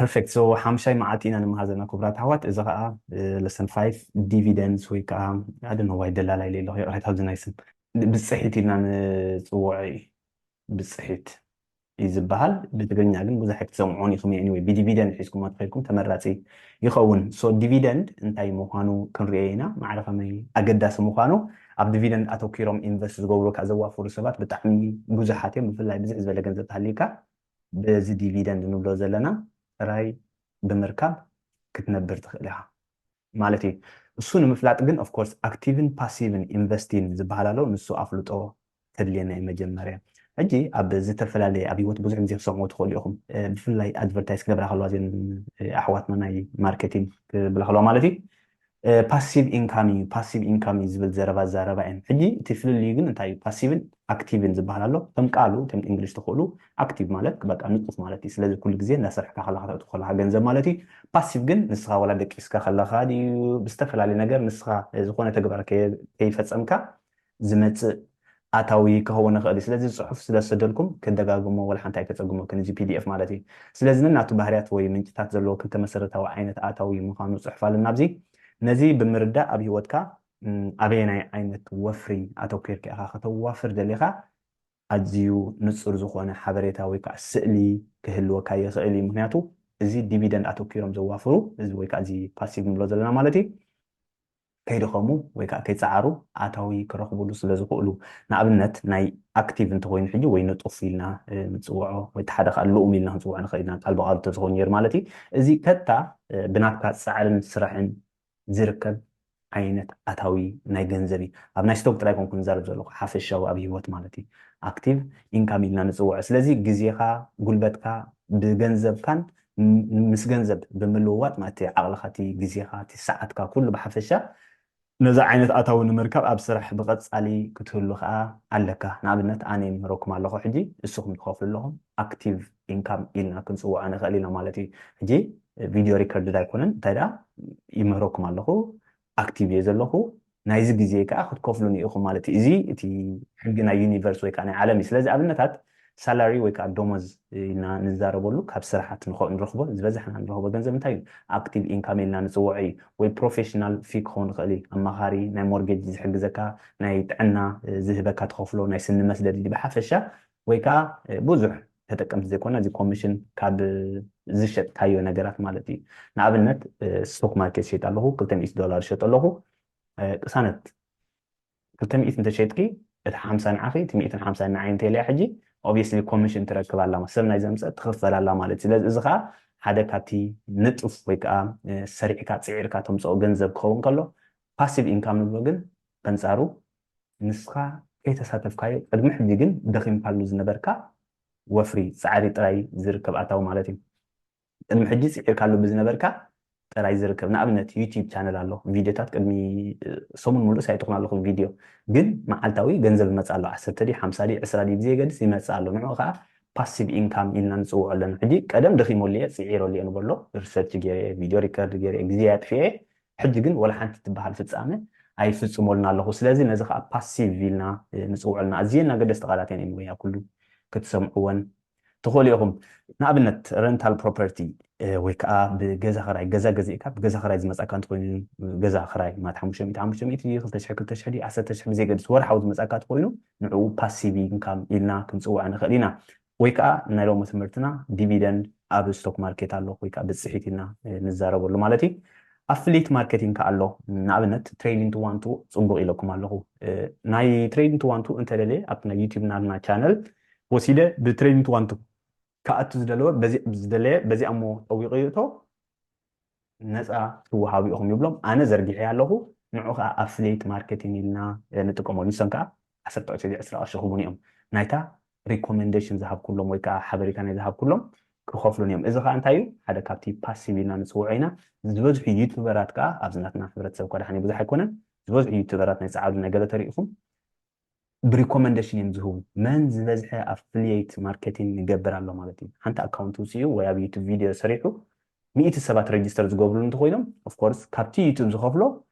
perfect so ሓምሻይ መዓልቲ ኢና ንምሃር ዘለና ክቡራት ኣሕዋት። እዚ ከዓ lesson five dividends ወይ ከዓ ኣደ ነዋይ ደላላ ኢለ ኣለኹ ይቕሬታ ኣብዚ ናይ ስም ብፅሒት ኢልና ንፅውዖ እዩ። ብፅሒት እዩ ዝበሃል። ብትግርኛ ግን ብዙሕ ኣይትሰምዑን ኢኹም። Anyway ብዲቪደንድ ሒዝኩም ተኸይድኩም ተመራፂ ይኸውን። So dividend እንታይ ምዃኑ ክንሪኦ ኢና። ማዕረ ከመይ ኣገዳሲ ምዃኑ ኣብ ዲቪደንድ ኣተኪሮም ኢንቨስት ዝገብሩ ካብ ዘዋፍሩ ሰባት ብጣዕሚ ብዙሓት እዮም። ብፍላይ ብዝሕ ዝበለ ገንዘብ ተሃልዩካ በዚ ዲቪደንድ ንብሎ ዘለና ጥራይ ብምርካብ ክትነብር ትኽእል ኢኻ ማለት እዩ። እሱ ንምፍላጥ ግን of course active ን passive ን ኢንቨስቲንግ ዝበሃል ኣሎ። ንሱ ኣፍልጦ ተድልየና እዩ መጀመርያ። ሕጂ ኣብ ዝተፈላለየ ኣብ ህይወት ብዙሕ ግዜ ክሰምዑ ትኽእሉ ኢኹም። ብፍላይ ኣድቨርታይዝ ክገብራ ከለዋ እዚን ኣሕዋትና ናይ ማርኬቲንግ ክብላ ከለዋ ማለት እዩ ፓሲቭ ኢንካም እዩ ፓሲቭ ኢንካም እዩ ዝብል ዘረባ ዛረባ እየን። ሕጂ እቲ ፍልልዩ ግን እንታይ እዩ? ፓሲቭን ኣክቲቭን ዝበሃል ኣሎ። ከም ቃሉ ከም እንግሊሽ ትኽእሉ ኣክቲቭ ማለት በቃ ንጡፍ ማለት እዩ። ስለዚ ኩሉ ግዜ እንዳሰርሕካ ከለካ ተእቱ ከለካ ገንዘብ ማለት እዩ። ፓሲቭ ግን ንስኻ ወላ ደቂስካ ከለካ ድዩ ብዝተፈላለዩ ነገር ንስኻ ዝኾነ ተግባር ከይፈፀምካ ዝመፅእ ኣታዊ ክኸውን ይኽእል እዩ። ስለዚ ጽሑፍ ስለ ዝሰደልኩም ክደጋግሞ ወላ ሓንቲ ኣይተጸግመክን እዚ ፒዲኤፍ ማለት እዩ። ስለዚ ነናቱ ባህርያት ወይ ምንጭታት ዘለዎ ክልተ መሰረታዊ ዓይነት ኣታዊ ምዃኑ ጽሑፍ ኣለና ኣብዚ። ነዚ ብምርዳእ ኣብ ህይወትካ ኣበየናይ ዓይነት ወፍሪ ኣተኪርካ ኢኻ ከተዋፍር ደሊኻ ኣዝዩ ንጹር ዝኾነ ሓበሬታ ወይ ከዓ ስእሊ ክህልወካ ይኽእል እዩ። ምክንያቱ እዚ ዲቪደንድ ኣተኪሮም ዘዋፍሩ እዚ ወይ ከዓ እዚ ፓሲቭ ንብሎ ዘለና ማለት እዩ ከይደኸሙ ወይ ከዓ ከይፀዓሩ ኣታዊ ክረኽቡሉ ስለ ዝኽእሉ። ንኣብነት ናይ ኣክቲቭ እንተኮይኑ ሕጂ ወይ ንጡፍ ኢልና ንፅውዖ ወይ ሓደ ከዓ ልኡም ኢልና ክንፅውዖ ንኽእል ኢና ቃል ብቃሉ ተዝኸውን ነይሩ ማለት እዩ። እዚ ከታ ብናትካ ፃዕርን ስራሕን ዝርከብ ዓይነት ኣታዊ ናይ ገንዘብ እዩ። ኣብ ናይ ስቶክ ጥራይ ኮንኩ ንዛረብ ዘለኹ ሓፈሻዊ ኣብ ህይወት ማለት እዩ። ኣክቲቭ ኢንካም ኢልና ንፅውዖ። ስለዚ ግዜኻ፣ ጉልበትካ ብገንዘብካን ምስ ገንዘብ ብምልውዋጥ ማለት ዓቕልኻ፣ እቲ ግዜኻ፣ እቲ ሰዓትካ ኩሉ ብሓፈሻ ነዚ ዓይነት ኣታዊ ንምርካብ ኣብ ስራሕ ብቐጻሊ ክትህሉ ከኣ ኣለካ። ንኣብነት ኣነ ይምህረኩም ኣለኹ ሕጂ እስኹም ትኸፍሉ ኣለኹም ኣክቲቭ ኢንካም ኢልና ክንጽውዖ ንኽእል ኢና ማለት እዩ። ሕጂ ቪድዮ ሪከርድ ኣይኮነን እንታይ ደኣ ይምህረኩም ኣለኹ ኣክቲቭ እየ ዘለኹ ናይዚ ግዜ ከዓ ክትከፍሉኒ ኢኹም ማለት እዩ። እዚ እቲ ሕጊ ናይ ዩኒቨርስ ወይ ከዓ ናይ ዓለም እዩ። ስለዚ ኣብነታት ሳላሪ ወይ ከዓ ደሞዝ ኢና ንዛረበሉ ካብ ስራሓት ንረኽቦ ዝበዛሕና ንረኽቦ ገንዘብ እንታይ እዩ ኣክቲቭ ኢንካም ኢልና ንፅውዖ እዩ። ወይ ፕሮፌሽናል ፊ ክኸውን ይኽእል እዩ ኣማኻሪ ናይ ሞርጌጅ ዝሕግዘካ ናይ ጥዕና ዝህበካ ትኸፍሎ ናይ ስኒ መስደዲ ብሓፈሻ ወይ ከዓ ብዙሕ ተጠቀምቲ ዘይኮና እዚ ኮሚሽን ካብ ዝሸጥካዮ ነገራት ማለት እዩ። ንኣብነት ስቶክ ማርኬት ሸጥ ኣለኹ ክልተ ሚእቲ ዶላር ሸጥ ኣለኹ ቅሳነት ክልተ ሚእቲ እንተሸጥኪ እቲ ሓምሳ ንዓኺ እቲ ሚእትን ሓምሳ ንዓይ እንተኢለያ ሕጂ ኦብስሊ ኮሚሽን ትረክብ ኣላ ሰብ ናይ ዘምፀ ትኽፈል ኣላ ማለት ስለዚ እዚ ከዓ ሓደ ካብቲ ንጡፍ ወይ ከዓ ሰሪዕካ ፅዒርካ ተምፅኦ ገንዘብ ክኸውን ከሎ ፓሲቭ ኢንካም ንብሎ ግን በንፃሩ ንስኻ ከይተሳተፍካዮ ቅድሚ ሕጂ ግን ደኺምካሉ ዝነበርካ ወፍሪ ፃዕሪ ጥራይ ዝርከብ ኣታዊ ማለት እዩ። ቅድሚ ሕጂ ፅዒርካሉ ብዝነበርካ ጥራይ ዝርከብ ንኣብነት ዩቲብ ቻነል ኣሎ ቪድዮታት ቅድሚ ሰሙን ሙሉእ ሳይትኹን ኣለኹ ቪድዮ ግን መዓልታዊ ገንዘብ ይመፅእ ኣሎ ዓሰርተ ድዩ ሓምሳ ድዩ ዕስራ ድዩ ብዘየገድስ ይመፅእ ኣሎ ንዑ ከዓ ፓሲቭ ኢንካም ኢልና ንፅውዖ ኣለና ሕጂ ቀደም ደኺመሉ እየ ፅዒረሉ እየ ንበሎ ሪሰርች ገይረ ቪድዮ ሪከርድ ገይረ ግዜ ኣጥፊኤ ሕጂ ግን ወላ ሓንቲ ትበሃል ፍፃመ ኣይፍፅመሉን ኣለኹ ስለዚ ነዚ ከዓ ፓሲቭ ኢልና ንፅውዖ ኣለና ኣዝየን ኣገደስቲ ቃላት እየን ወይ ኩሉ ክትሰምዕወን ትኽእሉ ኢኹም። ንኣብነት ረንታል ፕሮፐርቲ ወይ ከዓ ብገዛ ክራይ ገዛ ገዚእካ ብገዛ ክራይ ዝመፃካ እንተኮይኑ ገዛ ክራይ ማለት ሓሙሽተ ሚእቲ ሓሙሽተ ሚእቲ ድዩ ክልተ ሽሕ ክልተ ሽሕ ድዩ ዓሰርተ ሽሕ ብዘይገድስ ወርሓዊ ዝመፃካ እንተኮይኑ ንዕኡ ፓሲቭ ኢንካም ኢልና ክንፅውዖ ንኽእል ኢና። ወይ ከዓ ናይ ሎሚ ትምህርትና ዲቪደንድ ኣብ ስቶክ ማርኬት ኣሎ ወይ ከዓ ብፅሒት ኢልና ንዛረበሉ ማለት እዩ። ኣፍሌት ማርኬቲንግ ከዓ ኣሎ ንኣብነት ትሬዲንግ ቱ ዋን ቱ ፅቡቅ ኢለኩም ኣለኹ ናይ ትሬዲንግ ቱ ዋን ቱ እንተደለየ ኣብቲ ናይ ዩቲብ ናትና ቻነል ወሲደ ብትሬዲንግ ቱ ዋን ቱ ክኣቱ ዝደለወ ዝደለየ በዚኣ እሞ ጠዊቑ ይእቶ ነፃ ትወሃቡ ኢኹም ይብሎም ኣነ ዘርጊሐ ኣለኹ ንዑ ከዓ ኣፍሌት ማርኬቲንግ ኢልና ንጥቀመሉ ንሶም ከዓ ዓሰርተ ዕስራ ቅርሺ ክቡን እዮም ናይታ ሪኮመንዴሽን ዝሃብኩሎም ወይ ከዓ ሓበሬታ ናይ ዝሃብኩሎም ክኸፍሉን እዮም እዚ ከዓ እንታይ እዩ ሓደ ካብቲ ፓሲቭ ኢልና ንፅውዖ ኢና ዝበዝሑ ዩቱበራት ከዓ ኣብዚ ናትና ሕብረተሰብ እኳ ደሓን ብዙሕ ኣይኮነን ዝበዝሑ ዩቱበራት ናይ ፀዓዱ ናይ ገለ ተሪኢኹም ብሪኮመንዴሽን እዮም ዝህቡ መን ዝበዝሐ ኣፍልየት ማርኬቲንግ ይገብር ኣሎ ማለት እዩ ሓንቲ ኣካውንት ውፅኡ ወይ ኣብ ዩቱብ ቪድዮ ሰሪሑ ሚእቲ ሰባት ረጅስተር ዝገብርሉ እንተኮይኖም ኦፍኮርስ ካብቲ ዩቱብ ዝኸፍሎ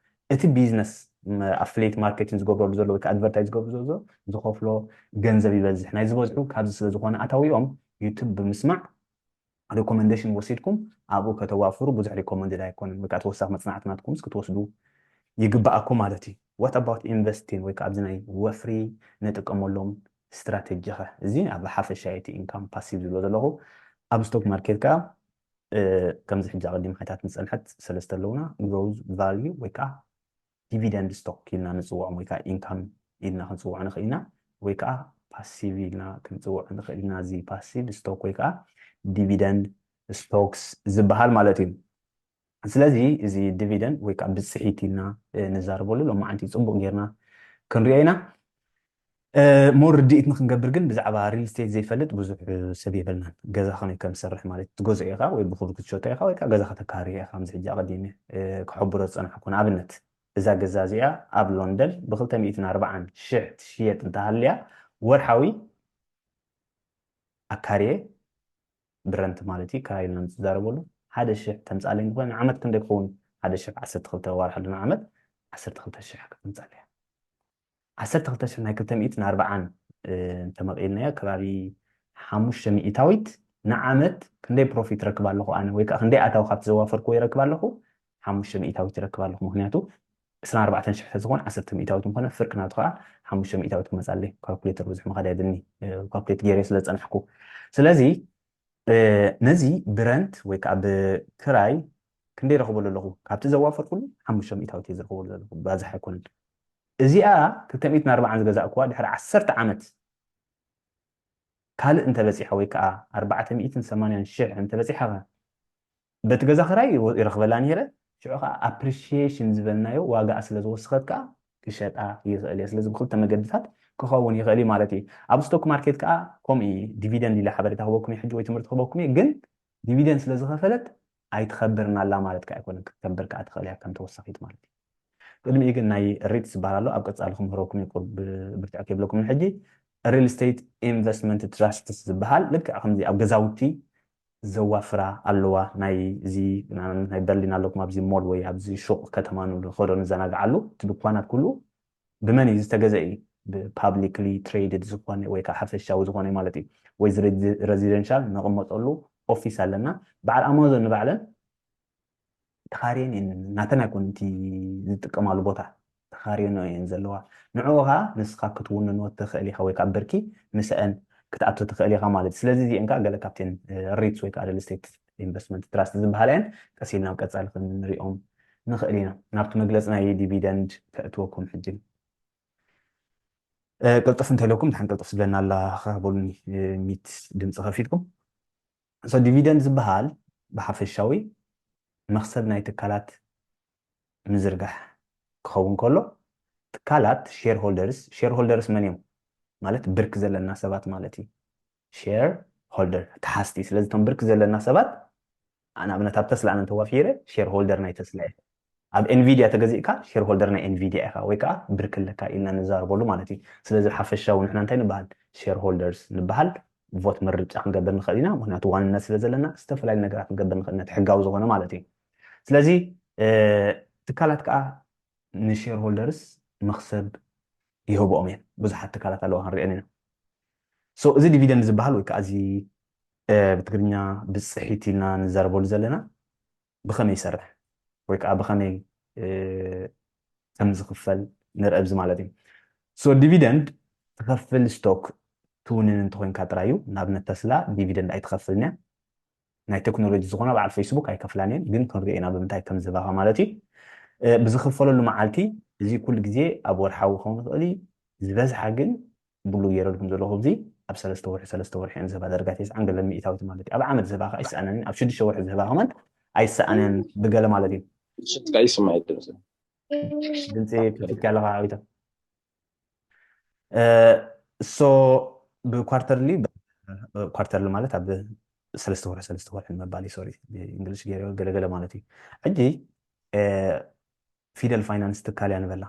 እቲ ቢዝነስ ኣፍሌት ማርኬቲንግ ዝገብረሉ ዘሎ ወይ ኣድቨርታይዝ ዝገብሩ ዘሎ ዝኸፍሎ ገንዘብ ይበዝሕ ናይ ዝበዝሑ ካብዚ ስለ ዝኾነ ኣታዊኦም ዩቱብ ብምስማዕ recommendation ወሲድኩም ኣብኡ ከተዋፍሩ ብዙሕ recommended ኣይኮነን። ወይ ከዓ ተወሳኺ መፅናዕቲ ናትኩምስ ክትወስዱ ይግባኣኩም ማለት እዩ። What about investing? ወይ ከዓ ኣብዚ ናይ ወፍሪ ንጥቀመሎም ስትራቴጂ ኸ? እዚ ኣብ ሓፈሻ እቲ income passive ዝብሎ ዘለኹ ኣብ stock market ከዓ ከምዚ ሕጂ ኣቐዲም ሓታት ንፀንሐት ሰለስተ ኣለውና፣ growth፣ value ወይ ከዓ dividend stock ኢልና ንፅውዖም ወይ ከዓ income ኢልና ክንፅውዖ ንኽእል ኢና፣ ወይ ከዓ passive ኢልና ክንፅውዖ ንኽእል ኢና። እዚ passive stock ወይ ከዓ dividend stocks ዝበሃል ማለት እዩ። ስለዚ እዚ dividend ወይ ከዓ ብፅሒት ኢልና ንዛረበሉ ሎማዓንቲ ፅቡቅ ጌርና ክንሪኦ ኢና። ሞር ርድኢት ንክንገብር ግን ብዛዕባ real estate ዘይፈልጥ ብዙሕ ሰብ የብልናን። ገዛ ከመይ ከም ዝሰርሕ ማለት ትገዝኦ ኢኻ ወይ ብክብሪ ክትሸጦ ኢኻ ወይ ከዓ ገዛ ከተካርዮ ኢኻ። ከምዚ ሕጂ ኣቐዲመ ክሕብሮ ዝፀናሕኩ ንኣብነት እዛ ገዛ እዚኣ ኣብ ሎንደን ብክልተ ሚእትን ኣርባዓን ሽሕ ትሽየጥ እንተሃልያ ወርሓዊ ኣካርየ ብረንት ማለት እዩ ክራይ ኢና ንዛረበሉ ሓደ ሽሕ ተምፃለይ እንተኾይኑ ንዓመት ክንደይ ክኸውን ሓደ ሽሕ ዓሰርተ ክልተ ዋርሓ ንዓመት ዓሰርተ ክልተ ሽሕ ከተምፃለያ ዓሰርተ ክልተ ሽሕ ናይ ክልተ ሚእትን ኣርባዓን እንተመቒልናዮ ከባቢ ሓሙሽተ ሚእታዊት ንዓመት ክንደይ ፕሮፊት ረክብ ኣለኹ ኣነ ወይ ከዓ ክንደይ ኣታዊ ካብቲ ዘዋፈርኩዎ ይረክብ ኣለኹ ሓሙሽተ ሚእታዊት ይረክብ ኣለኹ ምክንያቱ ዕስራን ኣርባዕተን ሽሕ ተዝኾን ዓሰርተ ሚእታዊት ምኾነ ፍርቂ ናቱ ከዓ ሓሙሽተ ሚእታዊት ክመፃለይ ካልኩሌተር ብዙሕ ምኻድ ኣይደልኒ ካልኩሌት ገይረ ስለ ዝፀናሕኩ ስለዚ ነዚ ብረንት ወይ ከዓ ብክራይ ክንደይ ረኽበሉ ኣለኹ ካብቲ ዘዋፈርኩሉ ሓሙሽተ ሚእታዊት እየ ዝረኽበሉ ዘለኹ ባዝሕ ኣይኮነን እዚኣ ክልተ ሚእትን ኣርባዓን ዝገዛእኩዋ ድሕሪ ዓሰርተ ዓመት ካልእ እንተበፂሐ ወይ ከዓ ኣርባዕተ ሚእትን ሰማንያን ሽሕ እንተበፂሐ በቲ ገዛ ክራይ ይረኽበላ ነይረ ሽዑ ከዓ appreciation ዝበልናዮ ዋጋኣ ስለ ዝወስኸት ከዓ ክሸጣ ይኽእል እየ ስለዚ ብክልተ መገድታት ክኸውን ይኽእል እዩ ማለት እዩ ኣብ stock market ከዓ ከምኡ እዩ dividend ኢለ ሓበሬታ ክበኩም እዩ ሕጂ ወይ ትምህርቲ ክበኩም እዩ ግን dividend ስለ ዝኸፈለት ኣይትኸብርን ኣላ ማለት ከዓ ኣይኮነን ክትከብር ከዓ ትኽእል እያ ከም ተወሳኺት ማለት እዩ ቅድሚኡ ግን ናይ ሪትስ ዝበሃል ኣሎ ኣብ ቀፃሊ ክምህረኩም እዩ ብርትዕ ከይብለኩምን ሕጂ real estate investment trusts ዝበሃል ልክዕ ከምዚ ኣብ ገዛውቲ ዘዋፍራ ኣለዋ ናይ እዚ ናይ በርሊን ኣለኩም ኣብዚ ሞል ወይ ኣብዚ ሹቅ ከተማ ንኸዶ ንዘናግዓሉ እቲ ድኳናት ኩሉ ብመን እዩ ዝተገዘ እዩ ብ publicly traded ዝኾነ ወይ ከዓ ሓፈሻዊ ዝኾነ ማለት እዩ ወይ residential ነቕመጠሉ ኦፊስ ኣለና በዓል ኣማዞን ንባዕለን ተኻርየን እየን ናተን ኣይኮን እቲ ዝጥቀማሉ ቦታ ተኻርየን እየን ዘለዋ ንዕኡ ከዓ ንስኻ ክትውንኖ ትኽእል ኢኻ ወይ ከዓ ብርኪ ምስአን ክትኣቱ ትኽእል ኢኻ ማለት እዩ ስለዚ እዚአን ከዓ ገለ ካብተን ሪትስ ወይ ከዓ real estate investment trust ዝበሃላ እየን ቀስ ኢልና ኣብ ቀፃሊ ክንሪኦም ንኽእል ኢና ናብቲ መግለፂ ናይ dividend ከእትወኩም ሕጂ ቅልጥፍ እንተኢለኩም ድሓን ቅልጥፍ ዝብለና ኣላ ክህበሉኒ ሚት ድምፂ ከፊትኩም so dividend ዝበሃል ብሓፈሻዊ መኽሰብ ናይ ትካላት ምዝርጋሕ ክኸውን ከሎ ትካላት shareholders shareholders መን እዮም ማለት ብርክ ዘለና ሰባት ማለት እዩ share holder ተሓዝቲ ስለዚ እቶም ብርክ ዘለና ሰባት ንኣብነት ኣብ ተስላ ኣነ እንተዋፊረ shareholder ናይ ተስላ እየ ኣብ Nvidia ተገዚእካ shareholder ናይ Nvidia ኢኻ ወይ ከዓ ብርክ ኣለካ ኢልና ንዛረበሉ ማለት እዩ ስለዚ ሓፈሻዊ ንሕና እንታይ ንበሃል shareholders ንበሃል vote ምርጫ ክንገብር ንኽእል ኢና ምክንያቱ ዋንነት ስለ ዘለና ዝተፈላለዩ ነገራት ክንገብር ንኽእል ኢና ሕጋዊ ዝኾነ ማለት እዩ ስለዚ ትካላት ከዓ ን shareholders መኽሰብ ይህብኦም እየን ብዙሓት ትካላት ኣለዋ ክንሪአን ኢና so እዚ dividend ዝበሃል ወይ ከዓ እዚ ብትግርኛ ብፅሒት ኢልና ንዛረበሉ ዘለና ብኸመይ ይሰርሕ ወይ ከዓ ብኸመይ ከም ዝኽፈል ንርኢ ኣብዚ ማለት እዩ so dividend ትኸፍል stock ትውንን እንተኮይንካ ጥራይ እዩ ንኣብነት ተስላ dividend ኣይትኸፍልን እያ ናይ ቴክኖሎጂ ዝኾና በዓል ፌስቡክ ኣይከፍላን እየን ግን ክንሪኦ ኢና ብምንታይ ከም ዝህባኻ ማለት እዩ ብዝኽፈለሉ መዓልቲ እዚ ኩሉ ግዜ ኣብ ወርሓዊ ክኸውን ይኽእል እዩ ዝበዝሓ ግን ብሉ ገይረልኩም ዘለኹ እዚ ኣብ ሰለስተ ወርሒ ሰለስተ ወርሒ እየን ዝህባ ደረጋ ተስዓን ገለን ሚእታዊት ማለት እዩ ኣብ ዓመት ዝህባ ከዓ ኣይሰኣነን ኣብ ሽዱሽተ ወርሒ ዝህባ ከማን ኣይሰኣነን ብገለ ማለት እዩ ሽጥቃ ይስማዕ ይደርስ ድምፂ ክፍት ያለኻ ዓዊታ so ብኳርተርሊ ኳርተርሊ ማለት ኣብ ሰለስተ ወርሒ ሰለስተ ወርሒ ምባል ሶሪ እንግሊሽ ገይረ ገለገለ ማለት እዩ ሕጂ ፊደል ፋይናንስ ትካል እያ ንበላ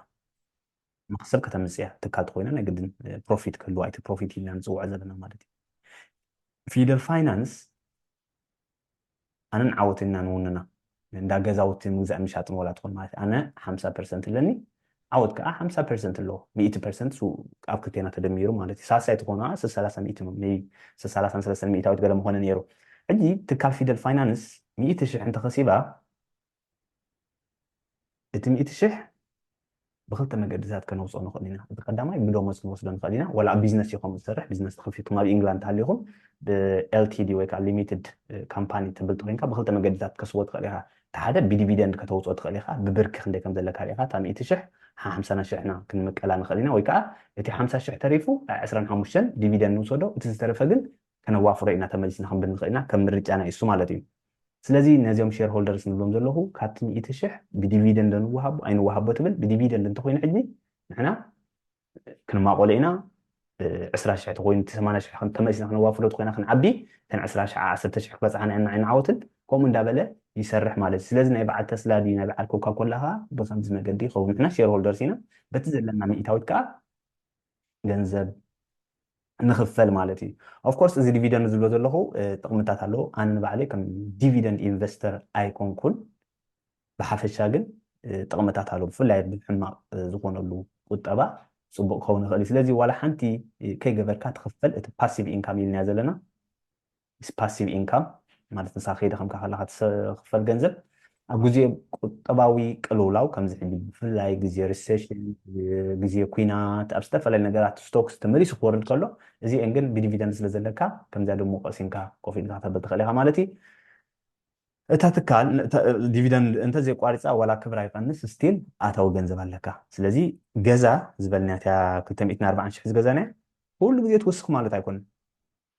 መክሰብ ከተምፅእ እያ ትካል ተኮይና ናይ ግድን ፕሮፊት ክህልዋ እቲ ፕሮፊት ኢልና ንፅውዖ ዘለና ማለት እዩ ፊደል ፋይናንስ ኣነን ዓወትን ኢና ንውንና እንዳ ገዛውቲ ምግዛእ ምሻጥን ዋላ ትኾን ማለት ኣነ ሓምሳ ፐርሰንት ኣለኒ ዓወት ከዓ ሓምሳ ፐርሰንት ኣለዎ ሚእቲ ፐርሰንት ኣብ ክልቴና ተደሚሩ ማለት እዩ ሳልሳይ ትኾኑ ሰላሳ ሚእቲ ሰላሳን ሰለስተን ሚእታዊት ገለ ምኾነ ነይሩ ሕጂ ትካል ፊደል ፋይናንስ ሚእቲ ሽሕ እንተኸሲባ፣ እቲ ሚእቲ ሽሕ ብክልተ መገድታት ከነውፅኦ ንኽእል ኢና። እቲ ቀዳማይ ብደሞዝ ክንወስዶ ንኽእል ኢና። ወላ ኣብ ቢዝነስ ኢኹም ዝሰርሕ፣ ቢዝነስ ተኸፊትኩም ኣብ ኢንግላንድ ተሃሊኹም፣ ብኤልቲዲ ወይ ከዓ ሊሚትድ ካምፓኒ ትብል ኮይንካ ብክልተ መገድታት ከስቦ ትኽእል ኢኻ። እቲ ሓደ ብዲቪደንድ ከተውፅኦ ትኽእል ኢኻ። ብብርኪ ክንደይ ከም ዘለካ ርኢኻ፣ እታ ሚእቲ ሽሕ ሓምሳ ሽሕና ክንምቀላ ንኽእል ኢና። ወይ ከዓ እቲ ሓምሳ ሽሕ ተሪፉ ዕስራን ሓሙሽተን ዲቪደንድ ንውሰዶ፣ እቲ ዝተረፈ ግን ከነዋፍሮ ኢና፣ ተመሊስና ክንብል ንኽእል ኢና። ከም ምርጫና እዩ እሱ ማለት እዩ። ስለዚ ነዚኦም ሼር ሆልደርስ ንብሎም ዘለኹ ካብቲ ሚእቲ ሽሕ ብዲቪደንድ ንወሃቦ ኣይንወሃቦ ትብል፣ ብዲቪደንድ እንተኮይኑ ሕጂ ንሕና ክንማቆሎ ኢና። ዕስራ ሽሕ ተኮይኑ እቲ ሰማንያ ሽሕ ከም ተመሊስና ክነዋፍሮ ተኮይና ክንዓቢ፣ እተን ዕስራ ሽሕ ዓሰርተ ሽሕ ክበፅሓና ኢና ኣይንዓወትን። ከምኡ እንዳበለ ይሰርሕ ማለት እዩ። ስለዚ ናይ በዓል ተስላ ድዩ ናይ በዓል ኮካ ኮላ ከዓ ብከምዚ መገዲ ይኸውን። ንሕና ሼር ሆልደርስ ኢና፣ በቲ ዘለና ሚእታዊት ከዓ ገንዘብ ንኽፈል ማለት እዩ። ኦፍኮርስ እዚ ዲቪደንድ ዝብሎ ዘለኹ ጥቕምታት ኣለዎ። ኣነ ንባዕለይ ከም ዲቪደንድ ኢንቨስተር ኣይኮንኩን። ብሓፈሻ ግን ጥቕምታት ኣለዎ። ብፍላይ ብሕማቕ ዝኾነሉ ቁጠባ ፅቡቕ ክኸውን ይኽእል እዩ። ስለዚ ዋላ ሓንቲ ከይገበርካ ትኽፈል፣ እቲ ፓሲቭ ኢንካም ኢልናዮ ዘለና ፓሲቭ ኢንካም ማለት ንሳ ከይደ ከምካ ከለካ ትኽፈል ገንዘብ ኣብ ግዜ ቁጠባዊ ቅልውላው ከምዚ ሕጂ ብፍላይ ግዜ ሪሴሽን፣ ግዜ ኩናት፣ ኣብ ዝተፈላለዩ ነገራት ስቶክስ ተመሊሱ ክወርድ ከሎ እዚአን ግን ብዲቪደንድ ስለ ዘለካ ከምዚኣ ድሞ ቀሲንካ ኮፍ ኢልካ ከተብል ትኽእል ኢኻ ማለት እዩ። እታ ትካል ዲቪደንድ እንተዘይቋሪፃ ዋላ ክብራ ይቀንስ ስቲል ኣታዊ ገንዘብ ኣለካ። ስለዚ ገዛ ዝበልናያ ክልተ ሚእትን ኣርባዓን ሽሕ ዝገዛናያ ኩሉ ግዜ ትውስኽ ማለት ኣይኮነን።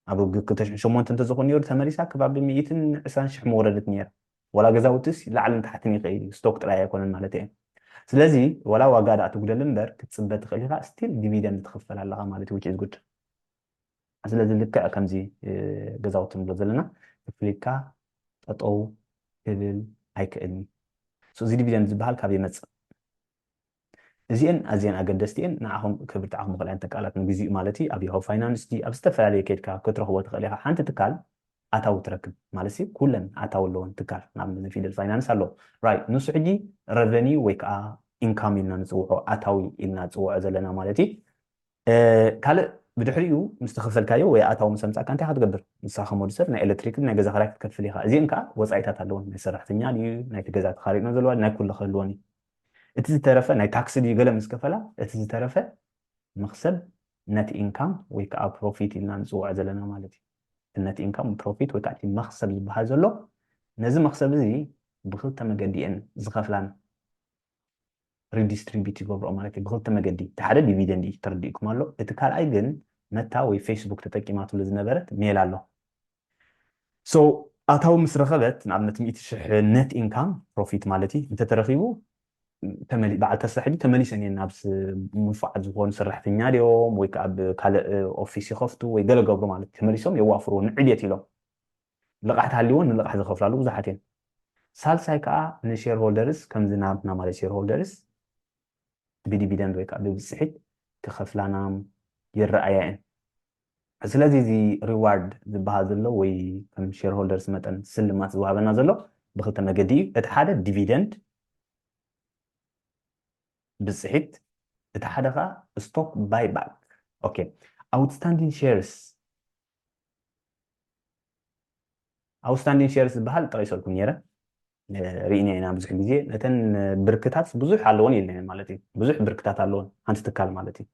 ኣብ ክልተ ሽሕን ሸሞንተን እንተዝኾን ነይሩ ተመሊሳ ከባቢ ሚእትን ዕስራን ሽሕ ምወረደት ነይራ። ዋላ ገዛውትስ ላዕልን ታሕትን ይኽእል እዩ፣ ስቶክ ጥራይ ኣይኮነን ማለት እየ። ስለዚ ዋላ ዋጋ ደኣ ትጉደል እምበር ክትፅበ ትኽእል ኢኻ፣ ስቲል ዲቪደንድ ትኽፈል ኣለኻ ማለት እዩ፣ which is good። ስለዚ ልክዕ ከምዚ ገዛውቲ ንብሎ ዘለና ክፍሊትካ ጠጠው ክብል ኣይክእልን እዩ። እዚ ዲቪደንድ ዝበሃል ካብ ይመፅእ? እዚአን ኣዝየን ኣገደስቲ እየን። ንዓኹም ክብርትዓኹም ምኽልያን ተቃላት ንግዚኡ ማለት እዩ። ኣብ ያሆ ፋይናንስ ድዩ ኣብ ዝተፈላለየ ከድካ ክትረኽቦ ትኽእል ኢኻ። ሓንቲ ትካል ኣታዊ ትረክብ ማለት ሲ ኩለን ኣታዊ ኣለወን ትካል ናብ ፊደል ፋይናንስ ኣሎ ራይት። ንሱ ሕጂ ረቨኒ ወይ ከዓ ኢንካም ኢልና ንፅውዖ፣ ኣታዊ ኢልና ንፅውዖ ዘለና ማለት እዩ። ካልእ ብድሕሪኡ ምስ ተኸፈልካዮ ወይ ኣታዊ ምስ ኣምፃእካ እንታይ ክትገብር? ንስኻ ከም ወዲ ሰብ ናይ ኤሌክትሪክን ናይ ገዛ ክራይ ክትከፍል ኢኻ። እዚአን ከዓ ወፃኢታት ኣለወን። ናይ ሰራሕተኛ ድዩ ናይቲ ገዛ ተኻሪእና ዘለዋ ናይ ኩሉ ክህልወን እዩ። እቲ ዝተረፈ ናይ ታክሲ ድዩ ገለ ምስ ከፈላ እቲ ዝተረፈ መኽሰብ ነት ኢንካም ወይ ከዓ ፕሮፊት ኢልና ንፅውዖ ዘለና ማለት እዩ። እቲ ነት ኢንካም ፕሮፊት ወይ ከዓ እቲ መኽሰብ ዝበሃል ዘሎ ነዚ መኽሰብ እዚ ብክልተ መገዲ እየን ዝኸፍላን ሪዲስትሪቢዩት ይገብርኦ ማለት እዩ። ብክልተ መገዲ፣ እቲ ሓደ ዲቪደንድ እዩ ተረዲእኩም ኣሎ፣ እቲ ካልኣይ ግን መታ ወይ ፌስቡክ ተጠቂማትሉ ዝነበረት ሜል ኣሎ። ሶ ኣታዊ ምስ ረኸበት ንኣብነት ሚእቲ ሽሕ ነት ኢንካም ፕሮፊት ማለት እዩ እንተተረኺቡ በዓል ተስላ ሕጂ ተመሊሰን እየን ናብ ምንፉዓት ዝኾኑ ሰራሕተኛ ድዮም ወይ ከዓ ኣብ ካልእ ኦፊስ ይኸፍቱ ወይ ገለ ገብሩ ማለት እዩ። ተመሊሶም የዋፍርዎ ንዕብየት ኢሎም ልቓሕ ተሃልይዎን ንልቓሕ ዝኸፍላሉ ብዙሓት እየን። ሳልሳይ ከዓ ንሼር ሆልደርስ ከምዚ ናትና ማለት ሼር ሆልደርስ ብዲቪደንድ ወይ ከዓ ብብፅሒት ክኸፍላና ይረኣያ እየን። ስለዚ እዚ ሪዋርድ ዝበሃል ዘሎ ወይ ከም ሼር ሆልደርስ መጠን ስልማት ዝወሃበና ዘሎ ብክልተ መገዲ እዩ። እቲ ሓደ ዲቪደንድ ብፅሒት፣ እቲ ሓደ ከዓ ስቶክ ባይባክ። ኦኬ፣ ኣውትስታንዲንግ ሼርስ ኣውትስታንዲንግ ሼርስ ዝበሃል ጠቂሰልኩም ነይረ። ርኢና ኢና ብዙሕ ግዜ ነተን ብርክታት ብዙሕ ኣለዎን ኢልና ማለት እዩ። ብዙሕ ብርክታት ኣለዎን ሓንቲ ትካል ማለት እዩ።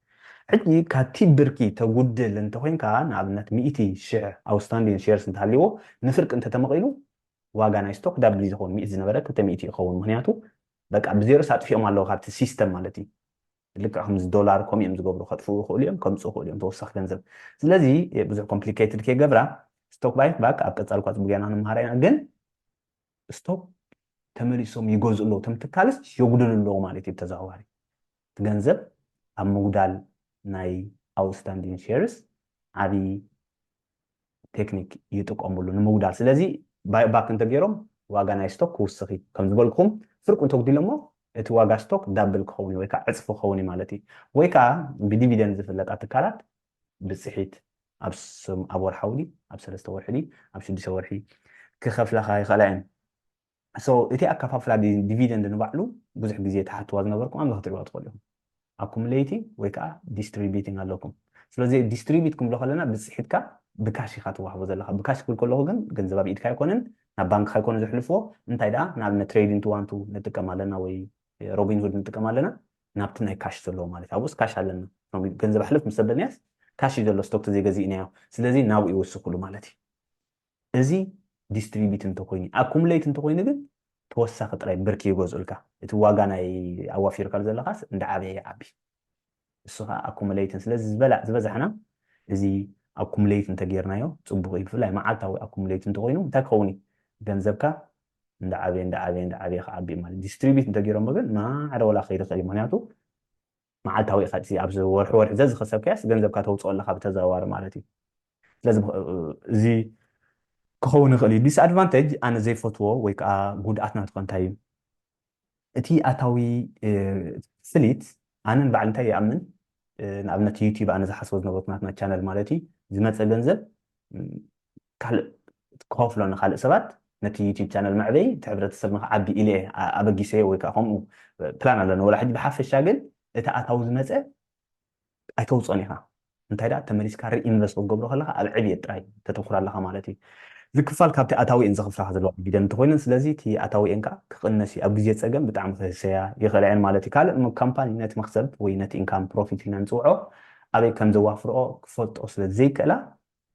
ሕጂ ካብቲ ብርኪ ተጉድል እንተኮይንካ ንኣብነት ሚእቲ ሽሕ ኣውትስታንዲንግ ሼርስ እንተሃልይዎ ንፍርቂ እንተተመቒሉ ዋጋ ናይ ስቶክ ዳብል ዝኸውን ሚእቲ ዝነበረ ክልተ ሚእቲ ይኸውን። ምክንያቱ በቃ ብዜሮስ ኣጥፊኦም ኣለዎ ካብቲ ሲስተም ማለት እዩ። ልክዕ ከምዚ ዶላር ከምኡ እዮም ዝገብሩ፣ ከጥፍኡ ይኽእሉ እዮም ከምፅኡ ይኽእሉ እዮም ተወሳኺ ገንዘብ። ስለዚ ብዙሕ ኮምፕሊኬትድ ከይገብራ ስቶክ ባይባክ ኣብ ቀፃሊ ኳ ፅቡቅ ጌርና ንመሃራ ኢና። ግን ስቶክ ተመሊሶም ይገዝኡ ኣለዉ፣ እቶም ትካልስ የጉድሉ ኣለዉ ማለት እዩ። ብተዘዋዋሪ እቲ ገንዘብ ኣብ ምጉዳል ናይ ኣውትስታንዲንግ ሼርስ ዓብዪ ቴክኒክ ይጥቀምሉ ንምጉዳል። ስለዚ ባይባክ እንተገይሮም ዋጋ ናይ ስቶክ ክውስኽ እዩ። ከም ዝበልኩኹም ፍርቁ እንተጉዲሎሞ እቲ ዋጋ ስቶክ ዳብል ክኸውን እዩ ወይ ከዓ ዕፅፊ ክኸውን እዩ ማለት እዩ። ወይ ከዓ ብዲቪደንድ ዝፍለጣ ትካላት ብፅሒት ኣብ ስም ኣብ ወርሓዊ ድዩ ኣብ ሰለስተ ወርሒ ድዩ ኣብ ሽዱሽተ ወርሒ ክኸፍላኻ ይኽእላ እየን። So እቲ ኣከፋፍላ ዲ- ዲቪደንድ ንባዕሉ ብዙሕ ግዜ ተሓትዋ ዝነበርኩም ኣምለኽ ትሪእዋ ትኽእሉ ኢኹም። ኣኩሙሌቲንግ ወይ ከዓ ዲስትሪቢዩቲንግ ኣለኩም። ስለዚ ዲስትሪቢዩት ክንብሎ ከለና ብፅሒትካ ብካሽ ኢኻ ትዋህቦ ዘለካ። ብካሽ ክብል ከለኹ ግን ገንዘብ ኣብ ኢድካ ኣይኮነን፣ ናብ ባንክካ ኣይኮነ ዘሕልፍዎ። እንታይ ደኣ ንኣብነት ትሬዲንግ ቱ ዋን ቱ ንጥቀም ኣለና ወይ ሮቢንሁድ ንጥቀም ኣለና፣ ናብቲ ናይ ካሽ ዘለዎ ማለት እዩ። ኣብኡስ ካሽ ኣለና። ገንዘብ ኣሕልፍ ምስ ዘበልናያስ ካሽ እዩ ዘሎ፣ ስቶክ ተዘይገዚእናዮ። ስለዚ ናብኡ ይወስኽሉ ማለት እዩ። እዚ ዲስትሪቢዩት እንተኮይኑ፣ ኣኩሙሌት እንተኮይኑ ግን ተወሳኺ ጥራይ ብርኪ ይገዝኡልካ። እቲ ዋጋ ናይ ኣዋፊርካሉ ዘለካስ እንዳ ዓበየ ይዓቢ። እሱ ከዓ ኣኩሙሌትን ስለዚ ዝበላ ዝበዛሕና እዚ ኣኩሙሌት እንተጌርናዮ ጽቡቕ እዩ። ብፍላይ መዓልታዊ ኣኩሙሌት እንተኮይኑ እንታይ ክኸውን እዩ? ገንዘብካ እንዳ ዓበየ እንዳ ዓበየ እንዳ ዓበየ ክዓቢ እዩ ማለት። ዲስትሪቢዩት እንተጌሮሞ ግን ማዕረ ወላ ከይድ ይኽእል እዩ። ምክንያቱ መዓልታዊ ኢኻ እቲ ኣብዚ ወርሒ ወርሒ ዘዝኸሰብካያስ ገንዘብካ ተውፅኦ ኣለካ ብተዘዋዋሪ ማለት እዩ። ስለዚ ብኸ- እዚ ክኸውን ይኽእል እዩ። ዲስኣድቫንቴጅ ኣነ ዘይፈትዎ ወይ ከዓ ጉድኣት ናትኮ እንታይ እዩ? እቲ ኣታዊ እ፣ ፍሊት ኣነ ንባዕሊ እንታይ ይኣምን እ፣ ንኣብነት ዩቲዩብ ኣነ ዝሓስቦ ዝነበርኩ ናትና ቻነል ማለት እዩ ዝመፀ ገንዘብ ም፣ ካልእ ክኸፍሎ ንካልእ ሰባት ነቲ ዩቲዩብ ቻነል መዕበይ እቲ ሕብረተሰብ ንክዓቢ ኢለ እየ ኣ- ኣበጊሰዮ ወይ ከዓ ከምኡ ፕላን ኣለኒ። ወላ ሕጂ ብሓፈሻ ግን እቲ ኣታዊ ዝመፀ ኣይተውፅኦን ኢኻ። እንታይ ደኣ ተመሊስካ ሪኢንቨስት ክትገብሮ ከለካ ኣብ ዕብየት ጥራይ ተተኩር ኣለካ ማለት እዩ። ዝክፋል ካብቲ ኣታዊኤን ዘኽፍላካ ዘለዋ ዲቪደንድ እንተኮይነን፣ ስለዚ እቲ ኣታዊኤን ከዓ ክቕነስ እዩ። ኣብ ግዜ ፀገም ብጣዕሚ ክህሰያ ይኽእላ እየን ማለት እዩ። ካልእ ም- ካምፓኒ ነቲ መክሰብ ወይ ነቲ ኢንካም ፕሮፊት ኢልና ንፅውዖ ኣበይ ከም ዘዋፍርኦ ክፈልጦ ስለ ዘይክእላ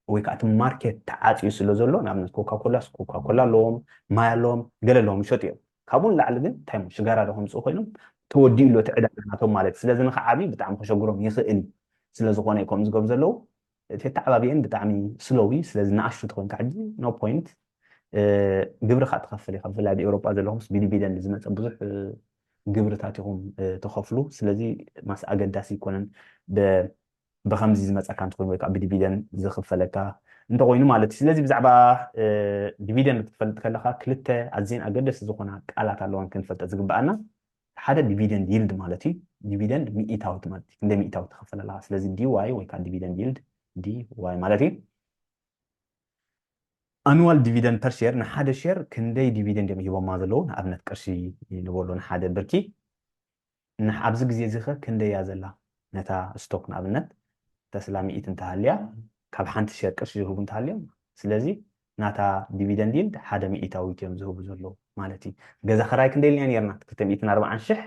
ወይ ከዓ እቲ ማርኬት ተዓፅዩ ስለ ዘሎ ንኣብነት ኮካኮላስ ኮካኮላ ኣለዎም፣ ማይ ኣለዎም፣ ገለ ኣለዎም ይሸጡ እዮም። ካብኡ ንላዕሊ ግን እንታይ እሞ ሽጋራ ዶ ከምፅኡ ኮይኖም ተወዲኡ ኣሎ እቲ ዕዳጋ ናቶም ማለት እዩ። ስለዚ ንክዓብዩ ብጣዕሚ ከሸግሮም ይኽእል እዩ። ስለ ዝኾነ እዩ ከምኡ ዝገብሩ ዘለዉ። እቲ ኣተዓባቢአን ብጣዕሚ ስሎው እዩ። ስለዚ ንኣሽቱ ተኮይንካ ሕጂ ኖ ፖይንት ግብሪ ከዓ ትኸፍል ኢኻ። ብፍላይ ኣብ ኤውሮጳ ዘለኹምስ ብዲቪደንድ ዝመፀ ብዙሕ ግብርታት ኢኹም ትኸፍሉ። ስለዚ ማስ ኣገዳሲ ይኮነን። ብከምዚ ዝመፀካ እንትኮይኑ ወይ ከዓ ብዲቪደንድ ዝኽፈለካ እንተኮይኑ ማለት እዩ። ስለዚ ብዛዕባ ዲቪደንድ ክትፈልጥ ከለካ ክልተ ኣዝየን ኣገደስቲ ዝኾና ቃላት ኣለዋን ክንፈልጠ ዝግበኣና። ሓደ ዲቪደንድ ይልድ ማለት እዩ። ዲቪደንድ ሚኢታዊት ማለት እዩ። ክንደይ ሚኢታዊት ትኸፈል ኣለካ። ስለዚ ዲዋይ ወይ ከዓ ዲቪደንድ ይልድ ዲዋይ ማለት እዩ። ኣኑዋል ዲቪደንድ ፐር ሼር ንሓደ ሼር ክንደይ ዲቪደንድ እዮም ሂቦማ ዘለዉ። ንኣብነት ቅርሺ ንበሎ ንሓደ ብርኪ ንሕ- ኣብዚ ግዜ እዚ ኸ ክንደይ እያ ዘላ ነታ ስቶክ? ንኣብነት ተስላ ሚእቲ እንተሃልያ ካብ ሓንቲ ሸር ቅርሺ ዝህቡ እንተሃልዮም፣ ስለዚ ናታ ዲቪደንድ ይልድ ሓደ ሚእታዊት እዮም ዝህቡ ዘለዉ ማለት እዩ። ገዛ ኸራይ ክንደይ ኢልና ነርና? ክልተ ሚእትን ኣርባዓን ሽሕ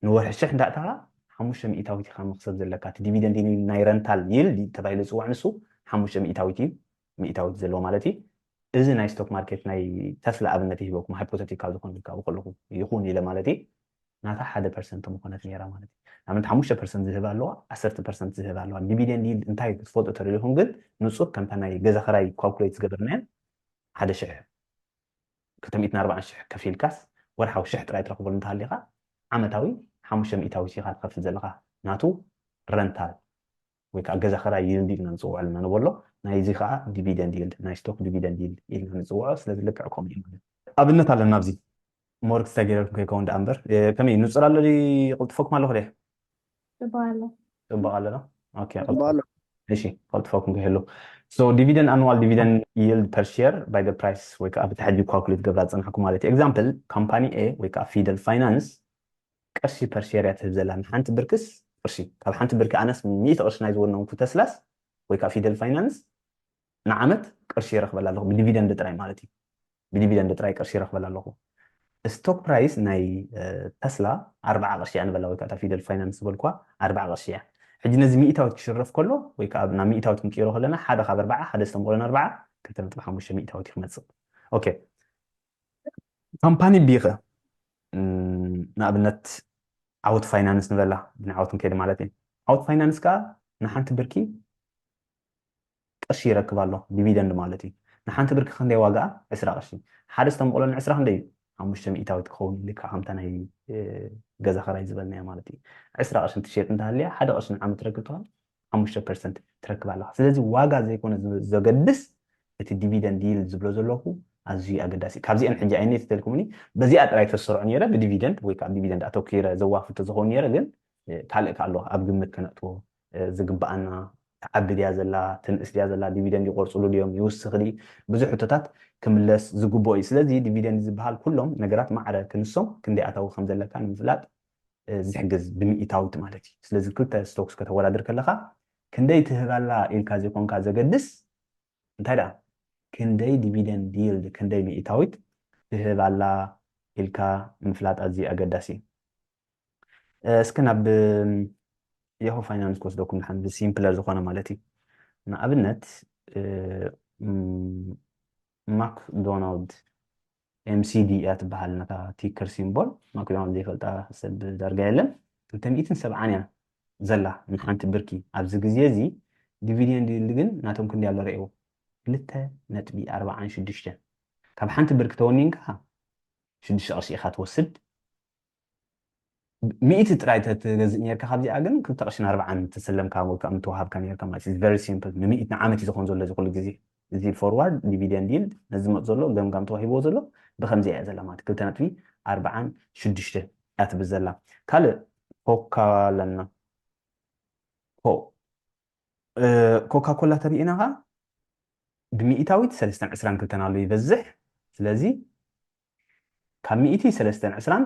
ንወርሒ ሽሕ እንዳእተኻ ሓሙሽተ ሚእታዊት ኢኻ መኽሰብ ዘለካ። እቲ ዲቪደንድ ይልድ ናይ ረንታል ይልድ ተባሂሉ ዝፅዋዕ ንሱ ሓሙሽተ ሚእታዊት እዩ፣ ሚእታዊት ዘለዎ ማለት እዩ። እዚ ናይ ስቶክ ማርኬት ናይ ተስላ ኣብነት ይህበኩም ሃይፖቴቲካል ዝኾነ ዝካቡ ከለኹ ይኹን ኢለ ማለት እዩ። ናታ ሓደ ፐርሰንት ምኾነት ነይራ ማለት እዩ። ንኣብነት ሓሙሽተ ፐርሰንት ዝህብ ኣለዋ፣ ዓሰርተ ፐርሰንት ዝህብ ኣለዋ። ዲቪደንድ ይልድ እንታይ ክትፈልጡ ተደሊኹም ግን ንፁር ከምታ ናይ ገዛ ኸራይ ኳልኩሌት ዝገበርናያ ሓደ ሽሕ ክልተ ሚእትን ኣርባዓን ሽሕ ከፊልካስ ወርሓዊ ሽሕ ጥራይ ትረኽበሉ እንተሃሊኻ ዓመታዊ ሓሙሽተ ሚእታዊት ኢኻ ትኸፍል ዘለኻ ናቱ ረንታል ወይ ከዓ ገዛ ኸራይ ይልድ ኢልና ንፅውዖ ኣለና ንበሎ። ናይዚ ከዓ ዲቪደንድ ይልድ ናይ ስቶክ ዲቪደንድ ይልድ ኢልና ንፅውዖ። ስለዚ ልክዕ ከምኡ እዩ ማለት እዩ። ኣብነት ኣለና ኣብዚ ሞርክ ዝተገይረልኩም ከይከውን ደኣ እምበር እ፣ ከመይ ንፁር ኣሎ ድዩ? ይቕልጥፈኩም ኣለኹ ድየ? ይበሃሎ ፅቡቅ ኣለና። ኦኬ፣ ይበሃሎ። እሺ፣ ቀልጥፈኩም ክህሉ። So dividend annual dividend yield per share by the price ወይ ከዓ ብቲ ሕጂ ኳልኩሌት ገብራ ዝፀናሕኩም ማለት እዩ። ኤግዛምፕል ካምፓኒ ኤ ወይ ከዓ ፊደል ፋይናንስ ቅርሺ ፐር ሼር እያ ትህብ ዘላ። ንሓንቲ ብርክስ ቅርሺ ካብ ሓንቲ ብርኪ ኣነስ ሚእቲ ቅርሺ ናይ ዝወነንኩ ተስላስ ወይ ከዓ ፊደል ፋይናንስ ንዓመት ቅርሺ ይረኽበላ ኣለኹ ብዲቪደንድ ጥራይ ማለት እዩ። ብዲቪደንድ ጥራይ ቅርሺ ይረኽበላ ኣለኹ። ስቶክ ፕራይስ ናይ እ፣ ተስላ ኣርባዓ ቅርሺ እያ ንበላ ወይ ከዓ እታ ፊደል ፋይናንስ ዝበልኳ ኣርባዓ ቅርሺ እያ። ሕጂ ነዚ ሚእታዊት ክሽረፍ ከሎ ወይ ከዓ ናብ ሚእታዊት ክንቅይሮ ከለና ሓደ ካብ ኣርባዓ ሓደ ዝተምቕሎ ኣርባዓ ክልተ ነጥቢ ሓሙሽተ ሚእታዊት እዩ ክመፅእ። ኦኬ ካምፓኒ ቢኸ እም፣ ንኣብነት ዓወት ፋይናንስ ንበላ ብንዓወት ንከይድ ማለት እዩ። ዓወት ፋይናንስ ከዓ ንሓንቲ ብርኪ ቅርሺ ይረክብ ኣሎ ዲቪደንድ ማለት እዩ። ንሓንቲ ብርኪ ክንደይ ዋጋኣ ዕስራ ቅርሺ ሓደ ዝተምቕሎ ንዕስራ ክንደይ እዩ? ሓሙሽተ ሚእታዊት ክኸውን ልካ ከምታ ናይ እ፣ ገዛ ኸራይ ዝበልናዮ ማለት እዩ። ዕስራ ቅርሺ እንትሸጥ እንተሃልያ ሓደ ቅርሺ ንዓመት ትረክብ ትኾን ሓሙሽተ ፐርሰንት ትረክብ ኣለካ። ስለዚ ዋጋ ዘይኮነ ዝ- ዘገድስ እቲ ዲቪደንድ ይልድ ዝብሎ ዘለኹ ኣዝዩ ኣገዳሲ እዩ። ካብዚአን ሕጂ ኣይነት ተልኩምኒ በዚኣ ጥራይ ተሰርዑ ነይረ ብዲቪደንድ ወይ ከዓ ዲቪደንድ ኣተኪረ ዘዋፍቶ ዝኸውን ነይረ ግን እ፣ ካልእ ከ ኣሎ ኣብ ግምት ከነእትዎ እ፣ ዝግበኣና ትዓቢ ድያ ዘላ ትንእስ ድያ ዘላ ዲቪደንድ ይቆርፅሉ ድዮም ይውስኽ ዲ ብዙሕ ሕቶታት ክምለስ ዝግብኦ እዩ። ስለዚ ዲቪደንድ ዝበሃል ኩሎም ነገራት ማዕረ ክንሶም ክንደይ ኣታዊ ከም ዘለካ ንምፍላጥ እ፣ ዝሕግዝ ብሚእታዊት ማለት እዩ። ስለዚ ክልተ ስቶክስ ከተወዳድር ከለካ ክንደይ ትህባላ ኢልካ ዘይኮንካ ዘገድስ እንታይ ደኣ ክንደይ dividend yield ክንደይ ሚእታዊት ትህብ ኣላ ኢልካ ምፍላጥ ኣዝዩ ኣገዳሲ እዩ። እስኪ ናብ Yahoo Finance ክወስደኩም ድሓን ብሲምፕለር ዝኾነ ማለት እዩ። ንኣብነት ማክዶናልድ MCD እያ ትበሃል ነታ ቲከር ሲምቦል። ማክዶናልድ ዘይፈልጣ ሰብ ዳርጋ የለን። ክልተ ሚእትን ሰብዓን እያ ዘላ ንሓንቲ ብርኪ ኣብዚ ግዜ እዚ። Dividend yield ግን ናቶም ክንደይ ኣሎ ርእይዎ፣ ክልተ ነጥቢ ኣርባዓን ሽዱሽተን። ካብ ሓንቲ ብርኪ ተወኒንካ ሽዱሽተ ቅርሺ ኢኻ ትወስድ። ሚእቲ ጥራይ ተትገዝእ ኔርካ ካብዚኣ ግን ክልተ ቅርሽን ኣርባዓን ተሰለምካ ወይ ከዓ ምተዋሃብካ ኔርካ ማለት እዩ። Very simple። ንሚእቲ ንዓመት እዩ ዝኾን ዘሎ እዚ ኩሉ ግዜ። እዚ forward dividend yield ነዚ ዝመፅ ዘሎ ገምጋም ተዋሂብዎ ዘሎ ብከምዚ እያ ዘላ ማለት ክልተ ነጥቢ ኣርባዓን ሽዱሽተ እያ ትብል ዘላ። ካልእ ኮካ ኣለና። ኮ ኮካ ኮላ ተሪእና ኸዓ ብሚእታዊት ሰለስተን ዕስራን ክልተን ኣሎ ይበዝሕ። ስለዚ ካብ ሚእቲ ሰለስተን ዕስራን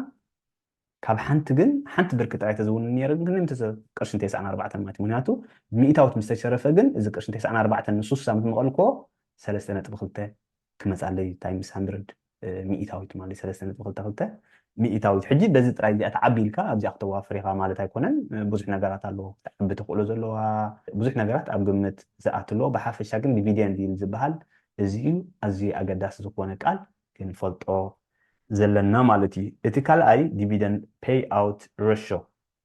ካብ ሓንቲ ግን ሓንቲ ብርኪ ጥራይ ተዝውንን ነይረ ግን ክንደይ ምተሰ ቅርሽን ተስዓን ኣርባዕተን ማለት እዩ። ምክንያቱ ሚእታዊት ምስ ተሸረፈ ግን እዚ ቅርሽን ተስዓን ኣርባዕተን ንሱሳ ምስ መቐልኮ ሰለስተ ነጥቢ ክልተ ክመፃለይ ታይምስ ሃንድረድ ሚእታዊት ማለት ሰለስተ ነጥቢ ክልተ ክልተ ሚእታዊት። ሕጂ በዚ ጥራይ እዚኣ ተዓቢ ኢልካ ኣብዚኣ ክተዋፍር ኢኻ ማለት ኣይኮነን። ብዙሕ ነገራት ኣለዎ ክትዓቢ ተኽእሎ ዘለዋ ብዙሕ ነገራት ኣብ ግምት ዝኣትሎ። ብሓፈሻ ግን ዲቪደንድ ይል ዝበሃል እዚዩ ኣዝዩ ኣገዳሲ ዝኾነ ቃል ክንፈልጦ ዘለና ማለት እዩ። እቲ ካልኣይ dividend payout ratio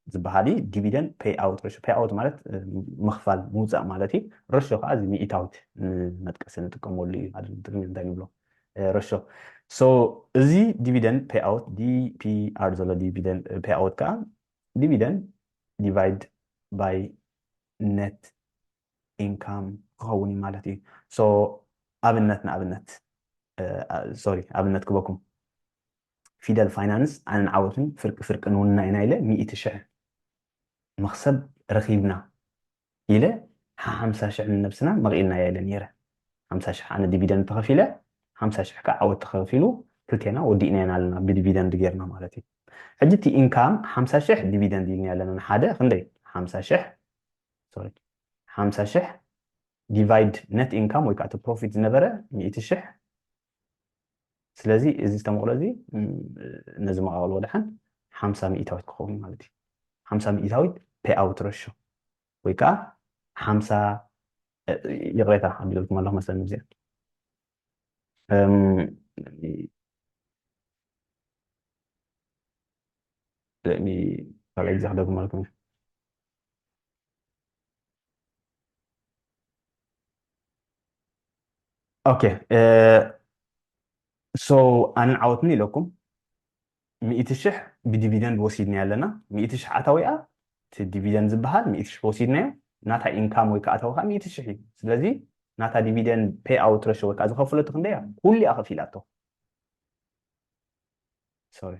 ዝበሃል እዩ። Dividend payout ratio፣ payout ማለት ምኽፋል ምውፃእ ማለት እዩ። ረሾ ከዓ እዚ ሚእታዊት ንመጥቀሲ ንጥቀመሉ እዩ። ትግርኛ እንታይ ንብሎ ረሾ። So እዚ dividend payout፣ DPR ዘሎ dividend payout ከዓ dividend divide by net income ክኸውን እዩ ማለት እዩ። So ኣብነት ንኣብነት ሶሪ ኣብነት ክበኩም ፊደል ፋይናንስ ኣነን ዓወትን ፍርቂ ፍርቂ ንውንና ኢና ኢለ ሚእቲ ሽሕ መኽሰብ ረኺብና ኢለ ሓምሳ ሽሕ ንነብስና መቒልና እያ ኢለ ነይረ። ሓምሳ ሽሕ ኣነ ዲቪደንድ ተኸፊለ ሓምሳ ሽሕ ከዓ ዓወት ተኸፊሉ ክልቴና ወዲእና ኢና ኣለና ብዲቪደንድ ጌርና ማለት እዩ። ሕጂ እቲ ኢንካም ሓምሳ ሽሕ ዲቪደንድ ኢልና ኣለና ንሓደ ክንደይ ሓምሳ ሽሕ ሶሪ ሓምሳ ሽሕ ዲቫይድ ነት ኢንካም ወይ ከዓ እቲ ፕሮፊት ዝነበረ ሚእቲ ሽሕ ስለዚ እዚ ዝተመቕሎ እዚ ነዚ መቓቕሎ ወደሓን ሓምሳ ሚእታዊት ክኸውን ማለት እዩ። ሓምሳ ሚእታዊት ፔይ ኣውት ረሾ ወይ ከዓ ሓምሳ ይቕሬታ ኣቢለልኩም ኣለኹ መሰለኒ እዚኣ ካልኣይ ግዜ ክደግመልኩም ኦኬ ሶ ኣነን ዓወትን ኢለኩም ሚእቲ ሽሕ ብዲቪደንድ ወሲድና ኣለና። ሚእቲ ሽሕ ኣታዊኣ እቲ ዲቪደንድ ዝበሃል ሚእቲ ሽሕ ወሲድናዮ ናታ ኢንካም ወይ ከዓ ኣታዊ ከዓ ሚእቲ ሽሕ እዩ። ስለዚ ናታ ዲቪደንድ ፔይ ኣውት ረሾ ወይ ከዓ ዝኸፍለቱ ክንደይ እያ? ኩሉ እያ ከፊላቶ። ሶሪ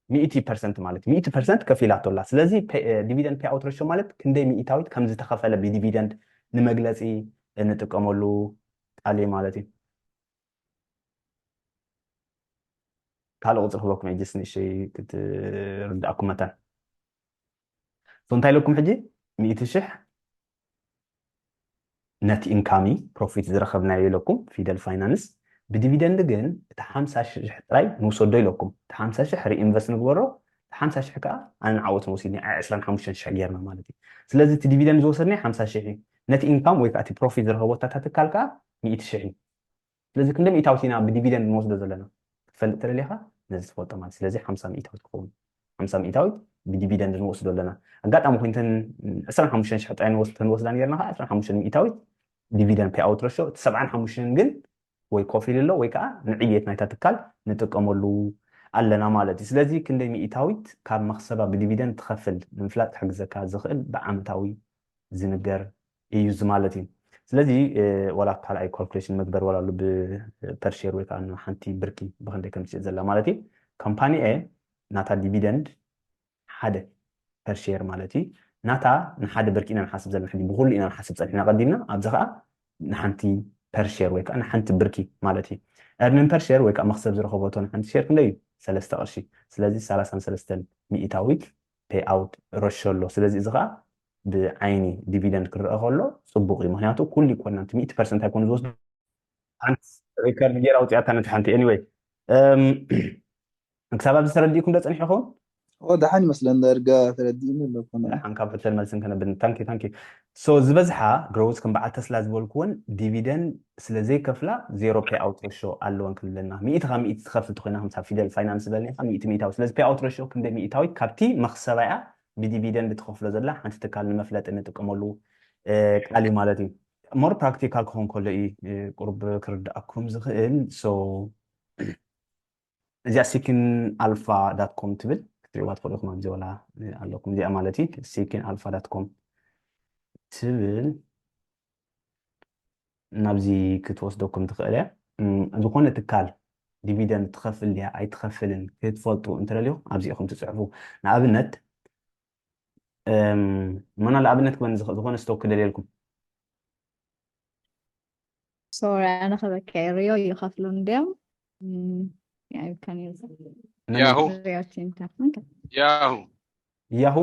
ሚእቲ ፐርሰንት ማለት ሚእቲ ፐርሰንት ከፊላቶ ኣላ። ስለዚ ዲቪደንድ ፔይ ኣውት ረሾ ማለት ክንደይ ሚእታዊት ከም ዝተኸፈለ ብዲቪደንድ ንመግለፂ እንጥቀመሉ ቃል እዩ ማለት እዩ። ካልእ ቁፅሪ ክበኩም ጅስ ንእሽተይ ክትርዳእኩም መታን እንታይ ኢለኩም ሕጂ ሚእቲ ሽሕ ነቲ ኢንካሚ ፕሮፊት ዝረኸብናዮ ኢለኩም ፊደል ፋይናንስ ብዲቪደንድ ግን እቲ ሓምሳ ሽሕ ጥራይ ንውሰዶ ኢለኩም እቲ ሓምሳ ሽሕ ሪኢንቨስት ንግበሮ እቲ ሓምሳ ሽሕ ከዓ ኣነ ንዓወት ንወሲድ ዕስራን ሓሙሽተን ሽሕ ጌርና ማለት እዩ። ስለዚ እቲ ዲቪደንድ ዝወሰድናዮ ሓምሳ ሽሕ እዩ። ነቲ ኢንካም ወይ ከዓ እቲ ፕሮፊት ዝረኸቦ ታታ ትካል ከዓ ሚእቲ ሽሕ እዩ። ስለዚ ክንደ ሚእታዊት ኢና ብዲቪደንድ ንወስዶ ዘለና ክትፈልጥ ተደሊኻ ነዚ ትፈልጦ ማለት ስለዚ ሓምሳ ሚእታዊት ክኸውን ሓምሳ ሚእታዊት ብዲቪደንድ ንወስዶ ኣለና። ኣጋጣሚ ኮይንተን ዕስራን ሓሙሽተን ሽሕ ጥራይ ንወስድ ተንወስዳ ነርና ከዓ ዕስራን ሓሙሽተን ሚእታዊት ዲቪደንድ ፔይ ኣውት ረሾ እቲ ሰብዓን ሓሙሽተን ግን ወይ ኮፍ ኢሉ ኣሎ ወይ ከዓ ንዕብየት ናይታ ትካል ንጥቀመሉ ኣለና ማለት እዩ። ስለዚ ክንደይ ሚእታዊት ካብ መክሰባ ብዲቪደንድ ትኸፍል ንምፍላጥ ክሕግዘካ ዝኽእል ብዓመታዊ ዝንገር እዩ እዚ ማለት እዩ። ስለዚ ዋላ ካልኣይ ካልኩሌሽን መግበር ዋላ ሉ ብፐርሼር ወይ ከዓ ሓንቲ ብርኪ ብክንደይ ከም ትሽጥ ዘላ ማለት እዩ። ካምፓኒ ኤ ናታ ዲቪደንድ ሓደ ፐርሼር ማለት እዩ። ናታ ንሓደ ብርኪ ኢና ንሓስብ ዘለና ሕጂ ብኩሉ ኢና ንሓስብ ፀኒሕና ቀዲምና ኣብዚ ከዓ ንሓንቲ ፐርሼር ወይ ከዓ ንሓንቲ ብርኪ ማለት እዩ። ኤርኒን ፐርሼር ወይ ከዓ መክሰብ ዝረኸበቶ ንሓንቲ ሼር ክንደይ እዩ? ሰለስተ ቅርሺ። ስለዚ ሰላሳን ሰለስተን ሚእታዊት ፔይ ኣውት ረሾ ኣሎ። ስለዚ እዚ ከዓ ብዓይኒ ዲቪደንድ ክረአ ከሎ ጽቡቕ እዩ። ምክንያቱ ኩሉ ይኮና እቲ ሚእቲ ፐርሰንት ኣይኮኑ ዝወስዱ። ሓንቲ ሪከርድ ጌራ ኣውፅኣታ ነቲ ሓንቲ። Anyway፣ ክሳብ ኣብዚ ተረዲእኩም ዶ ጸኒሕኹም? ደሓን ይመስለን። ዳርጋ ተረዲእኒ ኣለኩ። ሓንካብ ሕተን መልስን ከነብን። ታንኪ ታንኪ። So ዝበዝሓ ግሮውስ ከም በዓል ተስላ ዝበልኩዎን ዲቪደንድ ስለ ዘይከፍላ ዜሮ ፔይ ኣውት ሬሾ ኣለወን ክንብለና። ሚእቲ ካብ ሚእቲ ትኸፍል ተኮይና፣ ከምሳ ፊደል ፋይናንስ ዝበልኒ ኢኻ፣ ሚእቲ ሚእታዊ። ስለዚ ፔይ ኣውት ሬሾ ክንደይ ሚእታዊ ካብቲ መኽሰባያ ብዲቪደንድ ትኸፍሎ ዘላ ሓንቲ ትካል ንመፍለጢ ንጥቀመሉ ቃል እዩ ማለት እዩ። ሞር ፕራክቲካል ክኾን ከሎ እዩ ቁርብ ክርዳእኩም ዝኽእል። So እዚኣ ሲኪን ኣልፋ ዳት ኮም ትብል ክትሪእዋ ትኽእሉ ኢኹም። ኣብዚ ወላ ኣለኩም እዚኣ ማለት እዩ። ሲኪን ኣልፋ ዳት ኮም ትብል ናብዚ ክትወስደኩም ትኽእል እያ። ዝኾነ ትካል ዲቪደንድ ትኸፍል ድያ ኣይትኸፍልን ክትፈልጡ እንተደሊኹም ኣብዚ ኢኹም ትፅሕፉ። ንኣብነት መና ንኣብነት ክበን ዝኾነ ስቶክ ክደልየልኩም። ሶሪ ኣነ ከበካ ሪዮ ይኸፍሉ እንዲያም ያሁ ያሁ ያሁ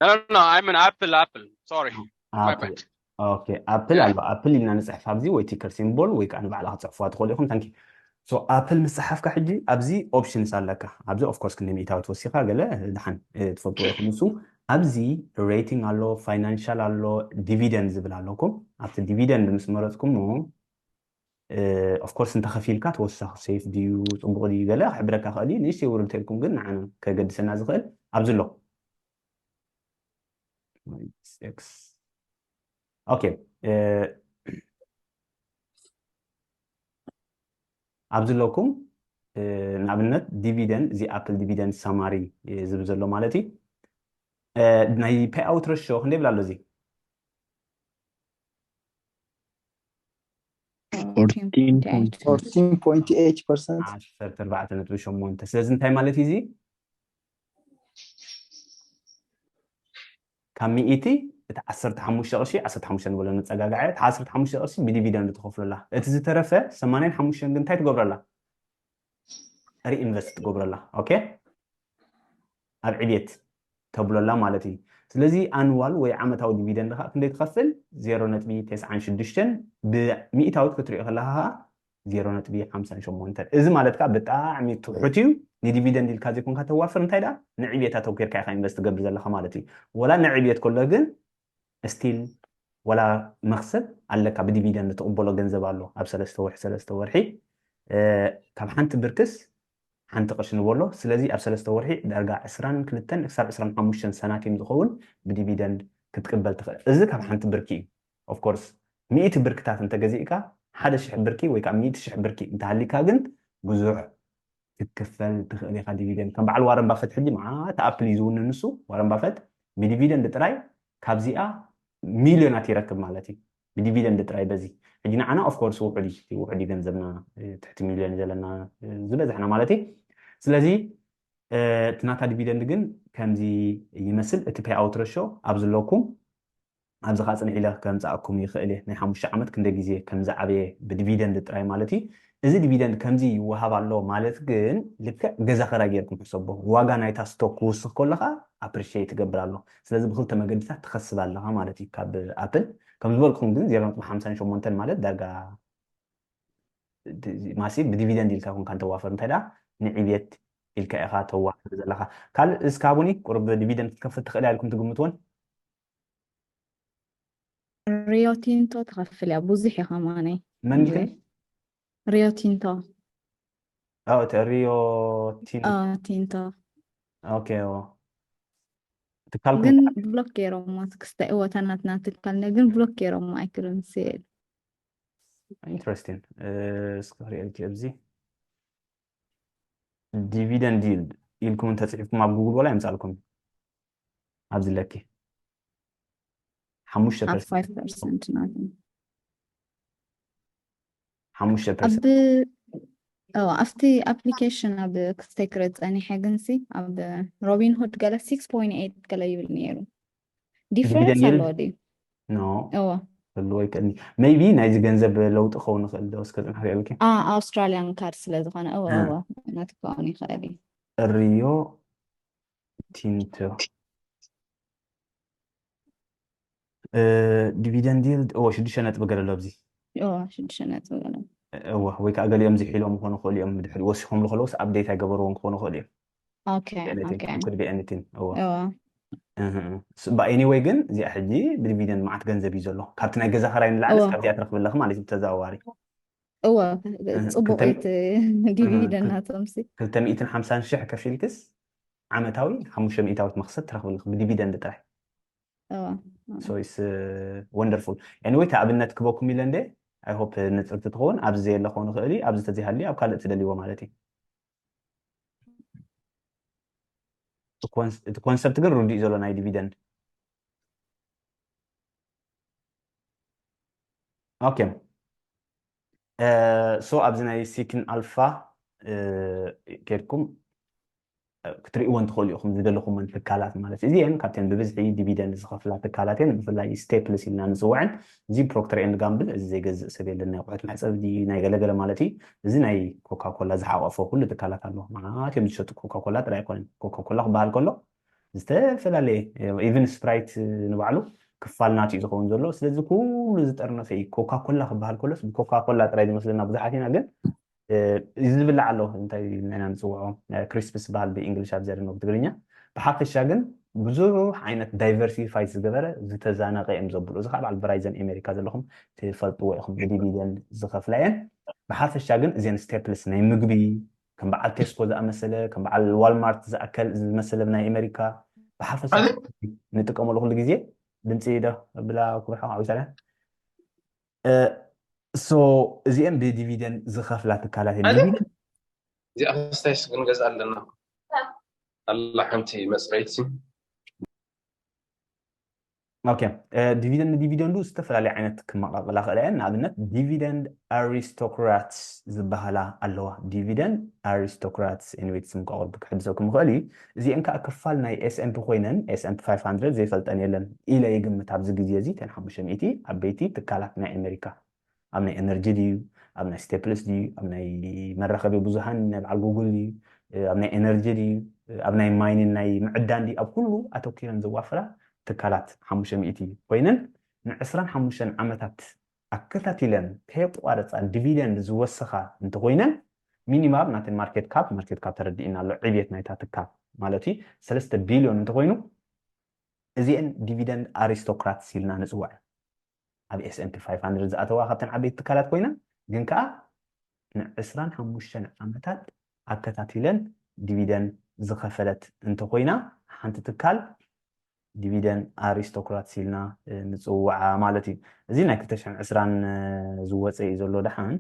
No, no, no, I'm an Apple, Apple. Sorry. My bad. ኦኬ ኣፕል ኣሎ። ኣፕል ኢልና ንፅሕፍ ኣብዚ ወይ ቲከር ሲምቦል ወይ ከዓ ንባዕላ ክፅሕፍዋ ትኽእሉ ኢኹም። ታንኪ። So ኣፕል ምስ ፀሓፍካ ሕጂ ኣብዚ ኦፕሽንስ ኣለካ። ኣብዚ ኦፍኮርስ ክንደ ሚእታዊ ትወሲኻ ገለ ድሓን ትፈልጥዎ ኢኹም። ንሱ ኣብዚ ሬቲንግ ኣሎ፣ ፋይናንሻል ኣሎ፣ ዲቪደንድ ዝብል ኣለኩም። ኣብቲ ዲቪደንድ ምስ መረፅኩሞ ኦፍኮርስ እንተኸፊልካ ተወሳኺ ሴፍ ድዩ ፅቡቕ ድዩ ገለ ክሕብረካ ክእል እዩ። ንእሽተይ ውርድ ተልኩም ግን ንዓና ከገድሰና ዝኽእል ኣብዚ ኣሎ። ኦኬ ኣብዚ ኣለኩም። ንኣብነት ዲቪደንድ እዚ ኣፕል ዲቪደንድ ሳማሪ ዝብል ዘሎ ማለት እዩ። ናይ ፔይ ኣውት ረሾ ክንደይ ይብል ኣሎ እዚ? ዓሰርተ ኣርባዕተ ነጥቢ ሸሞንተ። ስለዚ እንታይ ማለት እዩ እዚ? ካብ ሚእቲ እቲ ዓሰርተ ሓሙሽተ ቅርሺ፣ ዓሰርተ ሓሙሽተ ንበሎ ንፀጋግዐ፣ እቲ ዓሰርተ ሓሙሽተ ቅርሺ ብዲቪደንድ ትኸፍለላ። እቲ ዝተረፈ ሰማንያን ሓሙሽተን ግን እንታይ ትገብረላ? ሪኢንቨስት ትገብረላ። ኦኬ ኣብ ዕቤት ተብሎላ ማለት እዩ። ስለዚ ኣንዋል ወይ ዓመታዊ ዲቪደንድ ከዓ ክንደይ ትኸፍል? ዜሮ ነጥቢ ተስዓን ሽዱሽተን ብሚእታዊት ክትሪኦ ከለካ ከዓ ዜሮ ነጥቢ ሓምሳን ሸሞንተን። እዚ ማለት ከዓ ብጣዕሚ ትሑት እዩ። ንዲቪደንድ ኢልካ ዘይኮንካ ተዋፍር እንታይ ደኣ ንዕቤት ኣተኩርካ ኢኻ ኢንቨስት ትገብር ዘለካ ማለት እዩ። ወላ ንዕቤት ከሎ ግን ስቲል ወላ መክሰብ ኣለካ። ብዲቪደንድ ትቕበሎ ገንዘብ ኣሎ ኣብ ሰለስተ ወርሒ ሰለስተ ወርሒ ካብ ሓንቲ ብርክስ ሓንቲ ቅርሺ ንበሎ። ስለዚ ኣብ ሰለስተ ወርሒ ዳርጋ ዕስራን ክልተን ክሳብ ዕስራን ሓሙሽተን ሳንቲም ዝኸውን ብዲቪደንድ ክትቅበል ትኽእል። እዚ ካብ ሓንቲ ብርኪ እዩ። ኦፍኮርስ ሚእቲ ብርክታት እንተገዚእካ ሓደ ሽሕ ብርኪ ወይ ከዓ ሚእቲ ሽሕ ብርኪ እንተሃሊካ ግን ብዙሕ ክትክፈል ትኽእል ኢኻ ዲቪደንድ። ከም በዓል ዋረን ባፈት ሕጂ መዓት ኣፕል እዩ ዝውንን ንሱ። ዋረን ባፈት ብዲቪደንድ ጥራይ ካብዚኣ ሚልዮናት ይረክብ ማለት እዩ። ብዲቪደንድ ጥራይ በዚ ሕጂ ንዓና ኦፍኮርስ ውሑድ እዩ፣ ውሑድ እዩ ገንዘብና ትሕቲ ሚልዮን ዘለና ዝበዝሕና ማለት እዩ። ስለዚ እቲ ናታ ዲቪደንድ ግን ከምዚ ይመስል። እቲ ፔይ ኣውት ረሾ ኣብ ዘለኩም ኣብዚ ከዓ ፅንሕ ኢለ ከምፃእኩም ይኽእል እየ ናይ ሓሙሽተ ዓመት ክንደ ግዜ ከምዝዓበየ ብዲቪደንድ ጥራይ ማለት እዩ። እዚ ዲቪደንድ ከምዚ ይወሃብ ኣሎ ማለት ግን ልክዕ ገዛ ኸራይ ጌርኩም ሕሰቦ። ዋጋ ናይታ ስቶክ ክውስኽ ከሎ ከዓ ኣፕሪሽት ይገብር ኣሎ። ስለዚ ብክልተ መገድታት ትኸስብ ኣለኻ ማለት እዩ ካብ ኣፕል። ከም ዝበልኩም ግን ዜሮ ነጥቢ ሓምሳን ሸሞንተን ማለት ዳርጋ ማሲ ብዲቪደንድ ኢልካ ኮንካ እንተዋፈር እንታይ ደኣ ንዕብየት ኢልካ ኢኻ ተዋፍር ዘለኻ። ካልእ እስካቡኒ ቁሩብ ዲቪደንድ ክትከፍል ትኽእል ኢልኩም ትግምትዎን? ሪዮ ቲንቶ ትኸፍል እያ ብዙሕ እያ ከማነይ። መን ግን? ሪዮ ቲንቶ። ኣዎ እቲ ሪዮ ቲንቶ። ኣዎ ቲንቶ። ኦኬ ኣዎ። ትካል ግን ኮንትራት። ብሎክ ገይሮሞ ክስታይ እወ እታ ናትና ትካል ነ ግን ብሎክ ገይሮሞ ኣይክልን ስል። ኢንትረስቲንግ። እስኪ ክሪኤልኪ ኣብዚ ዲቪደንድ ይልድ ኢልኩም እንተፅሒፍኩም ኣብ ጉግል ወላ ይምፃልኩም ኣብዚ ለኪ ሓሙሽተ ኣብ ፐርሰንት ፋይቭ ፐርሰንት ናት። ሓሙሽተ ኣብ ፐርሰንት ኦ ኣብቲ ኣፕሊኬሽን ኣብ ክስተይ ክረ ጸኒሐ ግንሲ ኣብ ሮቢን ሁድ ገለ ሲክስ ፖይንት ኤይት ገለ ይብል ነይሩ። ዲፍረንስ ዲቪደንድ ኣለዎ ይልድ? ድዩ? ኖ እዎ ክህልዎ ይክእል። Maybe ናይዚ ገንዘብ ለውጢ ክኸውን ይኽእል ዶ? እስከ ጽንሓ ሪኦ ኢልኪ። ኣ ኣውስትራሊያን ካርድ ስለ ዝኾነ እወ እ። እወ ነቲ ክኸውን ይኽእል እዩ። ሪዮ ቲንቶ ዲቪደንድ ይልድ እዎ ሽዱሽተ ነጥቢ ገለ ኣሎ ኣብዚ። እወ ሽዱሽተ ነጥቢ ገለ። እዎ ወይ ከዓ ገሊኦም ዝሒሎም ክኾኑ ይኽእሉ እዮም፣ ብድሕሪ ወሲኾም ዝኸለውስ ኣፕዴት ኣይገበርዎን ክኾኑ ይኽእሉ እዮም። Okay okay Could be anything። እዎ እወ But anyway ግን እዚኣ ሕጂ ብዲቪደንድ መዓት ገንዘብ እዩ ዘሎ። ካብቲ ናይ ገዛ ኸራይ ንላዕሊ እወ ካብዚኣ ትረኽብለኺ ማለት እዩ ብተዘዋዋሪ። እወ ጽቡቅ ክልተ እዩ እቲ ዲቪደንድ ናቶም ሲ። ክልተ ሚእትን ሓምሳን ሽሕ ከፊልክስ ዓመታዊ ሓሙሽተ ሚእታዊት መኽሰብ ትረኽብለኺ ብዲቪደንድ ጥራይ። እወ So it's wonderful። Anyway ኣብነት ክበኩም ኢለ እንደ I hope ንጽርቲ ትኸውን። ኣብዚ ዘየለ ክኸውን ይኽእል እዩ፣ ኣብዚ ተዘይሃልዩ ኣብ ካልእ ትደልይዎ ማለት እዩ። እቲ ኮንሰፕት ግን ርዱእ ዘሎ ናይ ዲቪደንድ። Okay so ኣብዚ ናይ ሲክን ኣልፋ ከድኩም ክትርእይወን ትኽእሉ ኢኹም ዝደለኹመን ትካላት ማለት እዩ። እዚአን ካብተን ብብዝሒ ዲቪደንድ ዝኸፍላ ትካላት እየን። ብፍላይ ስቴፕልስ ኢልና ንፅውዐን። እዚ ፕሮክተር ኤንድ ጋምብል፣ እዚ ዘይገዝእ ሰብ የለን፣ ናይ ኣቑሑት መሕፀቢ ድዩ ናይ ገለገለ ማለት እዩ። እዚ ናይ ኮካኮላ ዝሓቆፈ ኩሉ ትካላት ኣለዎ። ማለት እዮም ዝሸጡ፣ ኮካኮላ ጥራይ ኣይኮነን። ኮካኮላ ክበሃል ከሎ ዝተፈላለየ ኢቨን ስፕራይት ንባዕሉ ክፋል ናቱ እዩ ዝኸውን ዘሎ። ስለዚ ኩሉ ዝጠርነፈ እዩ። ኮካኮላ ክበሃል ከሎስ ብኮካኮላ ጥራይ ዝመስለና ብዙሓት ኢና፣ ግን እዚ ዝብላዕ ኣሎ፣ እንታይ ኢልና ንፅውዖ፣ ክሪስፕስ ዝበሃል ብእንግሊሽ ኣብ ዘርኖ ብትግርኛ። ብሓፈሻ ግን ብዙሕ ዓይነት ዳይቨርሲፋይ ዝገበረ ዝተዛነቀ እዮም ዘብሉ። እዚ ከዓ በዓል ቨራይዘን ኣሜሪካ ዘለኹም ትፈልጥዎ ኢኹም፣ ብዲቪደንድ ዝኸፍላ እየን። ብሓፈሻ ግን እዚን ስቴፕልስ ናይ ምግቢ ከም በዓል ቴስኮ ዝኣመሰለ፣ ከም በዓል ዋልማርት ዝኣከል ዝመሰለ ናይ ኣሜሪካ ብሓፈሻ ንጥቀመሉ ኩሉ ግዜ። ድምፂ ዶ ብላ ክብርሓ ዓዊሳ ሶ እዚአን ብዲቪደንድ ዝኸፍላ ትካላት እየን። ኣለ ዲቪደንድ እዚኣ ክስታይስ ክንገዝኣ ኣለና። ኣላ ሓንቲ መፅረይቲ። ኦኬ፣ ዲቪደንድ ንዲቪደንዱ ዝተፈላለዩ ዓይነት ክመቃቅላ ክእላ እየን። ንኣብነት ዲቪደንድ ኣሪስቶክራትስ ዝበሃላ ኣለዋ። ዲቪደንድ ኣሪስቶክራትስ ኢንዊት ስም ከቅርብ ክሕግዘኩም ይኽእል እዩ። እዚአን ከዓ ክፋል ናይ S&P ኮይነን፣ S&P five hundred ዘይፈልጠን የለን ኢለ ይግምት። ኣብዚ ግዜ እዚ እተን ሓሙሽተ ሚእቲ ዓበይቲ ትካላት ናይ ኣሜሪካ ኣብ ናይ ኤነርጂ ድዩ፣ ኣብ ናይ ስቴፕልስ ድዩ፣ ኣብ ናይ መራኸቢ ብዙሃን ናይ በዓል ጉግል ድዩ፣ ኣብ ናይ ኤነርጂ ድዩ፣ ኣብ ናይ ማይኒን ናይ ምዕዳን ድዩ፣ ኣብ ኩሉ ኣተኪረን ዘዋፈራ ትካላት ሓሙሽተ ሚእቲ ኮይነን ንዕስራን ሓሙሽተን ዓመታት ኣከታቲለን ከየቋረፃ ዲቪደንድ ዝወሰኻ እንተኮይነን፣ ሚኒማም ናተን ማርኬት ካፕ፣ ማርኬት ካፕ ተረዲእና ኣሎ፣ ዕብየት ናይታ ትካል ማለት እዩ፣ ሰለስተ ቢልዮን እንተኮይኑ፣ እዚአን ዲቪደንድ ኣሪስቶክራትስ ኢልና ንፅውዐን። ኣብ S&P five hundred ዝኣተዋ ካብተን ዓበይቲ ትካላት ኮይነን፣ ግን ከዓ ንዕስራን ሓሙሽተን ዓመታት ኣከታቲለን ዲቪደንድ ዝኸፈለት እንተኮይና፣ ሓንቲ ትካል ዲቪደንድ ኣሪስቶክራትስ ኢልና ንፅውዓ ማለት እዩ። እዚ ናይ ክልተ ሽሕን ዕስራን ዝወፀ እዩ ዘሎ። ደሓን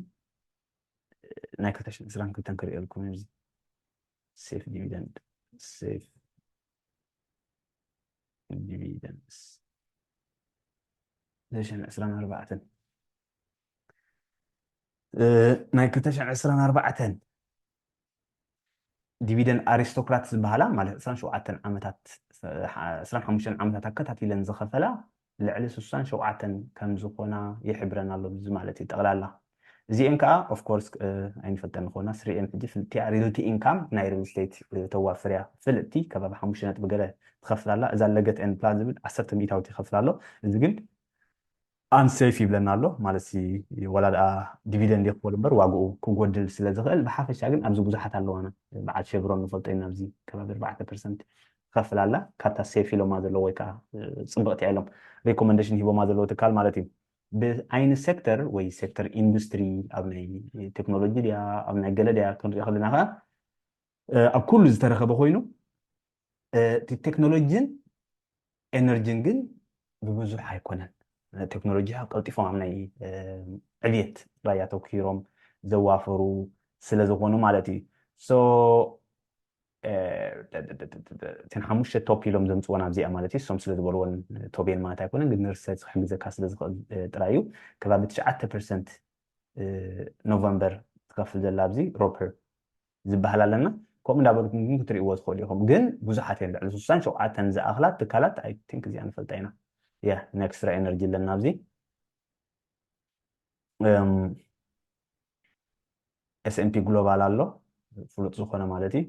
ናይ ክልተ ሽሕን ዕስራን ክልተን ክርእየልኩም እዩ። እዚ ሴፍ ዲቪደንድ፣ ሴፍ ዲቪደንድስ ክልተ ሽሕን ዕስራን ኣርባዕተን፣ እ፣ ናይ ክልተ ሽሕን ዕስራን ኣርባዕተን ዲቪደንድ ኣሪስቶክራት ዝበሃላ ማለት ዕስራን ሸውዓተን ዓመታት፣ እ፣ ዕስራን ሓሙሽተን ዓመታት ኣከታቲለን ዝኸፈላ ልዕሊ ስሳን ሸውዓተን ከም ዝኾና ይሕብረና ኣሎ። እዚ ማለት እዩ ጠቕላላ። እዚአን ከዓ ኦፍኮርስ ኣይንፈልጠን ንኾና ስሪኤን ሕጂ ፍልጥቲ እያ። ሪልቲ ኢንካም ናይ ሪል ስቴት ተዋፍር እያ። ፍልጥቲ ከባቢ ሓሙሽተ ነጥቢ ገለ ትኸፍል ኣላ። እዛ ለገት ኤንድ ፕላን ዝብል ዓሰርተ ሚእታዊት ይኸፍል ኣሎ። እዚ ግን ኣንሴፍ ይብለና ኣሎ ማለት ሲ፣ ወላ ደኣ ዲቪደንድ ይኽፈል እምበር ዋግኡ ክጎድል ስለ ዝኽእል። ብሓፈሻ ግን ኣብዚ ብዙሓት ኣለዋና። በዓል ሸብሮን ንፈልጦ ኢና፣ ኣብዚ ከባቢ ኣርባዕተ ፐርሰንት ትኸፍል ኣላ። ካብታ ሴፍ ኢሎማ ዘለዎ ወይ ከዓ፣ እ፣ ፅብቕቲ ኢሎም ሪኮመንዴሽን ሂቦማ ዘለዎ ትካል ማለት እዩ። ብዓይኒ ሴክተር ወይ ሴክተር ኢንዱስትሪ፣ ኣብ ናይ ቴክኖሎጂ ድያ፣ ኣብ ናይ ገለ ድያ ክንሪኦ ከለና ከዓ፣ እ፣ ኣብ ኩሉ ዝተረኸበ ኮይኑ፣ እ፣ እቲ ቴክኖሎጂን ኤነርጂን ግን ብብዙሕ ኣይኮነን። ቴክኖሎጂ ቀልጢፎም ኣብ ናይ፣ እ፣ ዕብየት ጥራይ ኣተኪሮም ዘዋፈሩ ስለ ዝኾኑ ማለት እዩ። ሶ፣ እ፣ እተን ሓሙሽተ ቶፕ ኢሎም ዘምፅወን ኣብዚኣ ማለት እዩ። እሶም ስለ ዝበልወን ቶብ እየን ማለት ኣይኮነን፣ ግን ንሪሰርች ክሕግዘካ ስለ ዝኽእል፣ እ፣ ጥራይ እዩ። ከባቢ ትሽዓተ ፐርሰንት፣ እ፣ ኖቨምበር ትኸፍል ዘላ ኣብዚ ሮፐር ዝበሃል ኣለና። ከምኡ እንዳበልኩም ግን ክትርእይዎ ትኽእሉ ኢኹም። ግን ብዙሓት እዮም፣ ልዕሊ ስሳን ሸውዓተን ዝኣኽላ ትካላት፣ ኣይ ቲንክ እዚኣ ንፈልጣ ኢና። ያ፣ ንኤክስትራ ኤነርጂ ኣለና ኣብዚ። S&P Global ኣሎ፣ ፍሉጥ ዝኾነ ማለት እዩ።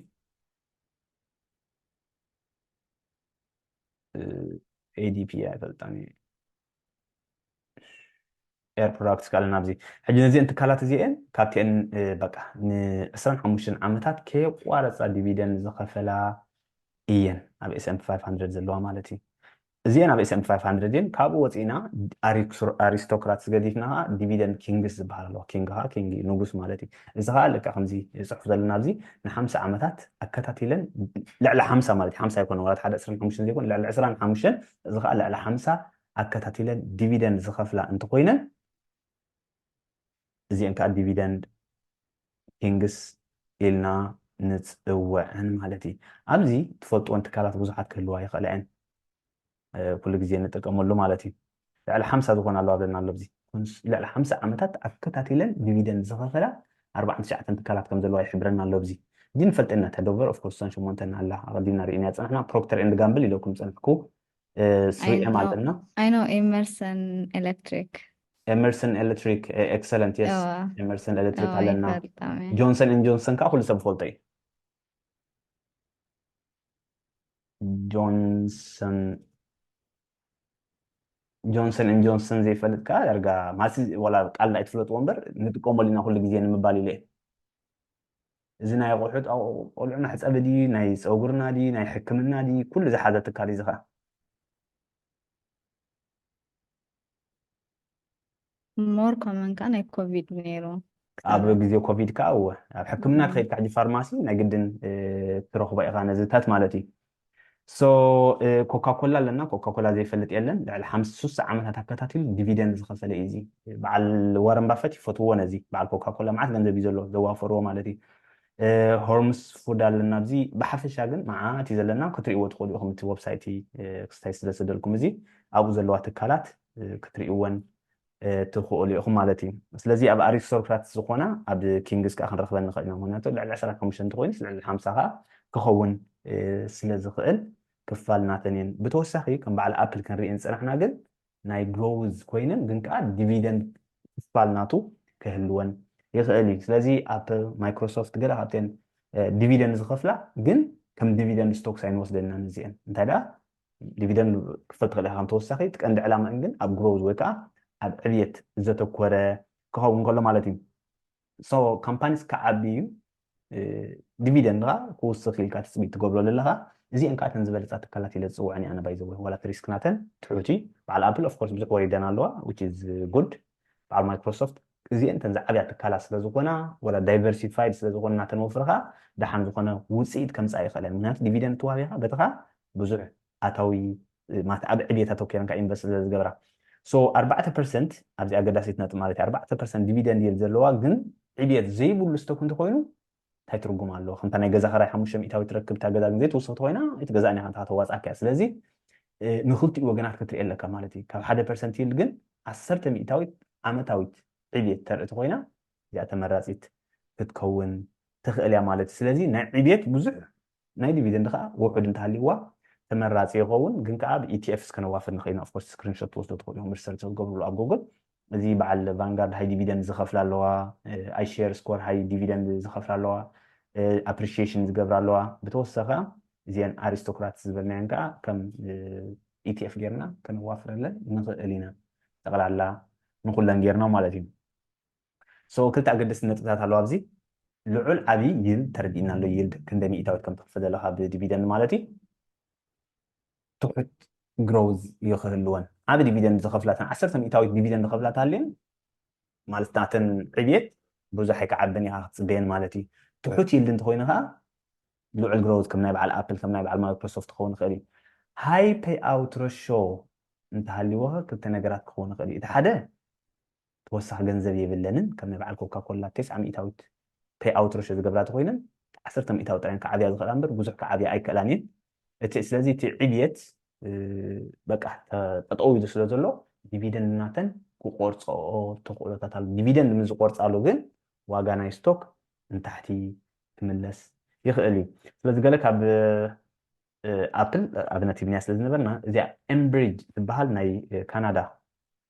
ADP ኣይፈልጣን፣ Air Products ካልእ ናብዚ። ሕጂ ነዚአን ትካላት እዚአን ካብቲአን በቃ ን25 ዓመታት ከየቋረፃ ዲቪደንድ ዝኸፈላ እየን ኣብ S&P five hundred ዘለዋ ማለት እዩ። እዚአን ኣብ S&P five hundred እየን። ካብኡ ወፂና ኣሪክሶ- ኣሪስቶክራትስ ገዲፍና ከዓ ዲቪደንድ ኪንግስ ዝበሃል ኣለዋ። ኪንግ ከዓ ኪንግ እዩ፣ ንጉስ ማለት እዩ። እዚ ከዓ ልክዕ ከምዚ ፅሑፍ ዘለና ኣብዚ ንሓምሳ ዓመታት ኣከታቲለን ልዕሊ ሓምሳ ማለት እዩ፣ ሓምሳ ኣይኮነ ዋላ ሓደ ዕስራን ሓሙሽተን ዘይኮነ ልዕሊ ዕስራን ሓሙሽተን፣ እዚ ከዓ ልዕሊ ሓምሳ ኣከታቲለን ዲቪደንድ ዝኸፍላ እንተኮይነን እዚአን ከዓ ዲቪደንድ ኪንግስ ኢልና ንፅውዐን ማለት እዩ። ኣብዚ ትፈልጥዎን ትካላት ብዙሓት ክህልዋ ይኽእላ እየን፣ ኩሉ ግዜ ንጥቀመሉ ማለት እዩ። ልዕሊ ሓምሳ ዝኾና ኣለዋ ብለና ኣሎ ኣብዚ። ልዕሊ ሓምሳ ዓመታት ኣከታቲለን ዲቪደንድ ዝኸፈላ ኣርባዓን ትሽዓተን ትካላት ከም ዘለዋ ይሕብረና ኣሎ ኣብዚ። እዚ ንፈልጠና ተደበር ኦፍኮርስ እተን ሸሞንተን ኣላ ኣቐዲምና ርኢና ፀናሕና። ፕሮክተር ኤንድ ጋምብል ኢለኩም ፀንሕኩ ስሪኤም ኣለና። I know Emerson Electric. Emerson Electric excellent yes. Emerson Electric ኣለና። ይፈልጣም እየ። Johnson and Johnson ከዓ ኩሉ ሰብ ፈልጦ እዩ። Johnson Johnson and Johnson ዘይፈልጥ ከዓ ዳርጋ ማለት ዋላ ቃል ኣይትፍለጥዎ እምበር ንጥቀመሉ ኢና ኩሉ ግዜ ንምባል ኢለ እየ። እዚ ናይ ኣቑሑት ኣቑ- ቆልዑ መሕፀቢ ድዩ ናይ ፀጉርና ድዩ ናይ ሕክምና ድዩ ኩሉ ዝሓዘ ትካል እዩ። እዚ ከዓ more common ከዓ ናይ ኮቪድ ነይሩ። ኣብ ግዜ ኮቪድ ከዓ እወ ኣብ ሕክምና ትኸይድ ከዓ ሕጂ ፋርማሲ ናይ ግድን እ፣ ትረኽቦ ኢኻ ነዚታት ማለት እዩ። So ኮካ ኮላ ኣለና። ኮካ ኮላ ዘይፈልጥ የለን። ልዕሊ ሓምሳ ዓመታት ኣከታቲሉ ዲቪደንድ ዝኸፈለ እዩ። እዚ በዓል ዋረን ባፈት ይፈትዎ ነዚ በዓል ኮካ ኮላ መዓት ገንዘብ እዩ ዘሎ ዘዋፈርዎ ማለት እዩ። ሆርምስ ፉድ ኣለና ኣብዚ። ብሓፈሻ ግን መዓት እዩ ዘለና ክትሪእዎ ትኽእሉ ኢኹም እቲ ዌብሳይቲ ክስታይ ስለዝሰደልኩም እዚ ኣብኡ ዘለዋ ትካላት ክትሪእወን ትኽእሉ ኢኹም ማለት እዩ። ስለዚ ኣብ ኣሪስቶክራት ዝኾና ኣብ ኪንግስ ከዓ ክንረኽበን ንኽእል ኢና። ምክንያቱ ልዕሊ ዕስራን ሓሙሽተን እንተኮይኑ ልዕሊ ሓምሳ ከዓ ክኸውን ስለዝኽእል ክፋል ናተን እየን። ብተወሳኺ ከም በዓል ኣፕል ክንርኢ ዝፀናሕና ግን ናይ ግሮውዝ ኮይነን ግን ከዓ ዲቪደንድ ክፋል ናቱ ክህልወን ይኽእል እዩ። ስለዚ ኣፕል፣ ማይክሮሶፍት ገለ ካብተን ዲቪደንድ ዝኸፍላ ግን ከም ዲቪደንድ ስቶክስ ኣይንወስደናን እዚአን። እንታይ ደኣ ዲቪደንድ ክፈል ትኽእል ኢኻ ከም ተወሳኺ። እቲ ቀንዲ ዕላማ ግን ኣብ ግሮውዝ ወይ ከዓ ኣብ ዕብየት ዘተኮረ ክኸውን ከሎ ማለት እዩ። So ካምፓኒስ ክዓቢ እዩ። ዲቪደንድ ከዓ ክውስኽ ኢልካ ትፅቢት ትገብሮ ዘለኻ። እዚአን ከዓ እተን ዝበለፃ ትካላት ኢለ ዝፅውዐን እየ ኣነ ባይዘወ ዋላ እቲ ሪስክ ናተን ትሑት እዩ። በዓል ኣፕል ኦፍኮርስ ብዙሕ ወሪደን ኣለዋ which is good። በዓል ማይክሮሶፍት እዚአን እተን ዝዓብያ ትካላት ስለዝኾና ወላ ዳይቨርሲፋይድ ስለዝኾነ ናተን ወፍርኻ ደሓን ዝኾነ ውፅኢት ከምፃ ይኽእለን። ምክንያቱ ዲቪደንድ ትዋቢኻ በትኻ ብዙሕ ኣታዊ ማለት ኣብ ዕብየት ኣተኪረን ከዓ ኢንቨስት ስለ ዝገብራ። So ኣርባዕተ ፐርሰንት ኣብዚ ኣገዳሲት ነጥብ ማለት እዩ። ኣርባዕተ ፐርሰንት ዲቪደንድ ይል ዘለዋ ግን ዕብየት ዘይብሉ ስቶክ እንተኮይኑ እንታይ ትርጉም ኣለዎ? ከምታ ናይ ገዛ ኸራይ ሓሙሽተ ሚእታዊት ትረክብ እታ ገዛ ግን ዘይትውስኽ ተኮይና ኣይትገዛእን ኢኻ እንታ ተዋፃእካ እያ። ስለዚ ንክልቲኡ ወገናት ክትርኢ ኣለካ ማለት እዩ። ካብ ሓደ ፐርሰንት ይል ግን ዓሰርተ ሚእታዊት ዓመታዊት ዕብየት ተርኢ ተኮይና እዚኣ ተመራፂት ክትከውን ትኽእል እያ ማለት እዩ። ስለዚ ናይ ዕብየት ብዙሕ ናይ ዲቪደንድ ከዓ ውሑድ እንተሃልይዋ ተመራፂ ይኸውን። ግን ከዓ ብ ኢቲኤፍስ ከነዋፍር ንኽእል ኢና። ኦፍኮርስ ስክሪንሾት ትወስዶ ትኽእሉ ኢኹም ሪሰርች ክትገብርሉ ኣብ ጉግል። እዚ በዓል ቫንጋርድ ሃይ ዲቪደንድ ዝኸፍላ ኣለዋ፣ ኣይሼር ስኮር ሃይ ዲቪደንድ ዝኸፍላ ኣለዋ፣ ኣፕሪሺዬሽን ዝገብራ ኣለዋ። ብተወሰኸ እዚአን ኣሪስቶክራትስ ዝበልናየን ከዓ ከም ኢቲኤፍ ጌርና ከነዋፍረለን ንኽእል ኢና። ጠቕላላ ንኩለን ጌርና ማለት እዩ። So ክልተ ኣገደስቲ ነጥብታት ኣለዋ ኣብዚ። ልዑል ዓብዪ ይልድ ተረዲእና ኣሎ። ይልድ ክንደይ ሚእታዊት ከም ትኸፍል ዘለኻ ብዲቪደንድ ማለት እዩ። ትሑት ግሮውዝ ይኽህልወን። ዓቢ ዲቪደንድ ዝኸፍላተን ዓሰርተ ሚእታዊት ዲቪደንድ ዝኸፍላ ተሃልየን ማለት ናተን ዕብየት ብዙሕ ኣይክዓብን ኢኻ ክትፅበየን ማለት እዩ። ትሑት ይልድ እንተኮይኑ ከዓ ልዑል ግሮውዝ ከም ናይ በዓል ኣፕል ከም ናይ በዓል ማይክሮሶፍት ክኸውን ይኽእል እዩ። ሃይ ፔይ ኣውት ረሾ እንተሃልይዎ ክልተ ነገራት ክኸውን ይኽእል እዩ። እቲ ሓደ ተወሳኺ ገንዘብ የብለንን ከም ናይ በዓል ኮካ ኮላ ተስዓ ሚእታዊት ፔይ ኣውት ረሾ ዝገብራ ተኮይነን ዓሰርተ ሚእታዊ ጥራይ ክዓብያ ዝኽእላ እምበር ብዙሕ ክዓብያ ኣይክእላን እየን። እቲ ስለዚ እቲ ዕብየት በቃ ጠጠው ኢሉ ስለ ዘሎ ዲቪደንድ ናተን ክቆርፅኦ ተኽእሎታት ኣሎ። ዲቪደንድ ምስ ዝቆርፃሉ ግን ዋጋ ናይ ስቶክ ንታሕቲ ክምለስ ይኽእል እዩ። ስለዚ ገለ ካብ ኣፕል ኣብነት ሂብናያ ስለ ዝነበርና እዚኣ ኤምብሪጅ ትበሃል ናይ ካናዳ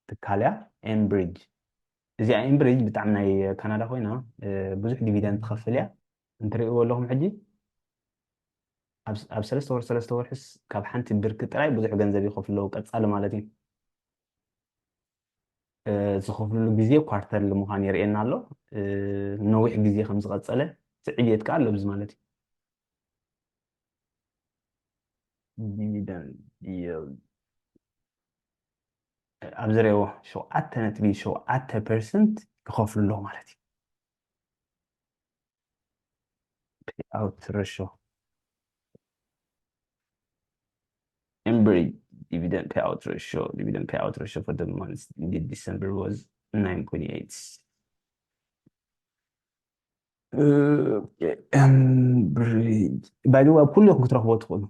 ትካል እያ። ኤምብሪጅ እዚኣ Enbridge ብጣዕሚ ናይ ካናዳ ኮይና ብዙሕ dividend ትኸፍል እያ። እንትርእይዎ ኣለኹም ሕጂ ኣብ ሰለስተ ወር ሰለስተ ወርሕስ ካብ ሓንቲ ብርኪ ጥራይ ብዙሕ ገንዘብ ይኸፍሉ ኣለዉ፣ ቀጻሊ ማለት እዩ። ዝኸፍልሉ ግዜ quarterly ምዃን የርእየና ኣሎ። ነዊሕ ግዜ ከም ዝቐጸለ ትዕብየት ከኣ ኣሎ ብዚ ማለት እዩ። Dividend yield ኣብዚ ርእይዎ ሸውዓተ ነጥቢ ሸውዓተ ፐርሰንት ይኸፍሉ ኣለዉ ማለት እዩ። Payout ratio Enbridge dividend payout ratio dividend payout ratio for the month ended December was nine point eight. Enbridge by the way ኣብ ኩሉ ኢኹም ክትረኽቦ ትኽእሉ።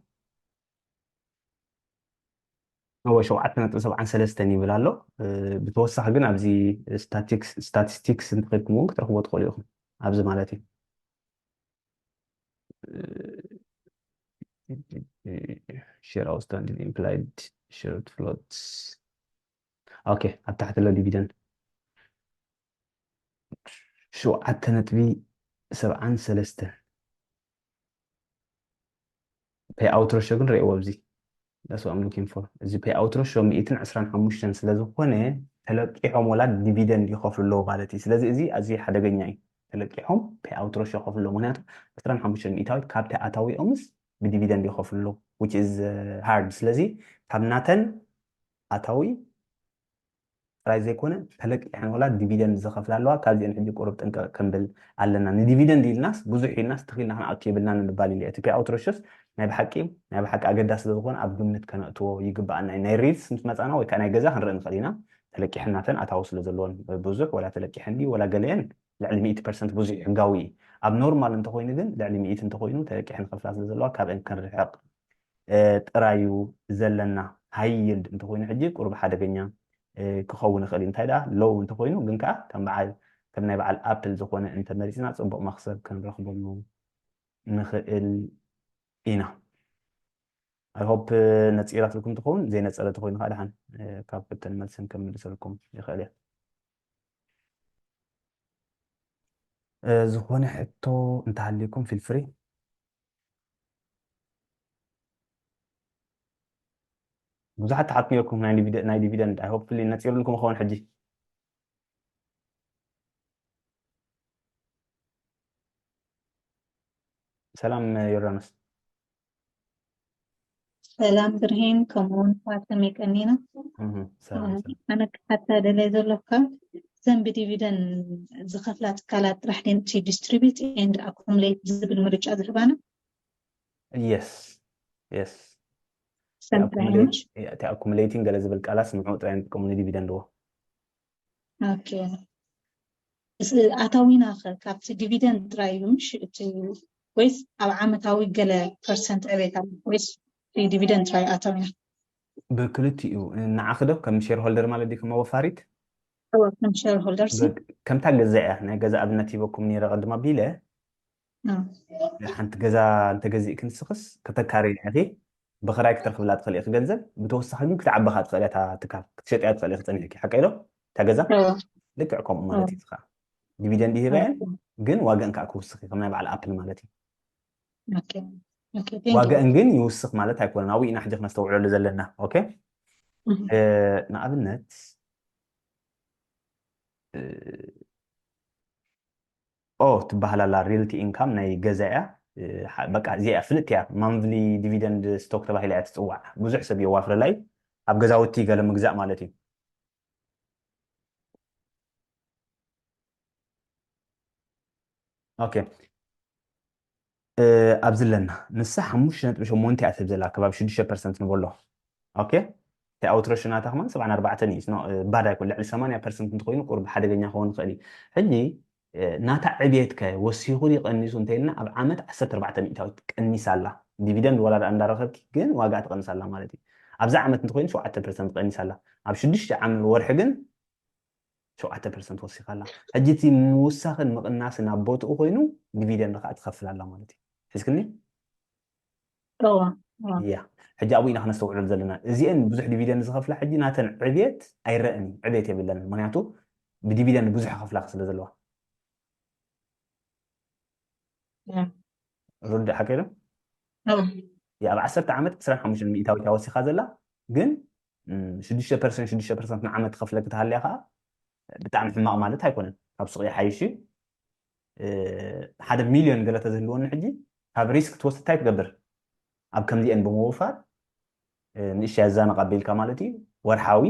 እወ ሸውዓተ ነጥቢ ሰብዓን ሰለስተን ይብል ኣሎ። ብተወሳኺ ግን ኣብዚ statistics እንተኸድኩም እውን ክትረኽቦ ትኽእሉ ኢኹም ኣብዚ ማለት እዩ። Share outstanding implied share float okay ኣብ ታሕቲ ኣሎ dividend ሸውዓተ ነጥቢ ሰብዓን ሰለስተን payout ratio ግን ርእይዎ ኣብዚ that's what I'm looking for እዚ payout ratio ሚእትን ዕስራን ሓሙሽተን ስለ ዝኾነ ተለቂሖም ወላ dividend ይኸፍሉ ኣለዉ ማለት እዩ። ስለዚ እዚ ኣዝዩ ሓደገኛ እዩ። ተለቂሖም payout ratio ይኸፍሉ ኣለዉ ምክንያቱ ዕስራን ሓሙሽተን ሚእታዊት ካብቲ ኣታዊኦምስ ብ dividend ይኸፍሉ ኣለዉ which is hard። ስለዚ ካብ ናተን ኣታዊ ጥራይ ዘይኮነ ተለቂሐን ወላ dividend ዝኸፍላ ኣለዋ። ካብዚአን ሕጂ ቁሩብ ጥንቅቕ ክንብል ኣለና። ን dividend ኢልናስ ብዙሕ ኢልናስ ትኽ ኢልና ክንኣቱ የብልናን ንምባል ኢለ እቲ payout ratio ስ ናይ ብሓቂ ናይ ብሓቂ ኣገዳሲ ስለ ዝኾነ ኣብ ግምት ከነእትዎ ይግበኣና እዩ። ናይ rates ምስ መጻና ወይ ከዓ ናይ ገዛ ክንርኢ ንኽእል ኢና። ተለቂሐን ናተን ኣታዊ ስለ ዘለወን ብዙሕ ወላ ተለቂሐን ድዩ ወላ ገለአን ልዕሊ ሚእቲ ፐርሰንት ብዙሕ እዩ ሕጋዊ እዩ። ኣብ normal እንተኾይኑ ግን ልዕሊ ሚእቲ እንተኾይኑ ተለቂሐን ክኸፍላ ስለ ዘለዋ ካብአን ክንርሕቕ ጥራይ እዩ ዘለና። High yield እንተኾይኑ ሕጂ ቁሩብ ሓደገኛ ክኸውን ይኽእል እዩ። እንታይ ደኣ low እንተኾይኑ ግን ከኣ ከም በዓል ከም ናይ በዓል Apple ዝኾነ እንተመሪጽና ጽቡቕ መኽሰብ ክንረኽበሉ ንኽእል ኢና። I hope ነጺራትልኩም ትኸውን። ዘይነጸረ ተኾይኑ ከኣ ደሓን ካብ ሕቶን መልስን ከምልሰልኩም ይኽእል እየ። ዝኾነ ሕቶ እንተሃልዩኩም feel free። ብዙሓት ትሓቱ ነርኩም ናይ dividend I hopefully ነጺሩልኩም ይኸውን ሕጂ። ሰላም ዮርዳኖስ። ሰላም ብርሂን ከምኡውን ፋተም የቀኒና። ኣነ ክሓታ ደለየ ዘለካ ዘን ብዲቪደን ዝኸፍላ ትካላት ጥራሕ ድን እቲ distribute and accumulate ዝብል ምርጫ ዝህባና? Yes yes Sometimes. እቲ accumulating ገለ ዝብል ቃላት ስምዑ ጥራይ ንጥቀሙ ንዲቪደንድ ዎ Okay. ኣታዊና ከ ካብቲ ዲቪደንድ ጥራይ እዩ ምሽ እቲ ወይስ ኣብ ዓመታዊ ገለ ፐርሰንት ዕቤት ኣሎ ወይስ ዲቪደንድ ጥራይ ኣታዊና? ብክልቲኡ ንዓኺ ዶ ከም ሼር ሆልደር ማለት ድዩ ከም ኣወፋሪት? እወ ከም ሸር ሆልደር ሲ ከምታ ገዛ እያ ናይ ገዛ ኣብነት ሂበኩም ነይረ ቅድም ኣቢለ ሓንቲ ገዛ እንተገዚእኪ ንስኽስ ከተካሪ ኢኺ ብኽራይ ክትረኽብላ ትኽእል ኢኺ ገንዘብ ብተወሳኺ ግን ክትዓበኻ ትኽእል እያ እታ ትካል ክትሸጥያ ትኽእል ኢኺ ፀኒሕኪ ሓቀ ኢሎ እታ ገዛ ልክዕ ከምኡ ማለት እዩ ከዓ ዲቪደንድ ይህባ እየን ግን ዋጋን ከዓ ክውስኽ እዩ ከም ናይ በዓል ኣፕል ማለት እዩ ዋጋን ግን ይውስኽ ማለት ኣይኮነን ኣብኡ ኢና ሕጂ ክነስተውዕለሉ ዘለና ኦኬ ንኣብነት ኦ ትበሃል ኣላ realty income ናይ ገዛ እያ በቃ እዚኣ ፍልጥ እያ monthly dividend stock ተባሂላ እያ ትፅዋዕ ብዙሕ ሰብ የዋፍረላ እዩ ኣብ ገዛውቲ ገለ ምግዛእ ማለት እዩ okay ኣብዚ ኣለና ንሳ ሓሙሽተ ነጥቢ ሸሞንተ እያ ትህብ ዘላ ከባቢ ሽዱሽተ ፐርሰንት ንበሎ okay እቲ ኣውትረሽናታ ከማን ሰብዓን ኣርባዕተን እዩ ባዳ ይኮን ልዕሊ ሰማንያ ፐርሰንት እንተኮይኑ ቁርብ ሓደገኛ ክኸውን ይኽእል እዩ ሕጂ ናታ ዕብየት ከ ወሲኹ ድዩ ቀኒሱ እንተኢልና ኣብ ዓመት ዓሰርተ ኣርባዕተ ሚእታዊት ቀኒሳ ኣላ ዲቪደንድ ወላ ደኣ እንዳረኸብኪ ግን ዋጋ ትቐንስ ኣላ ማለት እዩ ኣብዚ ዓመት እንተኮይኑ ሸውዓተ ፐርሰንት ቀኒሳ ኣላ ኣብ ሽዱሽተ ዓመት ወርሒ ግን ሸውዓተ ፐርሰንት ወሲኻ ኣላ ሕጂ እቲ ምውሳኽን ምቕናስን ኣብ ቦትኡ ኮይኑ ዲቪደንድ ከዓ ትኸፍል ኣላ ማለት እዩ ሒዝክኒ እዋ እያ ሕጂ ኣብኡ ኢና ክነስተውዕለሉ ዘለና እዚአን ብዙሕ ዲቪደንድ ዝኸፍላ ሕጂ ናተን ዕብየት ኣይረአን እዩ ዕብየት የብለንን ምክንያቱ ብዲቪደንድ ብዙሕ ከፍላካ ስለ ዘለዋ። ርዱእ ሓቂ ዶ? ያ ኣብ ዓሰርተ ዓመት ዕስራን ሓሙሽተን ሚእታዊት እያ ወሲኻ ዘላ። ግን ሽዱሽተ ፐርሰንት ሽዱሽተ ፐርሰንት ንዓመት ትኸፍለኪ ተሃልያ ከዓ ብጣዕሚ ሕማቕ ማለት ኣይኮነን። ካብ ሱቕ ይሓይሽ እዩ። ሓደ ሚልዮን ገለ ተዝህልወኒ ሕጂ ካብ ሪስክ ትወስድ እንታይ ትገብር? ኣብ ከምዚአን ብምውፋር ንእሽተይ ኣዛነቕ ኣቢልካ ማለት እዩ። ወርሓዊ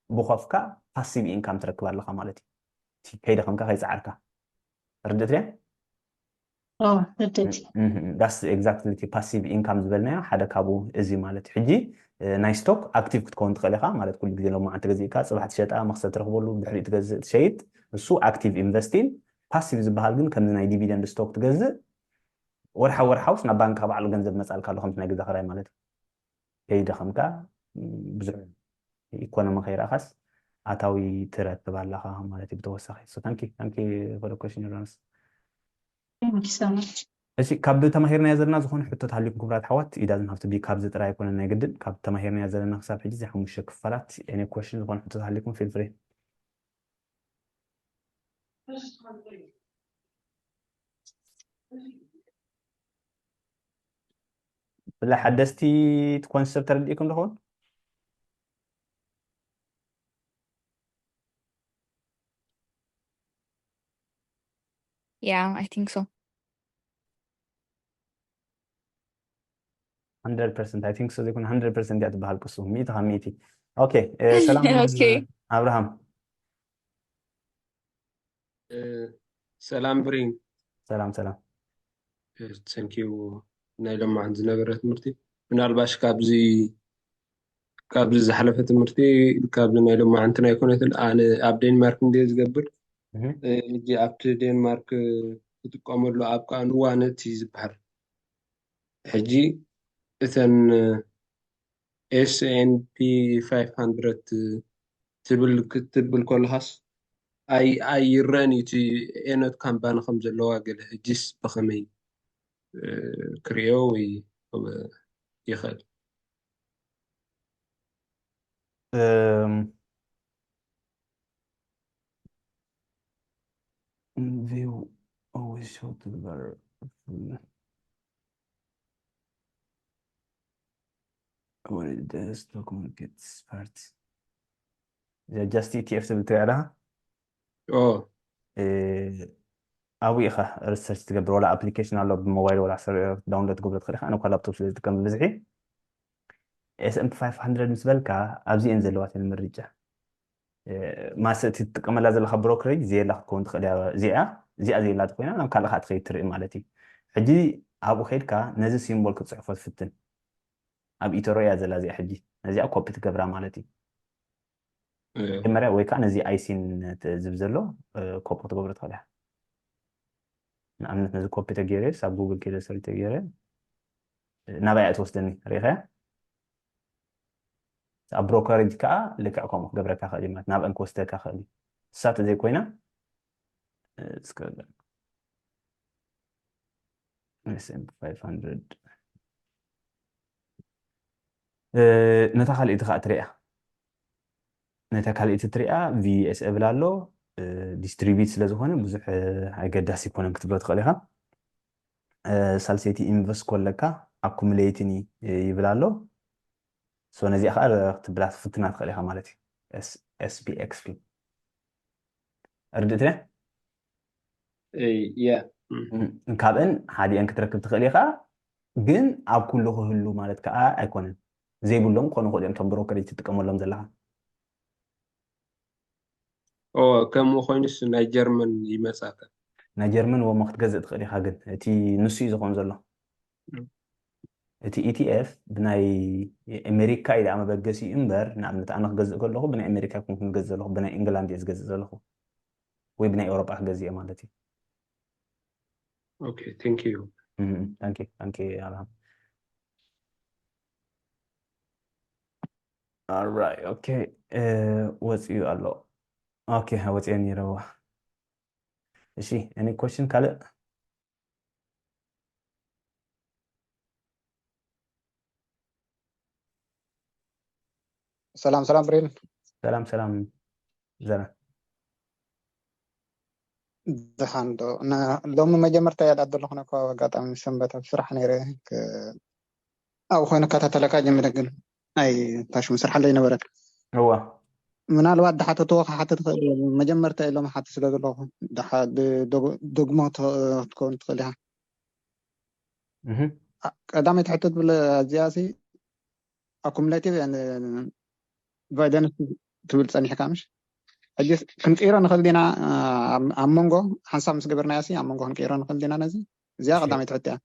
ብኾፍካ ፓሲቭ ኢንካም ትረክብ ኣለኻ ማለት እዩ። ከይደኸምካ ከይፀዓርካ። ርድእት ድያ? ርድእት። ዳስ ኤግዛክትሊ እቲ ፓሲቭ ኢንካም ዝበልናዮ ሓደ ካብኡ እዚ ማለት ሕጂ ናይ ስቶክ ኣክቲቭ ክትከውን ትኽእል ኢኻ ማለት ኩሉ ግዜ ሎማዓንቲ ገዚእካ ፅባሕ ትሸጣ መክሰብ ትረኽበሉ ድሕሪኡ ትገዝእ ትሸይጥ። እሱ ኣክቲቭ ኢንቨስቲንግ። ፓሲቭ ዝበሃል ግን ከምዚ ናይ ዲቪደንድ ስቶክ ትገዝእ ወርሓ ወርሓውስ ናብ ባንካ ባዕሉ ገንዘብ መፃልካ ኣሎ ከምቲ ናይ ገዛ ክራይ ማለት እዩ። ከይደኸምካ ብዙሕ ኢኮኖሚ ከይረኣኻስ ኣታዊ ትረክብ ኣለኻ ማለት እዩ። ብተወሳኺ so thank you thank you for the question ዮርዳኖስ። እሺ ካብ ተማሂርናዮ ዘለና ዝኾነ ሕቶ ተሃሊኩም ክቡራት ኣሕዋት ኢዳዝን ሃፍቲ ቢ ካብዚ ጥራይ ኣይኮነን ናይ ግድን ካብ ተማሂርናዮ ዘለና ክሳብ ሕጂ እዚ ሓሙሽተ ክፋላት any question ዝኾነ ሕቶ ተሃሊኩም feel free። ብላ ሓደስቲ እቲ ኮንሰፕት ተረዲእኩም ዶ ኸውን? Yeah, I think so. hundred percent I think so ዘይኮነ hundred percent እያ ትበሃል ቅሱ ሚእቲ ካብ ሚእቲ። ኦኬ ሰላም Okay. ኣብርሃም። ሰላም ብሪን። ሰላም ሰላም። Thank you ናይ ሎማዓንቲ ዝነበረ ትምህርቲ ምናልባሽ ካብዚ ካብዚ ዝሓለፈ ትምህርቲ ካብዚ ናይ ሎማዓንቲ ናይ ኮነትን ኣነ ኣብ ዴንማርክ እንደ ዝገብር ሕጂ ኣብቲ ዴንማርክ ትጥቀመሉ ኣብ ከኣ ንዋነት እዩ ዝበሃል። ሕጂ እተን S and P five hundred ትብል ክትብል ከለኻስ ኣይ ኣይረን እዩ እቲ ኤኖት ካምፓኒ ከም ዘለዋ ገለ ሕጂስ ብኸመይ ክርእዮ ወይ ይኽእል? Um, view always show to the better. What it does to communicate part. Just E T F ትብል ትሪኣ ኣለኻ? ኦ ኣብኡ ኢኻ ሪሰርች ትገብር። ዋላ ኣፕሊኬሽን ኣሎ ብሞባይል ዋላ ሰብ ዳውንሎድ ትገብሮ ትኽእል ኢኻ። ኣነ እኳ ላፕቶፕ ስለ ዝጥቀም ብብዝሒ S and P five hundred ምስ በልካ ኣብዚአን ዘለዋት እየን ምርጫ። ማሰ እቲ ትጥቀመላ ዘለኻ ብሮከሬጅ ዘየላ ክትከውን ትኽእል እያ። እዚኣ እዚኣ ዘየላ ተኮይና ናብ ካልእ ከዓ ትኸይድ ትርኢ ማለት እዩ። ሕጂ ኣብኡ ከይድካ ነዚ ሲምቦል ክትፅሕፎ ትፍትን። ኣብ ኢተሮ እያ ዘላ እዚኣ ሕጂ ነዚኣ ኮፒ ትገብራ ማለት እዩ። መጀመርያ ወይ ከዓ ነዚ ኣይሲን ዝብ ዘሎ ኮፒ ክትገብሮ ትኽእል እያ። ንኣብነት ነዚ ኮፒ ተገይረስ ኣብ ጉግል ከይደ ሰሪ ተገይረ ናባይ እያ ትወስደኒ ርኢኸያ። ኣብ ብሮከሬጅ ከዓ ልክዕ ከምኡ ክገብረካ ክእል እዩ ማለት ናብአን ክወስደካ ክእል እዩ። እሳ ተዘይኮይና እስከ S and P five hundred ነታ ካልእቲ ከዓ ትሪኣ ነታ ካልእቲ ትሪኣ ቪኤስ እብል ኣሎ ዲስትሪቢዩት ስለ ዝኾነ ብዙሕ ኣገዳሲ ይኮነን ክትብሎ ትኽእል ኢኻ። ሳልሰይቲ ኢንቨስት ኮለካ ኣኩሙሌይትን ይብል ኣሎ። ነዚኣ ከዓ ክትብላ ትፍትና ትኽእል ኢኻ ማለት እዩ። ኤስፒኤክስፒ ርድእት ነ ያ ካብአን ሓዲአን ክትረክብ ትኽእል ኢኻ። ግን ኣብ ኩሉ ክህሉ ማለት ከዓ ኣይኮነን። ዘይብሎም ክኾኑ ይኽእሉ እዮም እቶም ብሮከሬጅ ትጥቀመሎም ዘለኻ። ከምኡ ኮይኑስ ናይ ጀርመን ይመፃካ። ናይ ጀርመን ወሞ ክትገዝእ ትኽእል ኢኻ። ግን እቲ ንሱ እዩ ዝኾን ዘሎ። እቲ ኢቲኤፍ ብናይ ኣሜሪካ እዩ ደኣ መበገሲኡ እምበር ንኣብነት ኣነ ክገዝእ ከለኹ ብናይ ኣሜሪካ ይኮንኩ ዝገዝእ ዘለኹ ብናይ ኢንግላንድ እየ ዝገዝእ ዘለኹ ወይ ብናይ ኤውሮጳ ክገዝእ እየ ማለት እዩ። Okay, thank you. Thank you, thank you ኣብርሃም። Alright, okay. ወፂኡ ኣሎ። Okay, ወፂኦ ነይረዋ። እሺ፣ any question ካልእ? ሰላም ሰላም ብሬን። ሰላም ሰላም ዘና። ደሓን ዶ? ሎሚ መጀመርታ እያ ደኣ ዘለኹ። እኮ ኣጋጣሚ ሰንበት ኣብ ስራሕ ነይረ። ኣብ ኮይኑ እከታተለካ ጀሚረ፣ ግን ኣይ ታሽሙ ስራሕ ኣለይ ነበረን። እዋ ምናልባት ድሓተትዎ ክሓትት ትኽእል። መጀመርታ ኢሎም ሓቲ ስለ ዘለኹ ድሓ- ድ- ደግ- ደግሞ ት- ክትከውን ትኽእል ኢኻ። እህ ቀዳመይቲ ሕቶ ትብል እዚኣ ሲ ኣኩሙሌቲቭ ቫይደንስ ትብል ጸኒሕካ ምሽ? ሕጂ ክንቅይሮ ንኽእል ዲና? ኣብ- ኣብ መንጎ ሓንሳብ ምስ ገበርናያ ሲ ኣብ መንጎ ክንቅይሮ ንኽእል ዲና? ነዚ እዚኣ ቀዳመይቲ ሕቶ እያ።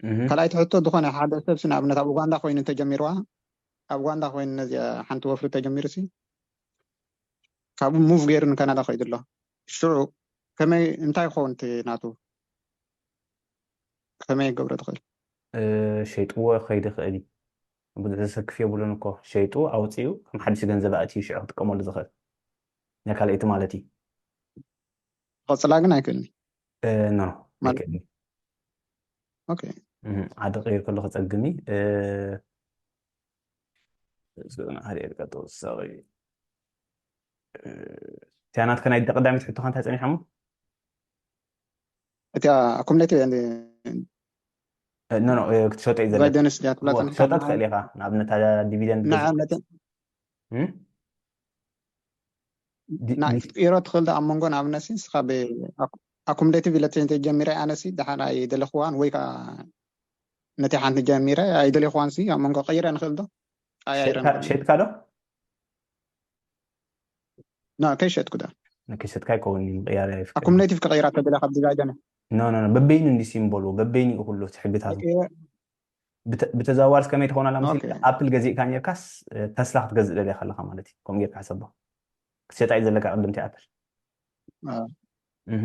እህ ካልኣይቲ ሕቶ ዝኾነ ሓደ ሰብ ሲ ንኣብነት ኣብ ኡጋንዳ ኮይኑ እንተጀሚርዋ፣ ኣብ ኡጋንዳ ኮይኑ ነዚ ሓንቲ ወፍሪ ተጀሚሩ ሲ ካብኡ ሙቭ ገይሩ ንካናዳ ከይዱ ኣሎ። ሽዑ ከመይ እንታይ ክኸውን እቲ ናቱ ከመይ ገብረ ትኽእል? እ፣ ሸይጥዎ ከይድ ይኽእል እዩ። ብዙሕ ዘሰክፍ የብሉን እኮ። ሸይጡ ኣውፂኡ ከም ሓድሽ ገንዘብ ኣእትዩ ሽዑ ክጥቀመሉ ዝኽእል ናይ ካልኣይቲ ማለት እዩ። ክቐፅላ ግን ኣይክእልን። እ፣ ኖ ኖ ማለት- ኣይክእልን። ኦኬ እህ፣ ዓዲ ቀይር ከሎ ከፀግም እዩ። እ፣ እዚኣ ናትካ ተወሳኺ፣ እ፣ እቲኣ ናትካ ናይ ቀዳሚት ሕቶኻ እንታይ ፀኒሓ እሞ? እቲኣ ኣኩሙሌቲቭ እ፣ ኖ ኖ እ፣ ክትሸጦ እዩ ዘለካ። ቫይደንስ ዲያ ትብላ እወ፣ ጸኒሕካ ክትሸጦ ማለት ትኽእል ኢኻ። ንኣብነት ዲቪደንድ ንዓ ገዚእካ ነቲ- እም? ዲ- ንዓ ዲ- ክትቅይሮ ትኽእል ዶ ኣብ መንጎ ንኣብነት ሲ ንስኻ ብ- ኣኩ- ኣኩሙሌቲቭ ኢለ ጀሚረ ኣነ ሲ ድሓር ኣይደለኽዋን ወይ ከዓ ነቲ ሓንቲ ጀሚረ ኣይደለኽዋን ሲ ኣብ መንጎ ቀይረ ንኽእል ዶ? ኣይ- ኣይረ ሸጥካ- ንኽእል። ሸጥካ ዶ? ና ከይሸጥኩ ዳ ከይሸጥካ ይከውን እዩ ምቕያር ኣይፍቀድን። ኣኩሙሌቲቭ ክቕይራ ተደለ ካብ ዲቫይደነ ኖ ኖ ኖ፣ በበይኑ እንዲ ሲምቦሉ በበይኑ እዩ ኩሉ እቲ ሕግታት። ብተ- ብተዘዋዋሪ ከመይ ትኸውን ኣላ መሲልካ? ኦኬ። ኣፕል ገዚእካ ኔርካስ እ፣ ተስላ ክትገዝእ ደሊኻ ኣለኻ ማለት እዩ። ከምኡ ጌርካ ሕሰቦ። ክትሸጣ እዩ ዘለካ ቅድምቲ ኣፕል። አ። እህ።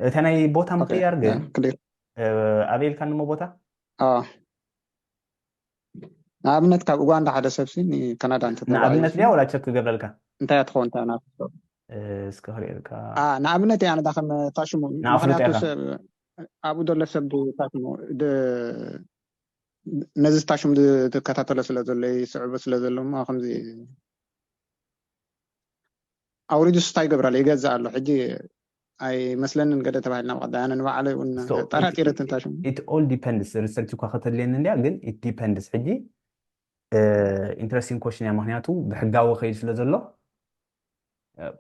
እታ ናይ ቦታ ኦኬ፣ ምቕያር ግን ያ፣ ክሊር። እ፣ ኣበይ ኢልካ ንሞ ቦታ? አ። ንኣብነት ካብ ኡጋንዳ ሓደ ሰብ ሲ ንካናዳ እንተ ንኣብነት ተጓዒዙ ድያ ወላ ቸክ ክገብረልካ? እንታይ እያ ትኸውን እታ ናቱ? እ፣ እስከ ክርእየልካ። አ፣ ንኣብነት እያ ነዳ ከም ታሽሙ ንኣፍልጦ ምክንያቱ ኢኻ። ሰብ ኣብኡ ዘሎ ሰብ ታሽሙ ድ- ነዚ ታሽሙ ድ- ትከታተሎ ስለ ዘሎ ይስዕቦ ስለ ዘሎ እሞ ከምዚ ኣውሪዱስ እንታይ ይገብራሉ ይገዝእ ኣሎ ሕጂ ኣይመስለንን ገደ ተባሂልና ብቐዳያነ ንባዕለይ እውን So, ጠራጢረ it- ትንታሽሙ it all depends። ሪሰርች እኳ ከተድልየኒ እንድያ ግን it depends። ሕጂ ኢንትረስቲንግ ኮሽን እያ፣ ምክንያቱ ብሕጋዊ ከይድ ስለ ዘሎ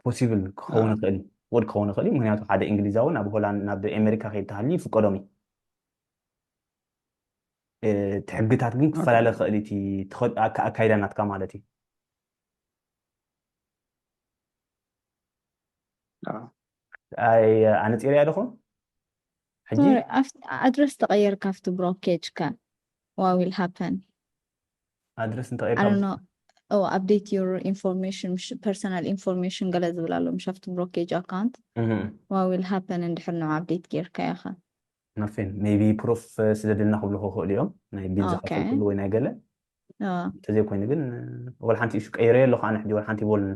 ፖሲብል ክኸውን አ። ይኽእል እዩ፣ ውድ ክኸውን ይኽእል እዩ። ምክንያቱ ሓደ እንግሊዛዊ ናብ ሆላንድ ናብ ኣሜሪካ ከይድ ተሃልዩ ይፍቀዶም እዩ። እ፣ እቲ ሕግታት ግን ክፈላለ ይኽእል እዩ፣ እቲ ትኸ- ኣካ- ኣካይዳ ናትካ ማለት እዩ። አ። ኣይ ኣነፂረ እያ ደኹም ሕጂ ኣድረስ ተቐየርካ ኣብቲ ብሮኬጅ ከ what will happen? ኣድረስ I don't እንተቐይርካ know. Oh, update your information, personal information ገለ ዝብል ኣሎ ምሽ ኣብቲ ብሮኬጅ ኣካውንት። እህ። What will happen እንድሕር ንዑ ኣፕዴት ጌርካዮ ከ? ናፊን ሜቢ ፕሩፍ ስደድልና ክብሉ ክኽእሉ እዮም። ናይ ቢል ኦኬ። ዝኸፈልኩሉ ወይ ናይ ገለ ኦ፣ እንተዘይኮይኑ ግን ወላ ሓንቲ ኢሹ ቀይረዮ ኣለኹ ኣነ ሕጂ ወላ ሓንቲ ይበሉኒ።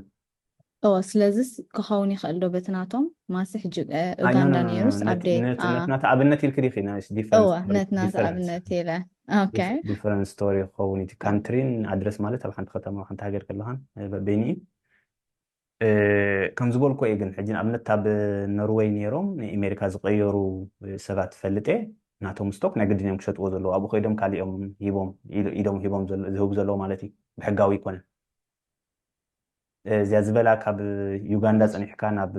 ኦ፣ ስለዚስ ክኸውን ይኽእል ዶ በቲ ናቶም ማሲ ሕጂ እ፣ ኣይ፣ ኖ፣ ኡጋንዳ ኖ፣ ኖ፣ ነይሩስ ኖ፣ ነቲ- ኣፕዴት ነቲ- አ፣ ነቲ ንኣብነት ኢልክዲ ኢኺ ናይ ዲፈረንስ እወ ስቶሪ- ነቲ ናቲ ዲፈረንስ- ኣብነት ኢለ። ኦኬ። ዲፍ- ዲፈረንስ ስቶሪ ክኸውን እቲ ካንትሪን ኣድረስ ማለት ኣብ ሓንቲ ከተማ ኣብ ሓንቲ ሃገር ከለኻን እ፣ በበይኑ እዩ። እ፣ ከም ዝበልኩ እዩ ግን ሕጂ ንኣብነት ኣብ ኖርወይ ነይሮም ንኣሜሪካ ዝቀየሩ ሰባት ፈልጥ እየ። ናቶም ስቶክ ናይ ግድን እዮም ክሸጥዎ ዘለዎ፣ ኣብኡ ከይዶም ካሊኦም ሂቦም ኢሉ- ኢዶም ሂቦም ዘሎ- ዝህቡ ዘለዎ ማለት እዩ፣ ብሕጋዊ ኣይኮነን። እዚኣ ዝበላ ካብ ዩጋንዳ ጸኒሕካ ናብ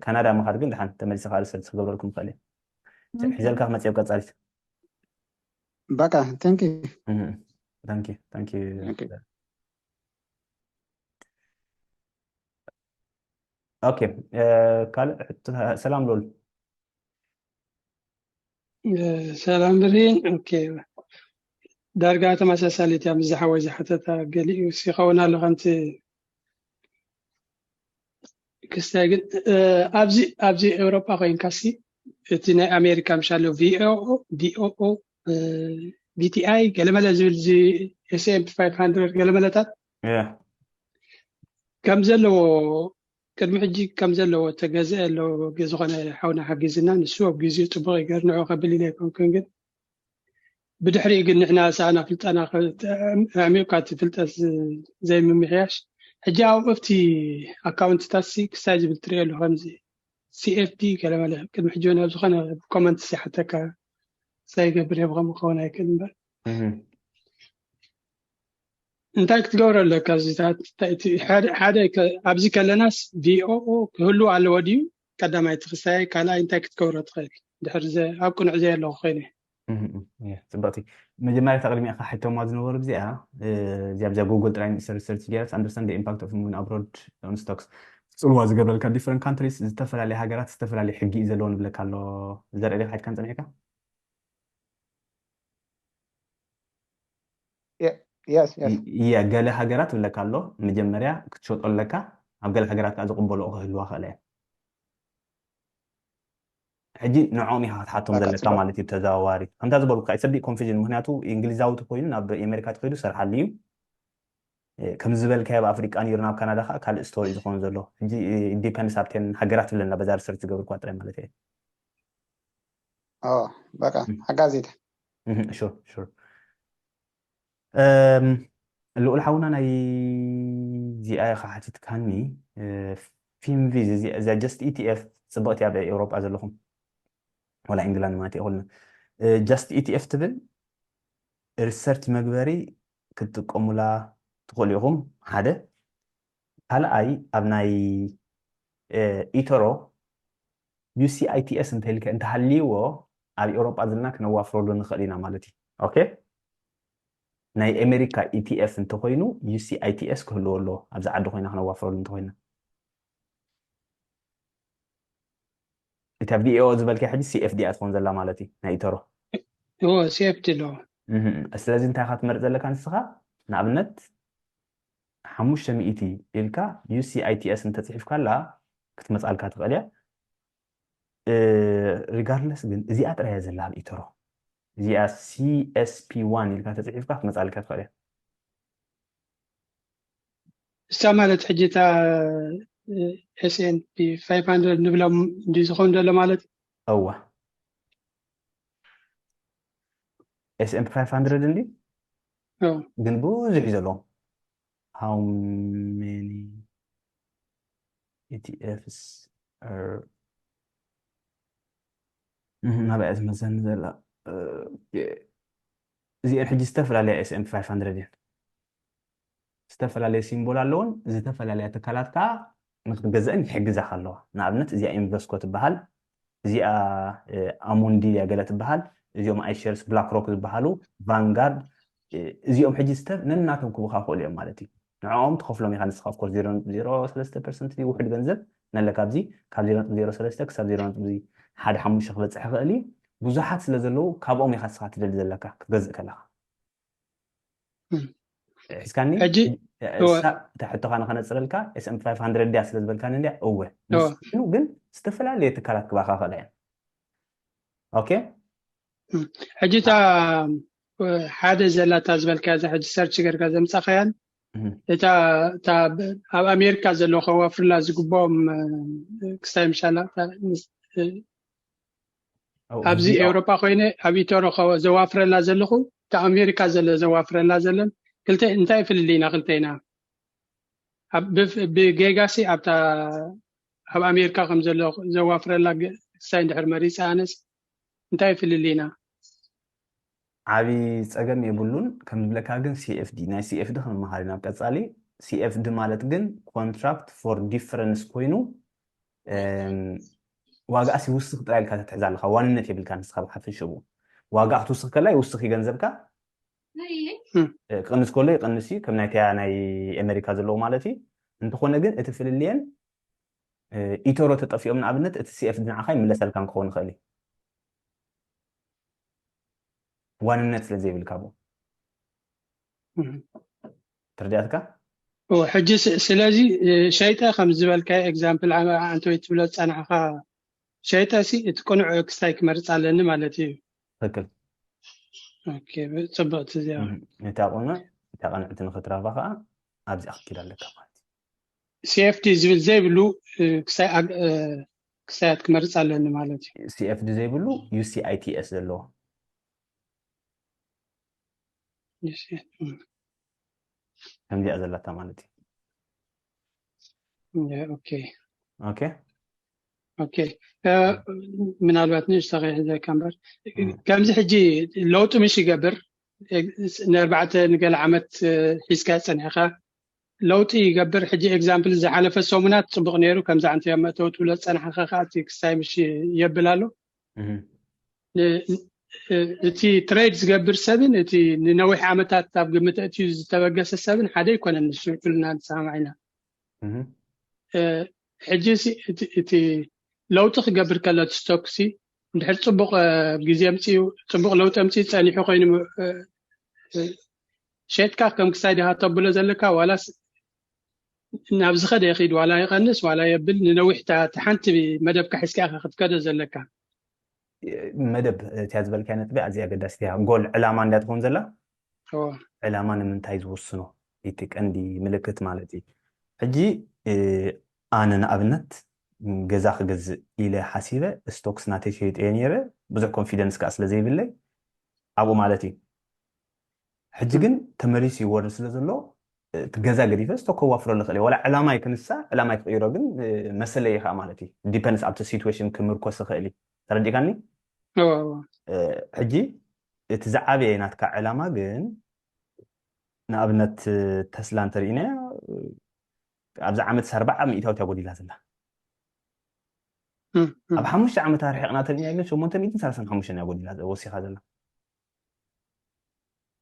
ካናዳ ምኻድ ግን ድሓን ተመሊስኻ ሪሰርች ክገብረልኩም ይኽእል እየ። ሒዘልካ ክመጽእ እየ ኣብ ቀጻሊት። በቃ፣ thank you። እህ፣ thank you፣ thank you። ኦኬ። ኦኬ፣ ካልእ ሕቶ? ሰላም ሉል። ሰላም ብሪን። ኦኬ፣ ዳርጋ ተመሳሳሊት እያ ምስ ዝሓወይ ዝሓተታ፣ ገሊኡ ይኸውን ኣሎ ከምቲ ክስታይ። ግን ኣብዚ ኣብዚ ኤውሮጳ ኮይንካሲ እቲ ናይ ኣሜሪካ ምሻሎ ቪኦኦ ቪኦኦ ቪቲኣይ ገለመለ ዝብል እዚ ኤስኤምፒ ፋይቭ ሃንድረድ ገለመለታት ያ። ከም ዘለዎ ቅድሚ ሕጂ ከም ዘለዎ ተገዝአ ኣሎ ዝኾነ ሓውና ሓጊዝና ንሱ ኣብ ግዜኡ ጽቡቕ ይገር ንዑ ከብል ኢለ ኣይኮንኩን። ግን ብድሕሪኡ ግን ንሕና ሰኣና ፍልጠና ኣዕሚቕካ እቲ ፍልጠት ዘይምምሕያሽ ሕጂ ኣብ ኣብቲ ኣካውንትታት ሲ ክሳይ ዝብል ትሪኦ ኣሎ ከምዚ CFD ገለ መለ ቅድሚ ሕጂ ናብ ዝኾነ ኮመንት ይሓተካ ሳይገብር እየ ብኸምኡ ክኸውን ኣይክእል እምበር እንታይ ክትገብሮ ኣለካ እዚታት እንታይ እቲ ሓደ ሓደ ከ- ኣብዚ ከለናስ VOO ክህሉ ኣለዎ ድዩ ቀዳማይ እቲ ክሳይ ካልኣይ እንታይ ክትገብሮ ትኽእል ድሕር ዘ- ኣብ ቅኑዕ ዘየለኹ ኮይነ ጽብቕቲ መጀመርያ ተቕድሚኻ ሕቶማ ዝነበሩ እዚኣ እዚኣ ብዛ ጉግል ጥራይ ሪሰርች ገይረስ understand the impact of moving abroad on stocks ጽልዋ ዝገብረልካ different countries ዝተፈላለየ ሃገራት ዝተፈላለየ ሕጊ እዩ ዘለዎ ንብለካ ኣሎ ዘርኢ ዲኻ ሓትካን ጸኒሕካ Yes, yes. የ ገለ ሃገራት ብለካ ኣሎ መጀመርያ ክትሸጦ ኣለካ ኣብ ገለ ሃገራት ከዓ ዝቕበልኦ ክህልዋ ክእለ ሕጂ ንዕኦም ኢኻ ክትሓቶም ዘለካ ማለት እዩ ተዘዋዋሪ ከምታ ዝበልኩ it's a big confusion ምክንያቱ እንግሊዛዊ ተኮይኑ ናብ ኣሜሪካ ተኮይኑ ሰርሓሉ እዩ ከም ዝበልካዮ ኣብ ኣፍሪቃ ነይሩ ናብ ካናዳ ከዓ ካልእ ስቶሪ ዝኸውን ዘሎ ሕጂ ዲፐንድስ ኣብተን ሃገራት ብለና በዛ ሪሰርች ዝገብርኳ ጥራይ ማለት እየ በቃ ሓጋዜታ ሹር ሹር ልኡል ሓውና ናይ ዚኣ ኢኻ ሓቲትካኒ ፊምቪዝ እዚኣ just ኢቲኤፍ ፅብቕቲ ኣብ ኤውሮጳ ዘለኹም ወላ ኢንግላንድ ማለት ይኹልና just ኢቲኤፍ ትብል ሪሰርች መግበሪ ክትጥቀሙላ ትኽእሉ ኢኹም ሓደ ካልኣይ ኣብ ናይ ኢተሮ UCITS እንተልከ እንተሃልይዎ ኣብ ኤውሮጳ ዘለና ክነዋፍረሉ ንኽእል ኢና ማለት እዩ ኦኬ ናይ ኣሜሪካ ኢቲኤፍ እንተኮይኑ UCITS ክህልዎ ኣለዎ ኣብዚ ዓዲ ኮይና ክነዋፍረሉ እንተኮይና እታ ቪኦ ዝበልካ ሕጂ CFD እያ ትኸውን ዘላ ማለት እዩ ናይ ኢተሮ እዎ CFD ኣለዎ ስለዚ እንታይ ኢኻ ትመርፅ ዘለካ ንስኻ ንኣብነት ሓሙሽተ ሚእቲ ኢልካ UCITS እንተፅሒፍካላ ክትመፃልካ ትኽእል እያ regardless ግን እዚኣ ጥራይ እያ ዘላ ኣብ ኢተሮ እዚኣ CSP one ኢልካ ተፅሒፍካ ክትመፃልካ ትኽእል እያ እሳ ማለት ሕጂ እታ S&P five hundred ንብሎም እንዲ ዝኸውን ዘሎ ማለት እወ S&P five hundred እንዲ ግን ብዙሕ እዩ ዘለዎም how many ETFs are ናብኣ ትመልሰኒ ዘላ እዚአን ሕጂ ዝተፈላለያ S&P five hundred እየን ዝተፈላለየ ሲምቦል ኣለዎን ዝተፈላለያ ትካላት ከዓ ንክትገዝአን ይሕግዛካ ኣለዋ ንኣብነት እዚኣ ኢንቨስኮ ትበሃል እዚኣ ኣሙንዲ እያ ገለ ትበሃል እዚኦም iShares BlackRock ዝበሃሉ Vanguard እዚኦም ሕጂ ስተብ ነናቶም ክቡካ ክእሉ እዮም ማለት እዩ ንዕኦም ትኸፍሎም ኢኻ ንስኻ of course zero ነጥቢ zero ሰለስተ percent ውሕድ ገንዘብ ነለካ ኣብዚ ካብ zero ነጥቢ zero ሰለስተ ክሳብ zero ነጥቢ ሓደ ሓሙሽተ ክበፅሕ ይኽእል እዩ ብዙሓት ስለ ዘለዉ ካብኦም ኢኻ ንስኻ ትደሊ ዘለካ ክትገዝእ ከለኻ ሒዝካኒ ሕጂ እሳ እታ ሕቶኻ ንኸነፅረልካ S&P five hundred ድያ ስለ ዝበልካኒ እንድያ እወ ምስ ኮይኑ ግን ዝተፈላለየ ትካላት ክባካ ክእላ እየን ኦኬ ሕጂ እታ ሓደ ዘላታ ዝበልካያ እዛ ሕጂ ሰርች ገርካ ዘምፃኻያን እታ እታ ኣብ ኣሜሪካ ዘለዉ ከዋፍርላ ዝግብኦም ክሳይ ምሻላ ኣብዚ ኤውሮጳ ኮይነ ኣብ ኢተሮ ዘዋፍረላ ዘለኹ እታ ኣሜሪካ ዘሎ ዘዋፍረላ ዘለን ክልተ እንታይ ፍልልይና ክልተይና ብጌጋሲ ኣብታ ኣብ ኣሜሪካ ከም ዘሎ ዘዋፍረላ ክሳይ እንድሕር መሪፀ ኣነስ እንታይ ፍልልይና ዓብዪ ፀገም የብሉን ከም ዝብለካ ግን CFD ናይ CFD ክንመሃር ኢና ኣብ ቀፃሊ CFD ማለት ግን contract for difference ኮይኑ ዋጋኣሲ ውስኽ ጥራይ ኢልካ ተትሕዛ ኣለካ ዋንነት የብልካ ንስኻ ብሓፈሽኡ ዋጋ ክትውስኽ ከላ ይውስኽ እዩ ገንዘብካ ክቕንስ ከሎ ይቕንስ እዩ ከም ናይተያ ናይ ኣሜሪካ ዘለዉ ማለት እዩ እንተኾነ ግን እቲ ፍልልየን ኢተሮ ተጠፊኦም ንኣብነት እቲ CFD ንዓኻ ይምለሰልካን ክኸውን ይኽእል እዩ ዋንነት ስለ ዘይብልካ ብኡ ተረዲኣትካ ሕጂ ስለዚ ሸይጠ ከም ዝበልካ example ኣንተ ወይ ትብሎ ዝፀናሕካ ሸይጠ ሲ እቲ ቅኑዕ ክስታይ ክመርፅ ኣለኒ ማለት እዩ ትክክል ፅብቕቲ እዚኣ እታ ቅኑዕ እታ ቅንዕቲ ንክትረኽባ ከዓ ኣብዚኣ ክትኪድ ኣለካ ማለት እዩ CFD ዝብል ዘይብሉ ክሳያት ክመርፅ ኣለኒ ማለት እዩ CFD ዘይብሉ UCITS ዘለዎ ከምዚኣ ዘላታ ማለት እዩ ኦኬ ኦኬ ኦኬ። ምናልባት ንእሽቶ ከይሕዘካ እምበር፣ ከምዚ ሕጂ ለውጢ ምሽ ይገብር፣ ንኣርባዕተ ንገለ ዓመት ሒዝካ ጸኒሕካ፣ ለውጢ ይገብር። ሕጂ ኤግዛምፕል ዝሓለፈ ሰሙናት ጽቡቕ ነይሩ፣ ከምዚ ዓንተ መእተው ትብሎ ዝጸናሕካ ከኣ እቲ ክስታይ ምሽ የብል ኣሎ። እቲ ትሬድ ዝገብር ሰብን እቲ ንነዊሕ ዓመታት ኣብ ግምት እትዩ ዝተበገሰ ሰብን ሓደ ኣይኮነን። ንሱ ኩልና ንሰማማዕ ኢና። ሕጂ እቲ ለውጢ ክገብር ከሎ እቲ ስቶክ ሲ እንድሕር ፅቡቅ ግዜ ምፅኡ፣ ፅቡቅ ለውጢ ምፅኡ፣ ፀኒሑ ኮይኑ ሸጥካ ከም ክሳይ ዲኻ ተብሎ ዘለካ፣ ዋላስ ናብ ዝኸደ ይኺድ፣ ዋላ ይቐንስ ዋላ የብል፣ ንነዊሕ ሓንቲ መደብካ ሒዝካ ኢኻ ክትከዶ ዘለካ። መደብ እቲያ ዝበልካያ ነጥቢ ኣዝያ ኣገዳሲት እያ። ጎል ዕላማ እንድያ ትኸውን ዘላ። ዕላማ ንምንታይ ዝውስኖ? እቲ ቀንዲ ምልክት ማለት እዩ። ሕጂ ኣነ ንኣብነት ገዛ ክገዝእ ኢለ ሓሲበ፣ ስቶክስ ናተይ ሸይጠዮ ነይረ፣ ብዙሕ ኮንፊደንስ ከዓ ስለ ዘይብለይ ኣብኡ ማለት እዩ። ሕጂ ግን ተመሊሱ ይወርድ ስለ ዘሎ እቲ ገዛ ገዲፈ ስቶክ ከዋፍረሉ ይኽእል እየ። ዋላ ዕላማይ ክንሳ ዕላማይ ክቕይሮ ግን መሰለይ ከዓ ማለት እዩ። ዲፐንስ ኣብቲ ሲትዌሽን ክምርኮስ ይኽእል እዩ። ተረዲእካኒ? ሕጂ እቲ ዝዓበየ ናትካ ዕላማ ግን ንኣብነት ተስላ እንተርኢናያ ኣብዚ ዓመት ኣርባዓ ሚእታዊት እያ ጎዲላ ዘላ። ኣብ ሓሙሽተ ዓመት ኣርሒቕና ተርኢና ግን ሸሞንተ ሚእትን ሰላሳን ሓሙሽተን እያ ጎዲላ ወሲኻ ዘላ።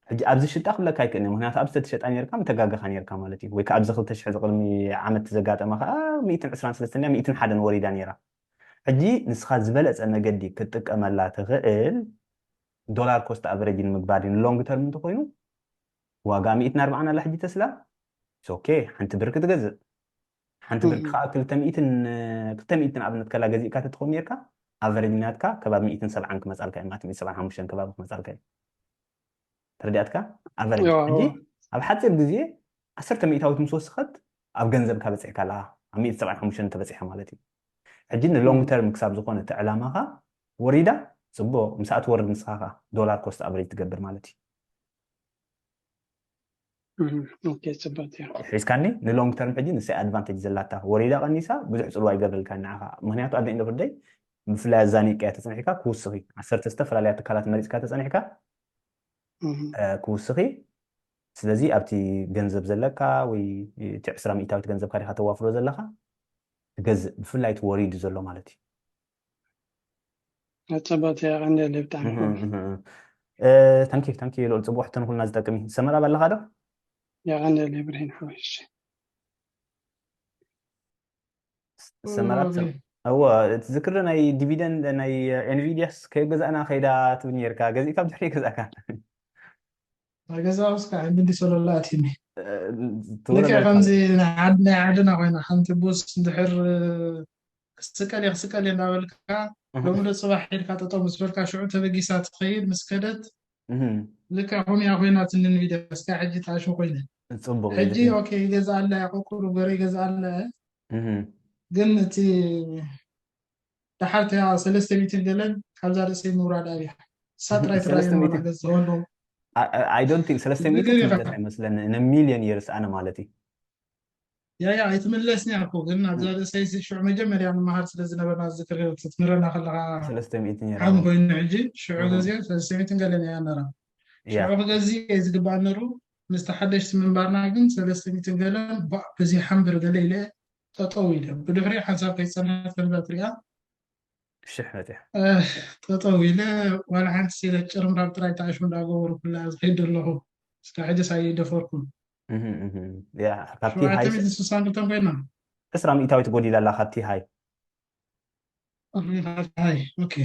ሕጂ ኣብዚ ሽጣ ክብለካ ኣይክእልን፣ ምክንያቱ ኣብዚ ተትሸጣ ነርካ ምተጋገኻ ነርካ ማለት እዩ። ወይ ከዓ ኣብዚ ክልተ ሽሕ ዝቅድሚ ዓመት ዘጋጠመ ከዓ ሚእትን ዕስራን ሰለስተን እያ ሚእትን ሓደን ወሪዳ ነይራ። ሕጂ ንስኻ ዝበለፀ መገዲ ክትጥቀመላ ትኽእል ዶላር ኮስት ኣቨሬጅ ንምግባር እዩ። ንሎንግ ተርም እንተኮይኑ ዋጋ ሚእትን ኣርባዓን ኣላ ሕጂ ተስላ። ኦኬ፣ ሓንቲ ብር ክትገዝእ ሓንቲ ብር ከዓ ክልተ ሚእትን ክልተ ሚእትን ኣብነት ከላ ገዚእካ ተትኸውን ነርካ ኣቨሬጅ ናትካ ከባቢ ሚእትን ሰብዓን ክመፃልካ እዩ ማለት ሚእትን ሰብዓን ሓሙሽተን ከባቢ ክመፃልካ እዩ። ተረዲኣትካ? ኣቨሬጅ ሕጂ ኣብ ሓፂር ግዜ ዓሰርተ ሚእታዊት ምስ ወስኸት ኣብ ገንዘብካ በፂሕካ ኣለካ ኣብ ሚእትን ሰብዓን ሓሙሽተን ተበፂሐ ማለት እዩ። ሕጂ ንሎንግ ተርም ክሳብ ዝኾነ እቲ ዕላማኻ ወሪዳ ፅቡቅ ምስ ኣትወርድ ንስኻ ከዓ ዶላር ኮስት ኣቨሬጅ ትገብር ማለት እዩ። ሒዝካኒ ንሎንግ ተርም ሕጂ ንሳይ ኣድቫንቴጅ ዘላታ ወሪዳ ቀኒሳ ብዙሕ ፅልዋ ይገብረልካ ንዓኻ። ምክንያቱ ኣደ ኢንዶ ደይ ብፍላይ ኣዛኒቅያ ተፀኒሕካ ክውስኺ ዓሰርተ ዝተፈላለያ ትካላት መሪፅካ ተፀኒሕካ ክውስኺ። ስለዚ ኣብቲ ገንዘብ ዘለካ ወይ እቲ ዕስራ ሚእታዊት ገንዘብካ ዲካ ተዋፍሮ ዘለካ ትገዝእ ብፍላይ እቲ ወሪዱ ዘሎ ማለት እዩ። ኣጸባት ያቐንደል ብጣዕሚ ታንኪ ታንኪ ልዑል ጽቡቅ ሕቶ ንኩልና ዝጠቅም እዩ። ሰመራ ባለኻ ዶ? ያቐንደል ብርሂን ሓወሽ ሰመራ እዎ እቲ ዝክሪ ናይ ዲቪደንድ ናይ ኤንቪዲያስ ከይገዛእና ከይዳ ትብል ነርካ ገዚእካ ብድሕሪ ገዛእካ ገዛ ውስጥ ምንዲ ሰለላ ኣትኒ ልክዕ ከምዚ ናይ ዓድና ኮይና ሓንቲ ቡስ እንድሕር ክስቀል እየ ክስቀል እየ እንዳበልካ ሎሚ ዶ ፅባሕ ኢልካ ጠጠው ምስ በልካ ሽዑ ተበጊሳ ትኸይድ ምስ ከደት ልክዕ ከምያ ኮይና ትንን ቪድዮ እስካ ሕጂ ተኣሽሙ ኮይነ ፅቡቅ ሕጂ ኦኬ ይገዛ ኣለ ቆቁሩ ገረ ይገዛ ኣለ ግን እቲ ደሓር ተያ ሰለስተ ሚእትን ገለን ካብዛ ርእሰይ ምውራድ ኣብያ እሳ ጥራይ ትራይ ማለት ዝሆኑ I don't think ሰለስተ ሚእቲ ትምለስ ኣይመስለኒ ን ሚልዮን የርስ ኣነ ማለት እዩ ያ ያ ኣይትምለስኒ ኣልኩ ግን ኣብዛ ርእሰይ ሽዑ መጀመርያ ንመሃር ስለ ዝነበርና ዝክር ክትምረና ከለካ ሰለስተ ሚእቲ ነይራ ዓም ኮይኑ ሕጂ ሽዑ ግዜ ሰለስተ ሚእትን ገለን እያ ነራ ሽዑ ክገዝእ እየ ዝግባእ ነሩ ምስቲ ሓደሽቲ ምንባርና ግን ሰለስተ ሚእትን ገለን በዚሓም ብር ገለ ኢለ ጠጠው ኢለ ብድሕሪኡ ሓንሳብ ከይፀንሐት ከምዛ ትሪኣ ሽሕ መፅያ ጠጠው ኢለ ዋላ ሓንቲ ሲለ ጭርምራም ጥራይ ተኣሽሙ እንዳገበሩ ኩላ ዝኸይድ ኣለኹ እስካ ሕጅስ ኣይደፈርኩም ካብቲ ሃይ ስሳን ክልተን ኮይና ዕስራ ሚእታዊት ጎዲላ ኣላ ካብቲ ሃይ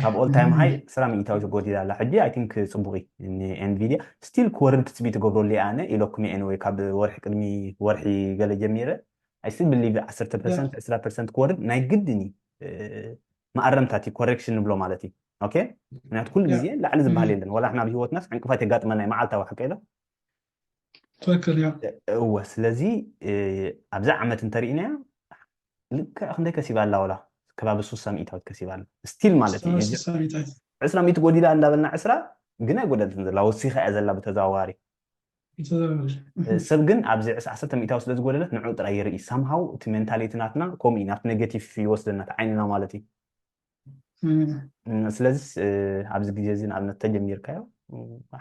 ካብ ኦል ታይም ሃይ ዕስራ ሚእታዊት ጎዲላ ኣላ ሕጂ ኣይ ቲንክ ፅቡቅ እዩ ኤንቪዲያ ስቲል ክወርድ ትፅቢት ገብረሉ ኣነ ኢለኩም ኤንወይ ካብ ወርሒ ቅድሚ ወርሒ ገለ ጀሚረ ኣይ ስቲል ብሊቭ ዓሰርተ ፐርሰንት ዕስራ ፐርሰንት ክወርድ ናይ ግድን እዩ መኣረምታት እዩ ኮሬክሽን ንብሎ ማለት እዩ ኦኬ ምክንያቱ ኩሉ ግዜ ላዕሊ ዝበሃል የለን ዋላ ሕና ኣብ ህይወትናስ ዕንቅፋት የጋጥመና እዩ መዓልታዊ ሓቂ ኢሎ ትክክል እያ እወ ስለዚ ኣብዚ ዓመት እንተሪእናያ ልክዕ ክንደይ ከሲባ ኣላ ወላ ከባቢ ሱሳ ሚእታዊት ከሲባ ኣላ ስቲል ማለት እዩ ሰሚታት ዕስራ ሚእቲ ጎዲላ እንዳበልና ዕስራ ግን ኣይጎደልትን ዘላ ወሲኻ እያ ዘላ ብተዘዋዋሪ ሰብ ግን ኣብዚ ዓሰርተ ሚእታዊ ስለ ዝጎደለት ንዑ ጥራይ ይርኢ ሳምሃው እቲ ሜንታሊቲ ናትና ከምኡ እዩ ናብቲ ኔጌቲቭ ይወስደና እቲ ዓይንና ማለት እዩ ስለዚስ ኣብዚ ግዜ እዚ ንኣብነት ተጀሚርካዮ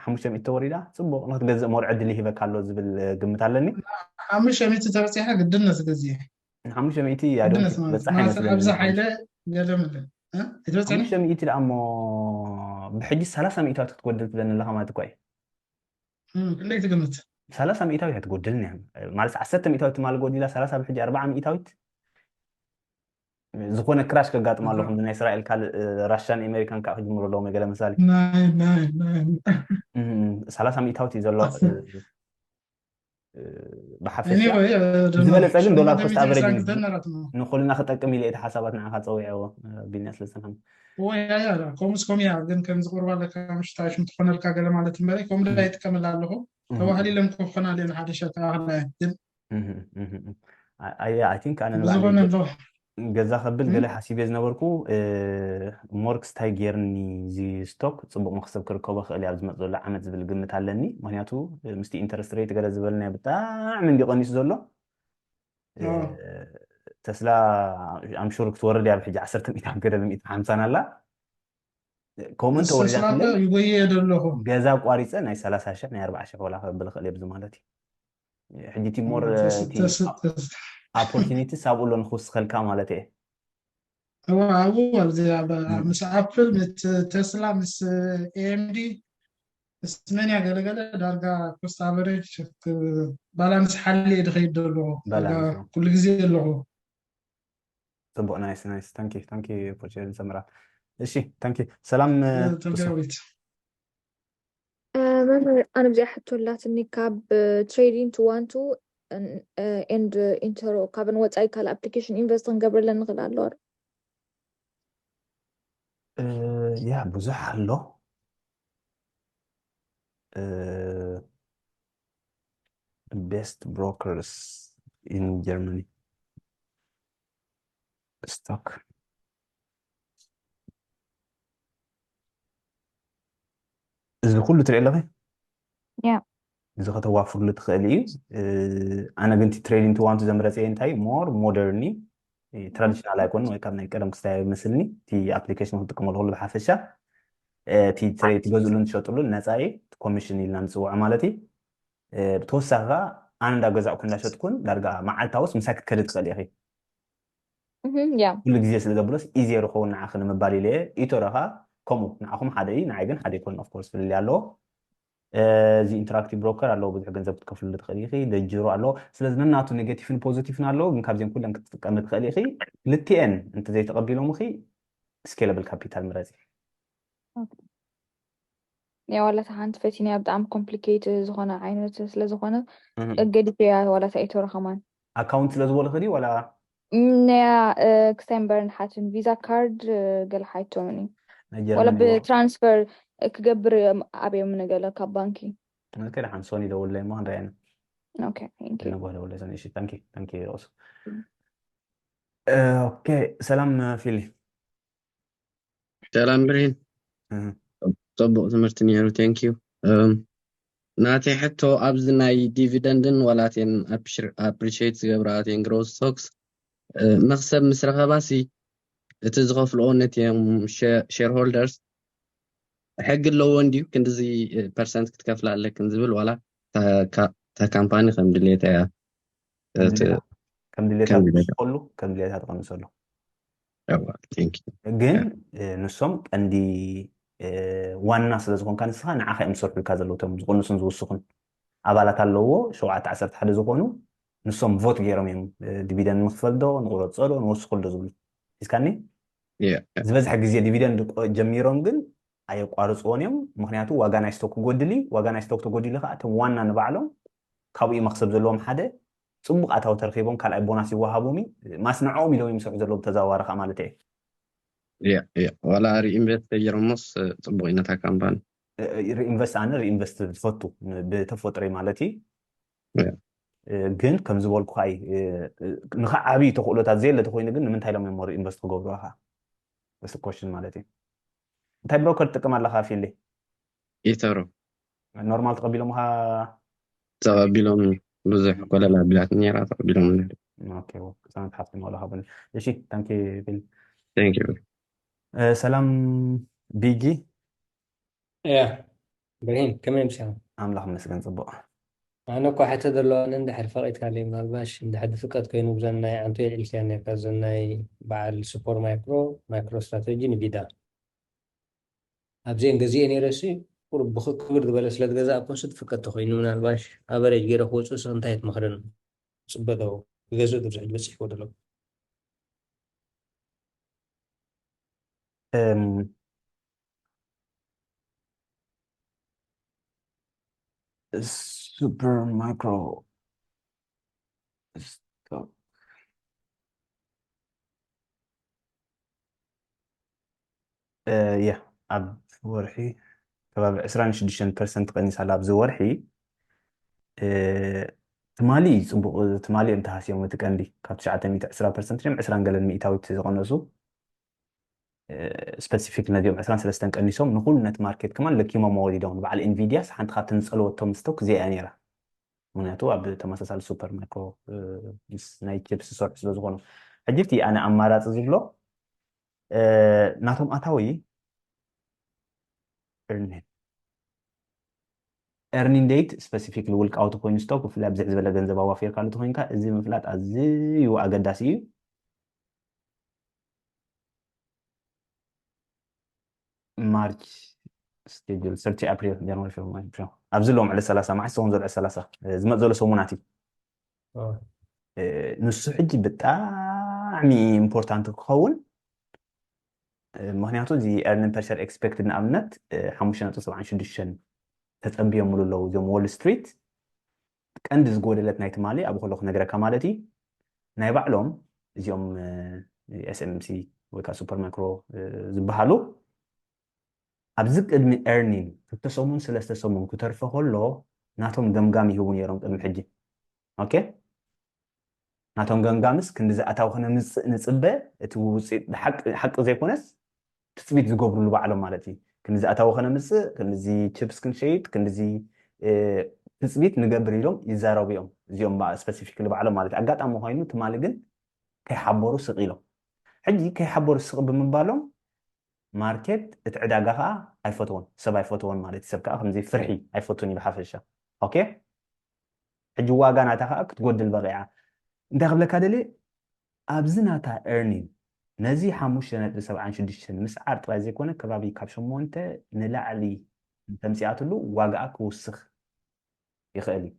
ሓሙሽተ ሚእቲ ተወሪዳ፣ ፅቡቕ፣ ንክትገዝእ ሞር ዕድል ይህበካ ኣሎ ዝብል ግምት ኣለኒ። ሓሙሽተ ሚእቲ ተበፂሐ ግድነት ገዝእ። ሓሙሽተ ሚእቲ በፃሕ ይመስለኒ። ሓይለ ገለምለ ሓሙሽተ ሚእቲ ደኣ እሞ ብሕጂ ሰላሳ ሚእታዊት ክትጎድል ትብለኒ ኣለካ ማለት እኮ እዩ። ክንደይ ትግምት? ሰላሳ ሚእታዊት ኣይትጎድልን እያ። ማለት ዓሰርተ ሚእታዊት ትማል ጎዲላ፣ ሰላሳ ብሕጂ ኣርባዓ ሚእታዊት። ዝኾነ ክራሽ ከጋጥም ኣሎ፣ ከምዚ ናይ እስራኤል ካልእ ራሻን ኣሜሪካን ከዓ ክጅምሩ ኣለዎም ገለ ምሳሌ። ሰላሳ ሚእታዊት እዩ ዘሎ። ብሓፈሻ ዝበለፀ ግን ዶላር ኮስት ኣቨሬጅ ንኩልና ክጠቅም ኢለ እቲ ሓሳባት ንዓኻ ፀዊዐዎ። ቢልኛ ስለ ዝሰማዕኒ። ከምኡስ ከምያ ግን ከም ዝቆርባ ኣለካ ምሽታሽ ምትኾነልካ ገለ ማለት እምበረ ከምኡ ዳ ይጥቀመላ ኣለኹ። ተባህሊለን ክኾና ድየን ሓደ ሸታ ኣኽላ ግን ኣይ ቲንክ ኣነ ንባዕለይ ብዝኾነ ኣሎ ገዛ ከብል ገለ ሓሲበ ዝነበርኩ ሞርክስ ታይ ጌርኒ እዚ ስቶክ ፅቡቅ መክሰብ ክርከቦ ክእል ኣብ ዝመፅ ዘሎ ዓመት ዝብል ግምት ኣለኒ። ምክንያቱ ምስቲ ኢንተረስት ሬት ገለ ዝበልናዮ ብጣዕሚ እንዲ ቀኒሱ ዘሎ ተስላ ኣምሹር ክትወርድ እያ ብሕጂ ዓሰርተ ሚእቲ ኣብ ገደል ሚእቲ ሓምሳን ኣላ። ከምኡ እንተወሪዳ ይጎየ ዘለኹ ገዛ ቋሪፀ ናይ ሰላሳ ሽሕ ናይ ኣርባዓ ሽሕ ወላ ከብል ክእል እየ ብዚ ማለት እዩ። ሕጂ እቲ ሞር ኦፖርቹኒቲ ሳብኡ ኣሎ ንክውስኸልካ ማለት እየ። እዋ ኣብኡ ኣብዚ ኣብ- ምስ ኣፕል ምስ ተስላ ምስ ኤኤምዲ ምስ መን እያ ገለገለ ዳርጋ ኮስት ኣቨሬጅ ባላንስ ሓልየ ድኸይድ ዘሎ ባላንስ። ኩሉ ግዜ ኣለኹ ፅቡቅ ናይስ ናይስ ታንኪ ታንኪ ፖርቹጋል ሰምራ። እሺ ታንኪ ሰላም እ፣ ተጋዊት መምህር ኣነ ብዚኣ ሕቶ ኣላትኒ ካብ ትሬዲንግ ቱ ዋን ቱ ኤንድ ኢንተሮ ካብን ወፃኢ ካልእ ኣፕሊኬሽን ኢንቨስት ክንገብረለን ንኽእል ኣለዋ ዶ? እ፣ ያ ብዙሕ ኣሎ። ቤስት ብሮከርስ ኢን ጀርመኒ ስቶክ እዚ ኩሉ ትርኢ ኣለኺ። ያ እዚ ከተዋፍርሉ ትኽእል እዩ። ኣነ ግን ትሬዲንግ ቱ ዋን ቱ ዘምረፀ እንታይ ሞር ሞደርኒ ትራዲሽናል ኣይኮን ወይ ካብ ናይ ቀደም ክስታይ መስልኒ እቲ ኣፕሊኬሽን ክትጥቀመሉ ከሎ ብሓፈሻ እቲ ትገዝእሉን ትሸጥሉን ነፃ እዩ። ኮሚሽን ኢልና ንፅውዖ ማለት እዩ። ብተወሳኺ ከዓ ኣነ እንዳገዛእኩ እንዳሸጥኩን ዳርጋ መዓልታውስ ምሳይ ክትከዲ ትኽእል ኢኺ። እህም፣ ያ ኩሉ ግዜ ስለ ዘብሎስ ኢዚየር ይኸውን ንዓኺ ንምባል ኢለ እየ። ኢቶረኻ ከምኡ ንዓኹም ሓደ እዩ፣ ንዓይ ግን ሓደ ይኮን። ኦፍኮርስ ፍልልይ ኣለዎ። እዚ ኢንተራክቲቭ ብሮከር ኣለዎ፣ ብዙሕ ገንዘብ ክትከፍልሉ ትኽእል ኢኺ። ደጅሮ ኣለዎ። ስለዚ ነናቱ ኔጌቲቭን ፖዚቲቭን ኣለዎ፣ ግን ካብዚኦም ኩለን ክትጥቀሚ ትኽእል ኢኺ። ክልቲኤን እንተዘይተቐቢሎምኺ ስኬለብል ካፒታል ምረፂ። ያ ዋላ እታ ሓንቲ ፈቲናያ ብጣዕሚ ኮምፕሊኬት ዝኾነ ዓይነት ስለዝኾነ እም። ገዲፈያ ዋላ እታ ኢቶረ ከማን ኣካውንት ስለ ዝበልኺ ድዩ ዋላ ነያ ክስታይ እምበር ንሓትን ቪዛ ካርድ ገለ ሓይቶምን እዩ ናይ ዋላ ጀርመን እዎ። ብትራንስፈር ክገብር እዮም ኣብዮም ንገለ ካብ ባንኪ ከደ ሓን ሶኒ ደውለይ እሞ ክንሪኣና ኦኬ thank you ነጓ ደውለይ ሶኒ እሺ ታንኪ ታንኪ ኦሱ እም። ኦኬ ሰላም ፊሊ ሰላም ብሬን እህ። ፅቡቅ ትምህርቲ ነይሩ thank you ናተይ ሕቶ ኣብዚ ናይ ዲቪደንድን ዋላቴን ኣፕሪሽት ዝገብራቴን ግሮስ ስቶክስ መክሰብ ምስ ረኸባሲ እቲ ዝኸፍልኦ ነቲም ሼርሆልደርስ ሕጊ ኣለዎ እንድዩ ክንዲዚ ፐርሰንት ክትከፍላ ኣለክን ዝብል ዋላ እታ ካምፓኒ ከም ድሌታ እያ ከም ድሌታ ከም ድሌታ ከም ድሌታ ትውስኸሉ ከም ድሌታ ትቐንሰሉ ያዋ thank you ግን ንሶም ቀንዲ ዋና ስለ ዝኾንካ ንስኻ ንዓኻ እዮም ዝሰርሑልካ ዘለዉ እቶም ዝቕንሱን ዝውስኹን ኣባላት ኣለዎ ሸውዓተ ዓሰርተ ሓደ ዝኾኑ ንሶም ቮት ገይሮም እዮም ዲቪደንድ ንክፈል ዶ ንቁረፀ ዶ ንወስኹል ዶ ዝብሉ ሒዝካኒ ዝበዝሐ ግዜ ዲቪደንድ ጀሚሮም ግን ኣየቋርፅዎን እዮም ምክንያቱ ዋጋ ናይ ስቶክ ክጎድል እዩ ዋጋ ናይ ስቶክ ተጎዲሉ ከዓ እቶም ዋና ንባዕሎም ካብኡ መክሰብ ዘለዎም ሓደ ፅቡቅ ኣታዊ ተረኪቦም ካልኣይ ቦናስ ይወሃቦም እዩ ማስ ንዕኦም ኢሎም ይምስርሑ ዘለዉ ብተዘዋዋሪ ከዓ ማለት እየ ዋላ ሪኢንቨስት ተጀረሞስ ፅቡቅ እዩ ነታ ካምፓኒ ሪኢንቨስት ኣነ ሪኢንቨስት ዝፈቱ ብተፈጥሮይ ማለት እዩ ግን ከም ዝበልኩ ይ ንክዓብዩ ተኽእሎታት ዘየለ ተኮይኑ ግን ንምንታይ ኢሎም እዮም ሪኢንቨስት ክገብሩ ካ ስ ኮሽን ማለት እዩ እንታይ ብሮከር ትጥቀም ኣለካ ፊሊ ኢተሮ ኖርማል ተቀቢሎም ካ ተቀቢሎም ብዙሕ ኮለል ኣቢላት ነራ ተቀቢሎም ቅሳነት ሓፍቲ ማለካ በኒ እሺ ታንኪ ፊሊ thank you ሰላም ቢጊ። ያ ብርሂን፣ ከመይ ምሳኻ? ኣምላኽ ይመስገን፣ ጽቡቕ። ኣነ እኮ ሕቶ ዘለዋኒ፣ እንድሕር ፈቒድካለይ፣ ምናልባሽ እንድሕር ዝፍቀድ ኮይኑ፣ ብዘን ናይ ዓንቶ የልዒልካያ ነርካ፣ ዘን ናይ በዓል ሱፐር ማይክሮ፣ ማይክሮ ስትራተጂ ንቪዳ ኣብዚአን ገዚኤ ነይረ። እሲ ቁሩብ ብክ- ክብር ዝበለ ስለ ትገዛእ እኮ፣ እሱ ትፍቀድ ተኮይኑ፣ ምናልባሽ ኣቨሬጅ ገይረ ክወፅእ፣ እሱ እንታይ ትመኽረኒ? ጽበ ዶ ክገዝእ፣ ብዙሕ በፂሕዎ ደሎ። እም፣ ሱፐር ማይክሮ ስቶክ። እ፣ ያ ኣብ ወርሒ ከባቢ ዕስራን ሽዱሽተን ፐርሰንት ቀኒሳ ኣላ ኣብዚ ወርሒ። እ፣ ትማሊ ጽቡቕ፣ ትማሊ እዮም ተሃስዮም። እቲ ቀንዲ ካብ ትሽዓተ ሚእቲ ዕስራ ፐርሰንት እዮም ዕስራን ገለን ሚእታዊት ዝቐነሱ። ስፐሲፊክ ነዚኦም ዕስራን ሰለስተን ቀኒሶም ንኹሉ ነቲ ማርኬት ከማን ለኪሞም ወሪዶም። ንበዓል ኢንቪድያስ ሓንቲ ካብተን ዝጸለወቶም ስቶክ እዚኣ እያ ነይራ። ምክንያቱ ኣብ ተመሳሳሊ ሱፐር ማይክሮ፣ እ፣ ምስ ናይ ቺፕስ ዝሰርሑ ስለ ዝኾኑ። ሕጂ እቲ ኣነ ኣማራጺ ዝብሎ፣ እ፣ ናቶም ኣታዊ ኤርኒን ኤርኒን ዴት ስፐሲፊክ ውልቃዊ ተኮይኑ ስቶክ፣ ብፍላይ ብዝሕ ዝበለ ገንዘብ ኣዋፊርካሉ ተኮይንካ፣ እዚ ምፍላጥ ኣዝዩ ኣገዳሲ እዩ። ማርች፣ ስኬጁል፣ ሰርቲ ኣፕሪል፣ ጃንዋሪ፣ ፌብሩዋሪ፣ ማርች፣ ኣብዚ ኣለዎም ዕለት ሰላሳ፣ መዓስ ዝኸውን ዘሎ ዕለት ሰላሳ? እ፣ ዝመጽእ ዘሎ ሰሙናት እዩ። ኦ፣ እ፣ ንሱ ሕጂ ብጣዕሚ ኢምፖርታንት ክኸውን፣ እ፣ ምክንያቱ እዚ ኤርኒን ፐር ሸር ኤክስፔክትድ ንኣብነት፣ እ፣ ሓሙሽተ ነጥቢ ሰብዓን ሽዱሽተን ተጸንቢዮምሉ ኣለዉ እዚኦም ዎል ስትሪት። ቀንዲ ዝጎደለት ናይ ትማሊ ኣብ ከሎ ክነግረካ ማለት እዩ። ናይ ባዕሎም እዚኦም፣ እ፣ ኤስ ኤም ሲ ወይ ከዓ ሱፐር ማይክሮ፣ እ፣ ዝበሃሉ ኣብዚ ቅድሚ ኤርኒን ክልተ ሰሙን ሰለስተ ሰሙን ክተርፎ ከሎ ናቶም ገምጋም ይህቡ ነይሮም ቅድሚ ሕጂ። ኦኬ፣ ናቶም ገምጋምስ ክንዲ ዝኣታዊ ከነምጽእ ንጽበ፣ እቲ ውፅኢት ሓቂ፣ ሓቂ ዘይኮነስ ትፅቢት ዝገብሩሉ ባዕሎም ማለት እዩ። ክንዲ ዝኣታዊ ከነምጽእ፣ ክንዲ ቺፕስ ክንሸይጥ፣ ክንዲ፣ እ፣ ትፅቢት ንገብር ኢሎም ይዛረቡ እዮም። እዚኦም ስፐሲፊክሊ ባዕሎም ማለት እዩ። ኣጋጣሚ ኮይኑ ትማሊ ግን ከይሓበሩ ስቕ ኢሎም። ሕጂ ከይሓበሩ ስቕ ብምባሎም ማርኬት፣ እቲ ዕዳጋ ከዓ ኣይፈትዎን፣ ሰብ ኣይፈትዎን ማለት እዩ። ሰብ ከዓ ከምዚ ፍርሒ ኣይፈቱን እዩ ብሓፈሻ። ኦኬ፣ ሕጂ ዋጋ ናታ ከዓ ክትጎድል በቂዓ። እንታይ ክብለካ ደልየ፣ ኣብዚ ናታ ኤርኒን ነዚ ሓሙሽተ ነጥቢ ሰብዓን ሽዱሽተን ምስዓር ጥራይ ዘይኮነ፣ ከባቢ ካብ ሸሞንተ ንላዕሊ እንተምፂኣትሉ ዋጋኣ ክውስኽ ይኽእል እዩ።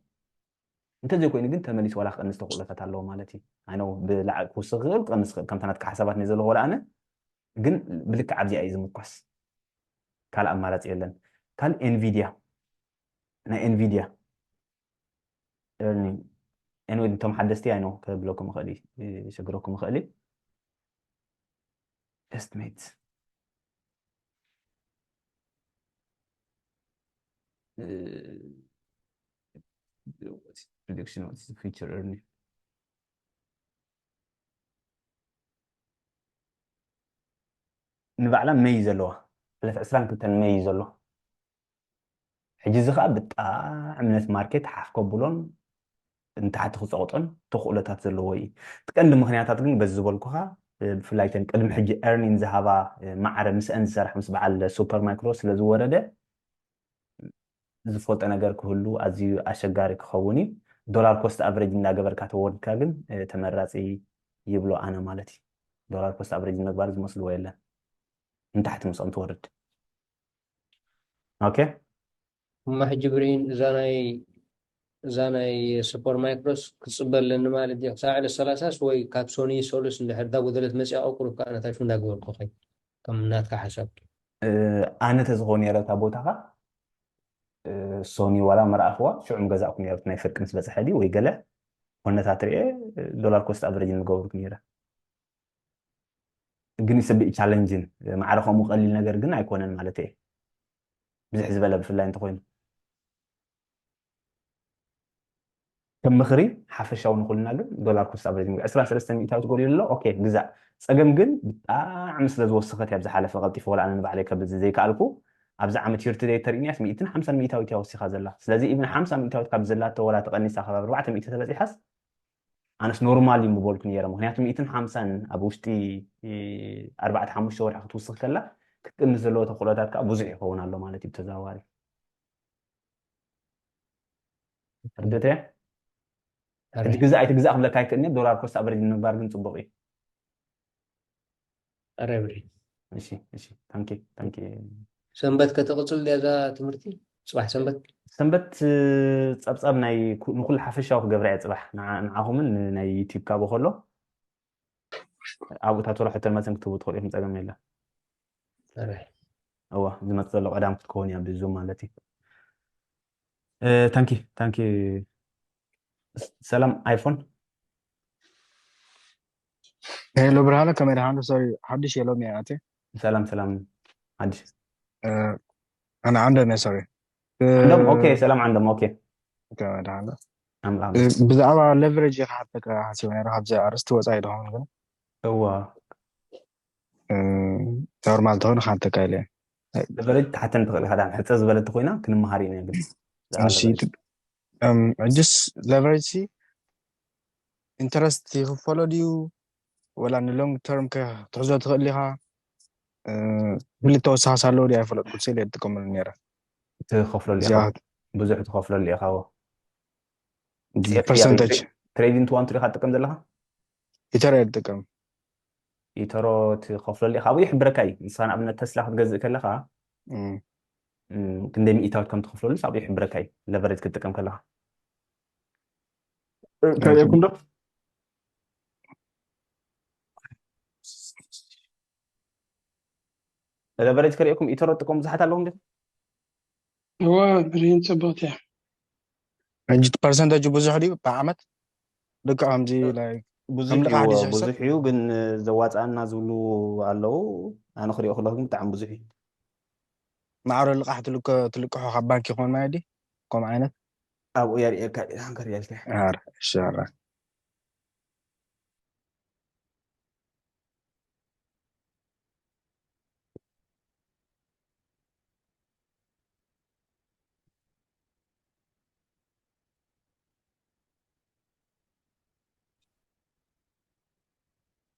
እንተዘይኮይኑ ግን ተመሊሱ ዋላ ክቐንስ ተኽእሎታት ኣለዎ ማለት እዩ። ኣነ ብላዕሊ ክውስኽ ክኽእል፣ ክቐንስ ክኽእል፣ ከምታ ናትካ ሓሳባት ናይ ዘለዎ ኣነ ግን ብልክዕ ኣብዚኣ እዩ ዝምርኮስ። ካልእ ኣማራፂ የለን። ካልእ ኤንቪድያ፣ ናይ ኤንቪድያ ኤርኒንግ፣ ኤንወይ እቶም ሓደስቲ ኣይኖ ክብለኩም ይኽእል እዩ፣ ይሸግረኩም ይኽእል እዩ። ኤስቲሜት፣ ፕሪዲክሽን፣ ፊቸር ኤርኒንግ ንባዕላ መይ እዩ ዘለዋ፣ ዕለት ዕስራን ክልተን መይ እዩ ዘሎ። ሕጂ እዚ ከዓ ብጣዕሚ ነቲ ማርኬት ሓፍ ከብሎን ንታሕቲ ክፀቕጦን ተኽእሎታት ዘለዎ እዩ። እቲ ቀንዲ ምኽንያታት ግን በዚ ዝበልኩኻ፣ ብፍላይ ተን ቅድሚ ሕጂ ኤርኒን ዝሃባ ማዕረ ምስአን ዝሰርሕ ምስ በዓል ሱፐር ማይክሮ ስለ ዝወረደ ዝፈልጦ ነገር ክህሉ ኣዝዩ ኣሸጋሪ ክኸውን እዩ። ዶላር ኮስት ኣቨሬጅ እንዳገበርካ ተወርድካ ግን ተመራፂ ይብሎ ኣነ ማለት እዩ። ዶላር ኮስት ኣቨሬጅ ንምግባር ዝመስልዎ የለን። ንታሕቲ ምስኦም ትወርድ። ኦኬ። እሞ ሕጂ ብርሂን እዛ ናይ እዛ ናይ ሱፐር ማይክሮስ ክጽበ ኣለኒ ማለት ድዩ? ክሳዕ ዕለት ሰላሳስ ወይ ካብ ሶኒ ሶሉስ እንድሕር እዛ ጎደለት መጺኣ ቁሩብ ከኣ ናታ ሽው እንዳገበርኩ ኸይድ ከም ናትካ ሓሳብ። እ፣ ኣነ ተዝኾ ነይረ እታ ቦታኻ፣ እ፣ ሶኒ ዋላ መርኣኽዋ ሽዑ ምገዛእኩ ነይረ፣ ናይ ፍርቂ ምስ በጽሐ ድዩ ወይ ገለ ኮነታት ርኤ፣ ዶላር ኮስት ኣቨሬጅ ምገበርኩ ነይረ። ግን ይስብእ ቻለንጅን ማዕረ ከምኡ ቀሊል ነገር ግን ኣይኮነን ማለት እየ። ብዝሕ ዝበለ ብፍላይ እንተኾይኑ ከም ምኽሪ ሓፈሻዊ ንኹልና ግን ዶላር ኮስት ኣቨሬጅ ዕስራን ሰለስተን ሚእታዊት ጎዲሉ ኣሎ። ኦኬ ግዛእ። ጸገም ግን ብጣዕሚ ስለ ዝወሰኸት እያ ኣብ ዝሓለፈ ቀልጢፈ ወላ ኣነ ንባዕለይ ከብዝ ዘይከኣልኩ ኣብዚ ዓመት year to date ተሪእናያስ ሚእትን ሓምሳን ሚእታዊት እያ ወሲኻ ዘላ። ስለዚ ኢቭን ሓምሳ ሚእታዊት ካብ ዘላቶ ወላ ተቐኒሳ ከባቢ ኣርባዕተ ሚእቲ ተበጺሓስ ኣነስ ኖርማል እዩ ምበልኩ ነይረ። ምክንያቱ ሚእትን ሓምሳን ኣብ ውሽጢ ኣርባዕተ ሓሙሽተ ወርሒ ክትውስኽ ከላ ክትጥምት ዘለዎ ተኽእሎታት ከዓ ብዙሕ ይኸውን ኣሎ ማለት እዩ ብተዘዋዋሪ። ርድእት እያ? ሕጂ ግዛእ ኣይትግዛእ ክብለካ ኣይክእልን እየ። ዶላር ኮስት ኣቨሬጅ ንምግባር ግን ፅቡቅ እዩ። ረብሪ እሺ እሺ። ታንኪ ታንኪ። ሰንበት ከተቕፅል ድያ እዛ ትምህርቲ? ፅባሕ ሰንበት ሰንበት እ፣ ፀብፃብ ናይ ኩ- ንኩሉ ሓፈሻዊ ክገብራ እየ ፅባሕ ንዓ- ንዓኹምን ናይ ዩቲብ ካቦ ከሎ ኣብኡ እታ ትብሎ ሕቶ መፅን ክትህቡ ትኽእሉ ኢኹም፣ ፀገም የለን። ሰራይ እዋ ዝመፅእ ዘሎ ቀዳም ክትከውን እያ ብዙም ማለት እዩ። እ፣ ታንኪ ታንኪ። ሰላም ኣይፎን። ሄሎ ብርሃነ፣ ከመይ ደሓንዶ? ሶሪ፣ ሓድሽ የሎም እየ ኣትየ። ሰላም ሰላም። ሓድሽ ኣነ ዓንዶም እየ። ሶሪ። ዓንዶም። ኦኬ ሰላም ዓንዶም። ኦኬ ከመይ ደሓንዶ? ኣምላኽ ብዛዕባ ሌቨሬጅ እየ ክሓተካ ሓሲበ ነይረ፣ ካብዚ ኣርእስቲ ወፃኢ ድኸውን ግን እዋ ኖርማል ተኾነ ክሓተካ ኢለ እየ። ሌቨሬጅ ትሓተኒ ትኽእል ኢኻ። ዳን ሕፀ ዝበለት ኮይና ክንመሃር ኢና ግን። እሺ፣ እም፣ ሕጅስ ሌቨሬጅ ሲ ኢንተረስት ይኽፈሎ ድዩ ወላ ንሎንግ ተርም ክትሕዞ ትኽእል ኢኻ? እ፣ ክፍሊት ተወሳኺ ኣለዎ ድዩ ኣይፈለጥኩ፣ ስለ እጥቀመሉ ነይረ። ትኸፍለሉ ኢኻ። እዚኣ ብዙሕ ትኸፍለሉ ኢኻ። ዎ ፐርሰንቴጅ ትሬዲንግ ትዋንቱ ዲኻ ትጥቀም ዘለኻ? ኢተር እየ ዝጥቀም። ኢተሮ ትኸፍለሉ ኢኻ። ኣብኡ ይሕብረካ እዩ። ንስኻ ንኣብነት ተስላ ክትገዝእ ከለኻ እም፣ እም፣ ክንደይ ሚእታዊት ከም ትኸፍለሉ ኣብኡ ይሕብረካ እዩ። ሌቨሬጅ ክትጥቀም ከለኻ ከርእየኩም ዶ? ሌቨሬጅ ከርእየኩም ኢተሮ ትጥቀሙ ብዙሓት ኣለኹም ዲኹም? እዋ ብሬን ጽብቕቲ እያ። ሕጂ ፐርሰንቴጅ ብዙሕ ድዩ ብዓመት? ልክዕ ከምዚ ላይክ ብዙሕ ከም ልቃሕ እዩ፣ ድዩ ዝሕሰብ? ብዙሕ እዩ፣ ግን ዘዋፅኣና ዝብሉ ኣለዉ። ኣነ ክሪኦ ከለኹ ግን ብጣዕሚ ብዙሕ እዩ። ማዕረ ልቃሕ ትልቀ- ትልቅሖ ካብ ባንክ ይኾን ማለት ድዩ? ከምኡ ዓይነት ኣብኡ የርእየካ፣ ኢልካ ከርእየልካ። ኣረ፣ እሺ፣ ኣረ።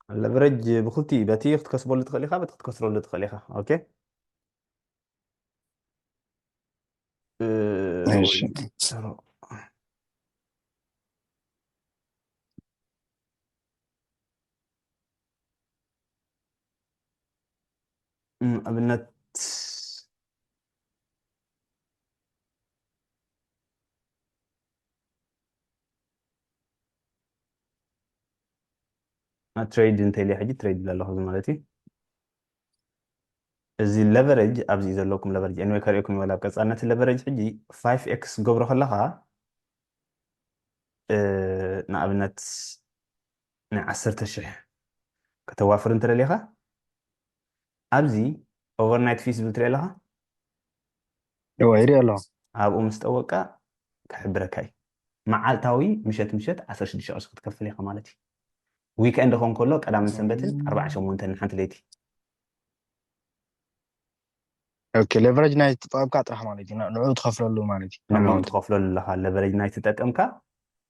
ለቨረጅ ብክልቲ በቲ ክትከስበሉ ትኽእል ኢኻ፣ በቲ ክትከስረሉ ትኽእል ኢኻ። ኦኬ። እ፣ እሺ። ሰሮ- እ፣ ኣብነት ትሬድ እንተኢለ ሕጂ ትሬድ ኣለኹ ማለት እዩ። እዚ ለቨሬጅ ኣብዚ ዘለኩም ለቨሬጅ ኤንወይ ከርእየኩም ይበል ኣብ ቀፃልነት ለቨሬጅ ሕጂ ፋይቭ ኤክስ ገብሮ ከለኻ እ፣ ንኣብነት ናይ ዓሰርተ ሽሕ ከተዋፍር እንተደሊኻ ኣብዚ ኦቨርናይት ፊ ዝብል ትርኢ ኣለኻ። እወ፣ ይርኢ ኣለኹ። ኣብኡ ምስ ጠወቅካ ክሕብረካ እዩ። መዓልታዊ ምሸት ምሸት ዓሰርተ ሽዱሽተ ቅርሺ ክትከፍል ኢኻ ማለት እዩ። ዊክኤንድ ክኸውን ከሎ ቀዳምን ሰንበትን ኣርባዓ ሸሞንተ ሓንቲ ለይቲ። ኦኬ፣ ሌቨሬጅ ናይ ተጠቀምካ ጥራሕ ማለት እዩ። ንዕኡ ትኸፍለሉ ማለት እዩ። ንዕኡ ትኸፍለሉ ኣለኻ። ለቨሬጅ ናይ ተጠቀምካ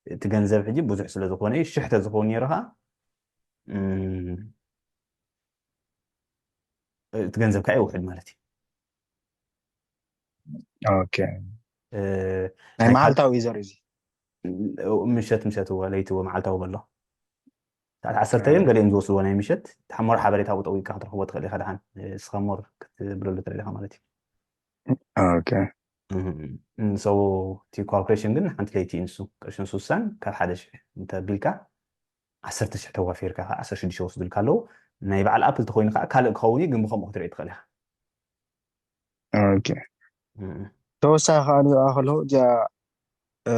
እቲ ገንዘብ ሕጂ ብዙሕ ስለ ዝኾነ እዩ፣ ሽሕ ተዝኸውን ነይሩ ኸዓ እም፣ እቲ ገንዘብ ከዓ ይውሕድ ማለት እዩ። ኦኬ። እ፣ ናይ ናይ መዓልታዊ እዩ ዘርኢ እዚ። ምሸት ምሸት እዎ ለይቲ እዎ መዓልታዊ በሎ ሰዓት ዓሰርተ እዮም ገሊኦም ዝወስድዎ ናይ ምሸት ሓሞር ሓበሬታ ብጠዊቅካ ክትረኽቦ ትኽእል ኢኻ። ደሓን እስኻ ሞር ክትብለሉ ትኽእል ኢኻ ማለት እዩ። ኦኬ። እም፣ so እቲ ካልኩሌሽን ግን ሓንቲ ለይቲ እዩ ንሱ ቅርሽን ሱሳን ካብ ሓደ ሽሕ እንተቢልካ ዓሰርተ ሽሕ ተዋፊርካ ከዓ ዓሰርተ ሽዱሽተ ወስዱልካ ኣለዉ። ናይ በዓል ኣፕል ተኮይኑ ከዓ ካልእ ክኸውን እዩ፣ ግን ብከምኡ ክትርኢ ትኽእል ኢኻ። ኦኬ። እም። ተወሳኺ ከዓ ንሪኣ ከለኹ እዚኣ እ፣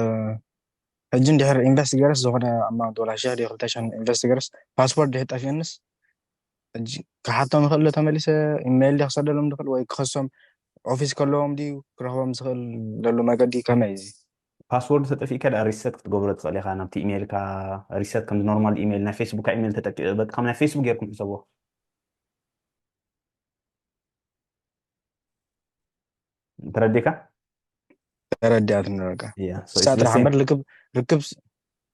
ሕጂ እንድሕር ኢንቨስት ገይረስ ዝኾነ ኣማውንት ወላ ሽሕ ድዩ ክልተ ሽሕ ኢንቨስት ገይረስ ፓስወርድ ድሕር ጠፊኡንስ ሕጂ ክሓቶም ይኽእል ዶ ተመሊሰ? ኢሜይል ድየ ክሰደሎም ዝኽእል ወይ ክኸሶም ኦፊስ ከለዎም ድዩ ክረኽቦም ዝኽእል ደሉ መገዲ ከመይ እዚ? ፓስወርድ ተጠፊእካ ደኣ ሪሰት ክትገብሮ ትኽእል ኢኻ ናብቲ ኢሜይልካ። ሪሰት ከምዚ ኖርማል ኢሜይል ናይ ፌስቡክ ኢሜይል ተጠቂ በቃ ከም ናይ ፌስቡክ ጌርኩም ሕሰብዎ። ተረዲካ? ተረዲኣትኒ በቃ። Yeah, so እሳ it's the ጥራሕ same. እምበር ልክብ ርክብ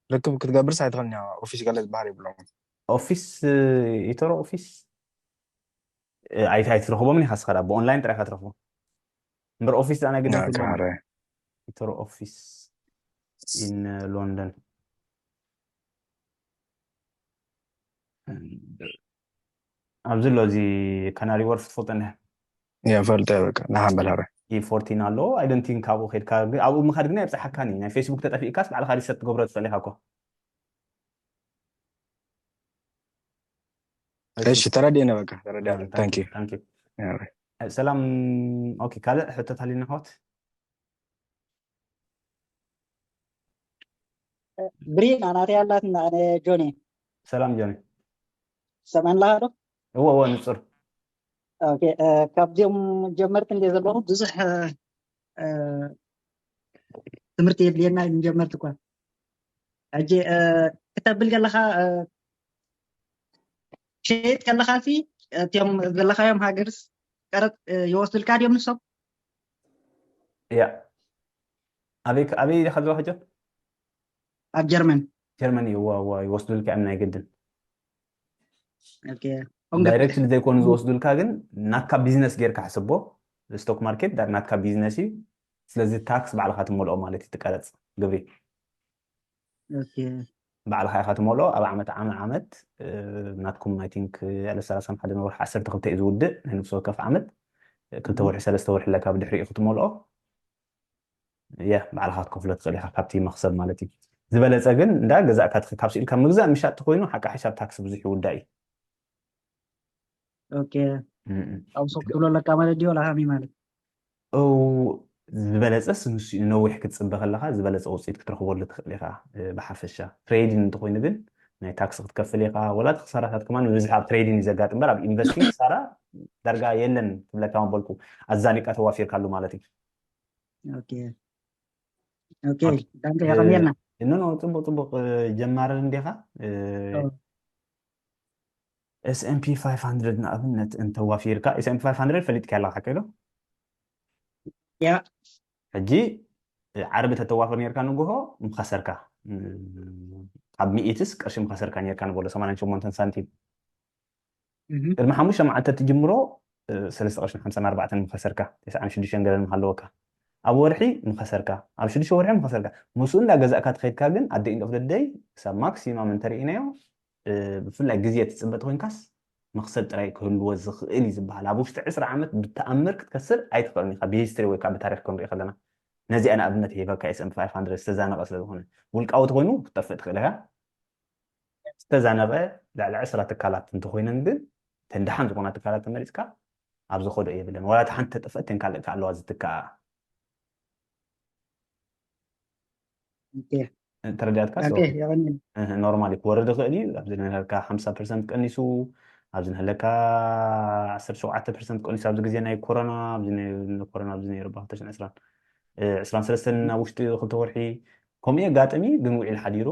ርክብ ክትገብርስ ኣይትኽእልን እያ። ኦፊስ ገለ ዝበሃል የብሎም። ኦፊስ፣ ኢቶሮ ኦፊስ ኣይትረኽቦምን ኢኻ። ስኻ ብኦንላይን ጥራይ ኢኻ ትረኽቦ። እምበር ኦፊስ ዛና ግዳ ኢቶሮ ኦፊስ in London ኣብዚ ኣሎ። እዚ ካናሪ ወርፍ ትፈልጦ እንዲኻ? እፈልጦ። በቃ ንሓንበል ሃበ። ኢ ፎርቲን ኣሎ። I don't think ካብኡ ከድካ፣ ኣብኡ ምኻድ ግና የብፅሓካኒ። ናይ ፌስቡክ ተጠፊእካስ ባዕልኻ ሪሰርች ትገብሮ ትኽእል ኢኻ እኮ። እሺ፣ ተረዲእነ። በቃ ተረዲእነ። Thank you። ሰላም። ኦኬ፣ ካልእ ሕቶታት ኣለና ኣሕዋት? ብሪን ኣናተይ ኣላትና። ኣነ ጆኒ። ሰላም ጆኒ። ሰማን ኣለኻ ዶ? እወ እወ፣ ንጹር። ኦኬ፣ ካብዚኦም ጀመርቲ እንደ ዘለኹ ብዙሕ ትምህርቲ የድልየና። ንጀመርቲ እኳ ሕጂ ክተብል ከለኻ፣ ሸይጥ ከለኻ ሲ እቲኦም ዘለኻዮም ሃገርስ ቀረጥ ይወስዱልካ ድዮም ንሶም? ያ፣ ኣበይ ኣበይ ኢኻ ዘለኻ ሕጂ? ኣብ ጀርመን። ጀርመን እዩ። ዋ ዋ፣ ይወስዱልካ እዮም ናይ ግድን። ኦኬ። ዳይሬክትሊ ዘይኮኑ ዝወስዱልካ፣ ግን ናትካ ቢዝነስ ጌርካ ሕስቦ። ስቶክ ማርኬት ዳር ናትካ ቢዝነስ እዩ። ስለዚ ታክስ ባዕልኻ ትመልኦ ማለት እዩ፣ ትቀረጽ ግብሪ ኦኬ። ባዕልኻ ኢኻ ትመልኦ። ኣብ ዓመት ዓመ ዓመት ናትኩም፣ I think፣ ዕለት ሰላሳ ሓደ ወርሒ ዓሰርተ ክልተ እዩ ዝውድእ ናይ ነፍሲ ወከፍ ዓመት። ክልተ ወርሒ ሰለስተ ወርሒ ኣለካ፣ ብድሕሪኡ ክትመልኦ። ያ፣ ባዕልኻ ክትከፍሎ ትኽእል ኢኻ ካብቲ መኽሰብ ማለት እዩ። ዝበለጸ ግን እንዳ ገዛእካ ትኽ-፣ ካብ ስኢልካ ምግዛእ ምሻጥ ተኮይኑ ሓቂ ሓሳብ ታክሲ ብዙሕ ይውዳእ እዩ። ኦኬ። ኣብ ሱቅ ክትብሎ ኣለካ ማለት ድዩ፣ ወላ ሃሚ ማለት? እው፣ ዝበለጸስ ንሱ እዩ። ነዊሕ ክትጽበ ከለኻ ዝበለጸ ውጽኢት ክትረኽበሉ ትኽእል ኢኻ። እ፣ ብሓፈሻ ትሬዲንግ እንተኾይኑ ግን ናይ ታክሲ ክትከፍል ኢኻ። ወላ እቲ ክሳራታት ከማን ብብዝሒ ኣብ ትሬዲንግ እዩ ዘጋጥም እምበር ኣብ ኢንቨስቲንግ ክሳራ ዳርጋ የለን ክብለካ መበልኩ። ኣዛኒቃ ተዋፊርካሉ ማለት እዩ። ኦኬ። ኦኬ፣ ዳንተ ያቀሚልና። እኖ፣ ጽቡቅ ጽቡቅ፣ እ፣ ጀማሪ እንዲኻ። እ፣ ኦ። S and P five hundred ንኣብነት እንተዋፊርካ፣ S and P five hundred ፈሊጥካ ኣለኻ ሓቀይ ዶ? ያ። ሕጂ፣ እ፣ ዓርቢ ተተዋፍር ነርካ ንግሆ ምኸሰርካ። እ፣ ካብ ሚእትስ ቅርሺ ምኸሰርካ ነርካ ንበሎ፣ ሰማንያን ሸሞንተን ሳንቲም። እህ። ቅድሚ ሓሙሽተ መዓልቲ ትጅምሮ፣ እ፣ ሰለስተ ቅርሽን ሓምሳን ኣርባዕተን ምኸሰርካ፣ ተስዓን ሽዱሽተን ገለን ምሃለወካ። ኣብ ወርሒ ምኸሰርካ፣ ኣብ ሽዱሽተ ወርሒ ምኸሰርካ። ምስኡ እንዳገዛእካ ትኸድካ ግን፣ at the end of the day፣ ክሳብ ማክሲማም እንተርኢናዮ፣ እ፣ ብፍላይ ግዜ ትጽበ ተኾይንካስ፣ መኽሰብ ጥራይ ክህልዎ ዝኽእል እዩ ዝበሃል። ኣብ ውሽጢ ዕስራ ዓመት ብተኣምር ክትከስር ኣይትኽእልን ኢኻ፣ ብሂስትሪ ወይ ከዓ ብታሪኽ ክንሪኦ ከለና። ነዚኣ ንኣብነት ሂበካ፣ S and P five hundred ዝተዛነቐ ስለ ዝኾነ። ውልቃዊ ተኾይኑ ክትጠፍእ ትኽእል ኢኻ። ዝተዛነቐ ልዕሊ ዕስራ ትካላት እንተኾይነን ግን፣ ተን ደሓን ዝኾና ትካላት ተመሪጽካ፣ ኣብ ዝኸዶ የብለን። ዋላ እታ ሓንቲ ተጠፍአት፣ ተን ካልእ ከኣለዋ ዝትክኣ። ኦኬ። ተረዲኣትካ? ኦኬ፣ የቐኒ። እህ፣ ኖርማሊ ክወርድ ይኽእል እዩ። ኣብዚ ንህለካ ሓምሳ ፐርሰንት ቀኒሱ፣ ኣብዚ ንህለካ ዓሰርተ ሸውዓተ ፐርሰንት ቀኒሱ፣ ኣብዚ ግዜ ናይ ኮሮና፣ ኣብዚ ናይ ኮሮና፣ ኣብዚ ነይሩ ብ ክልተ ሽሕን ዕስራን፣ እ፣ ዕስራን ሰለስተን ኣብ ውሽጢ ክልተ ወርሒ ከምኡ የጋጥም እዩ። ግን ውዒል ሓዲሩ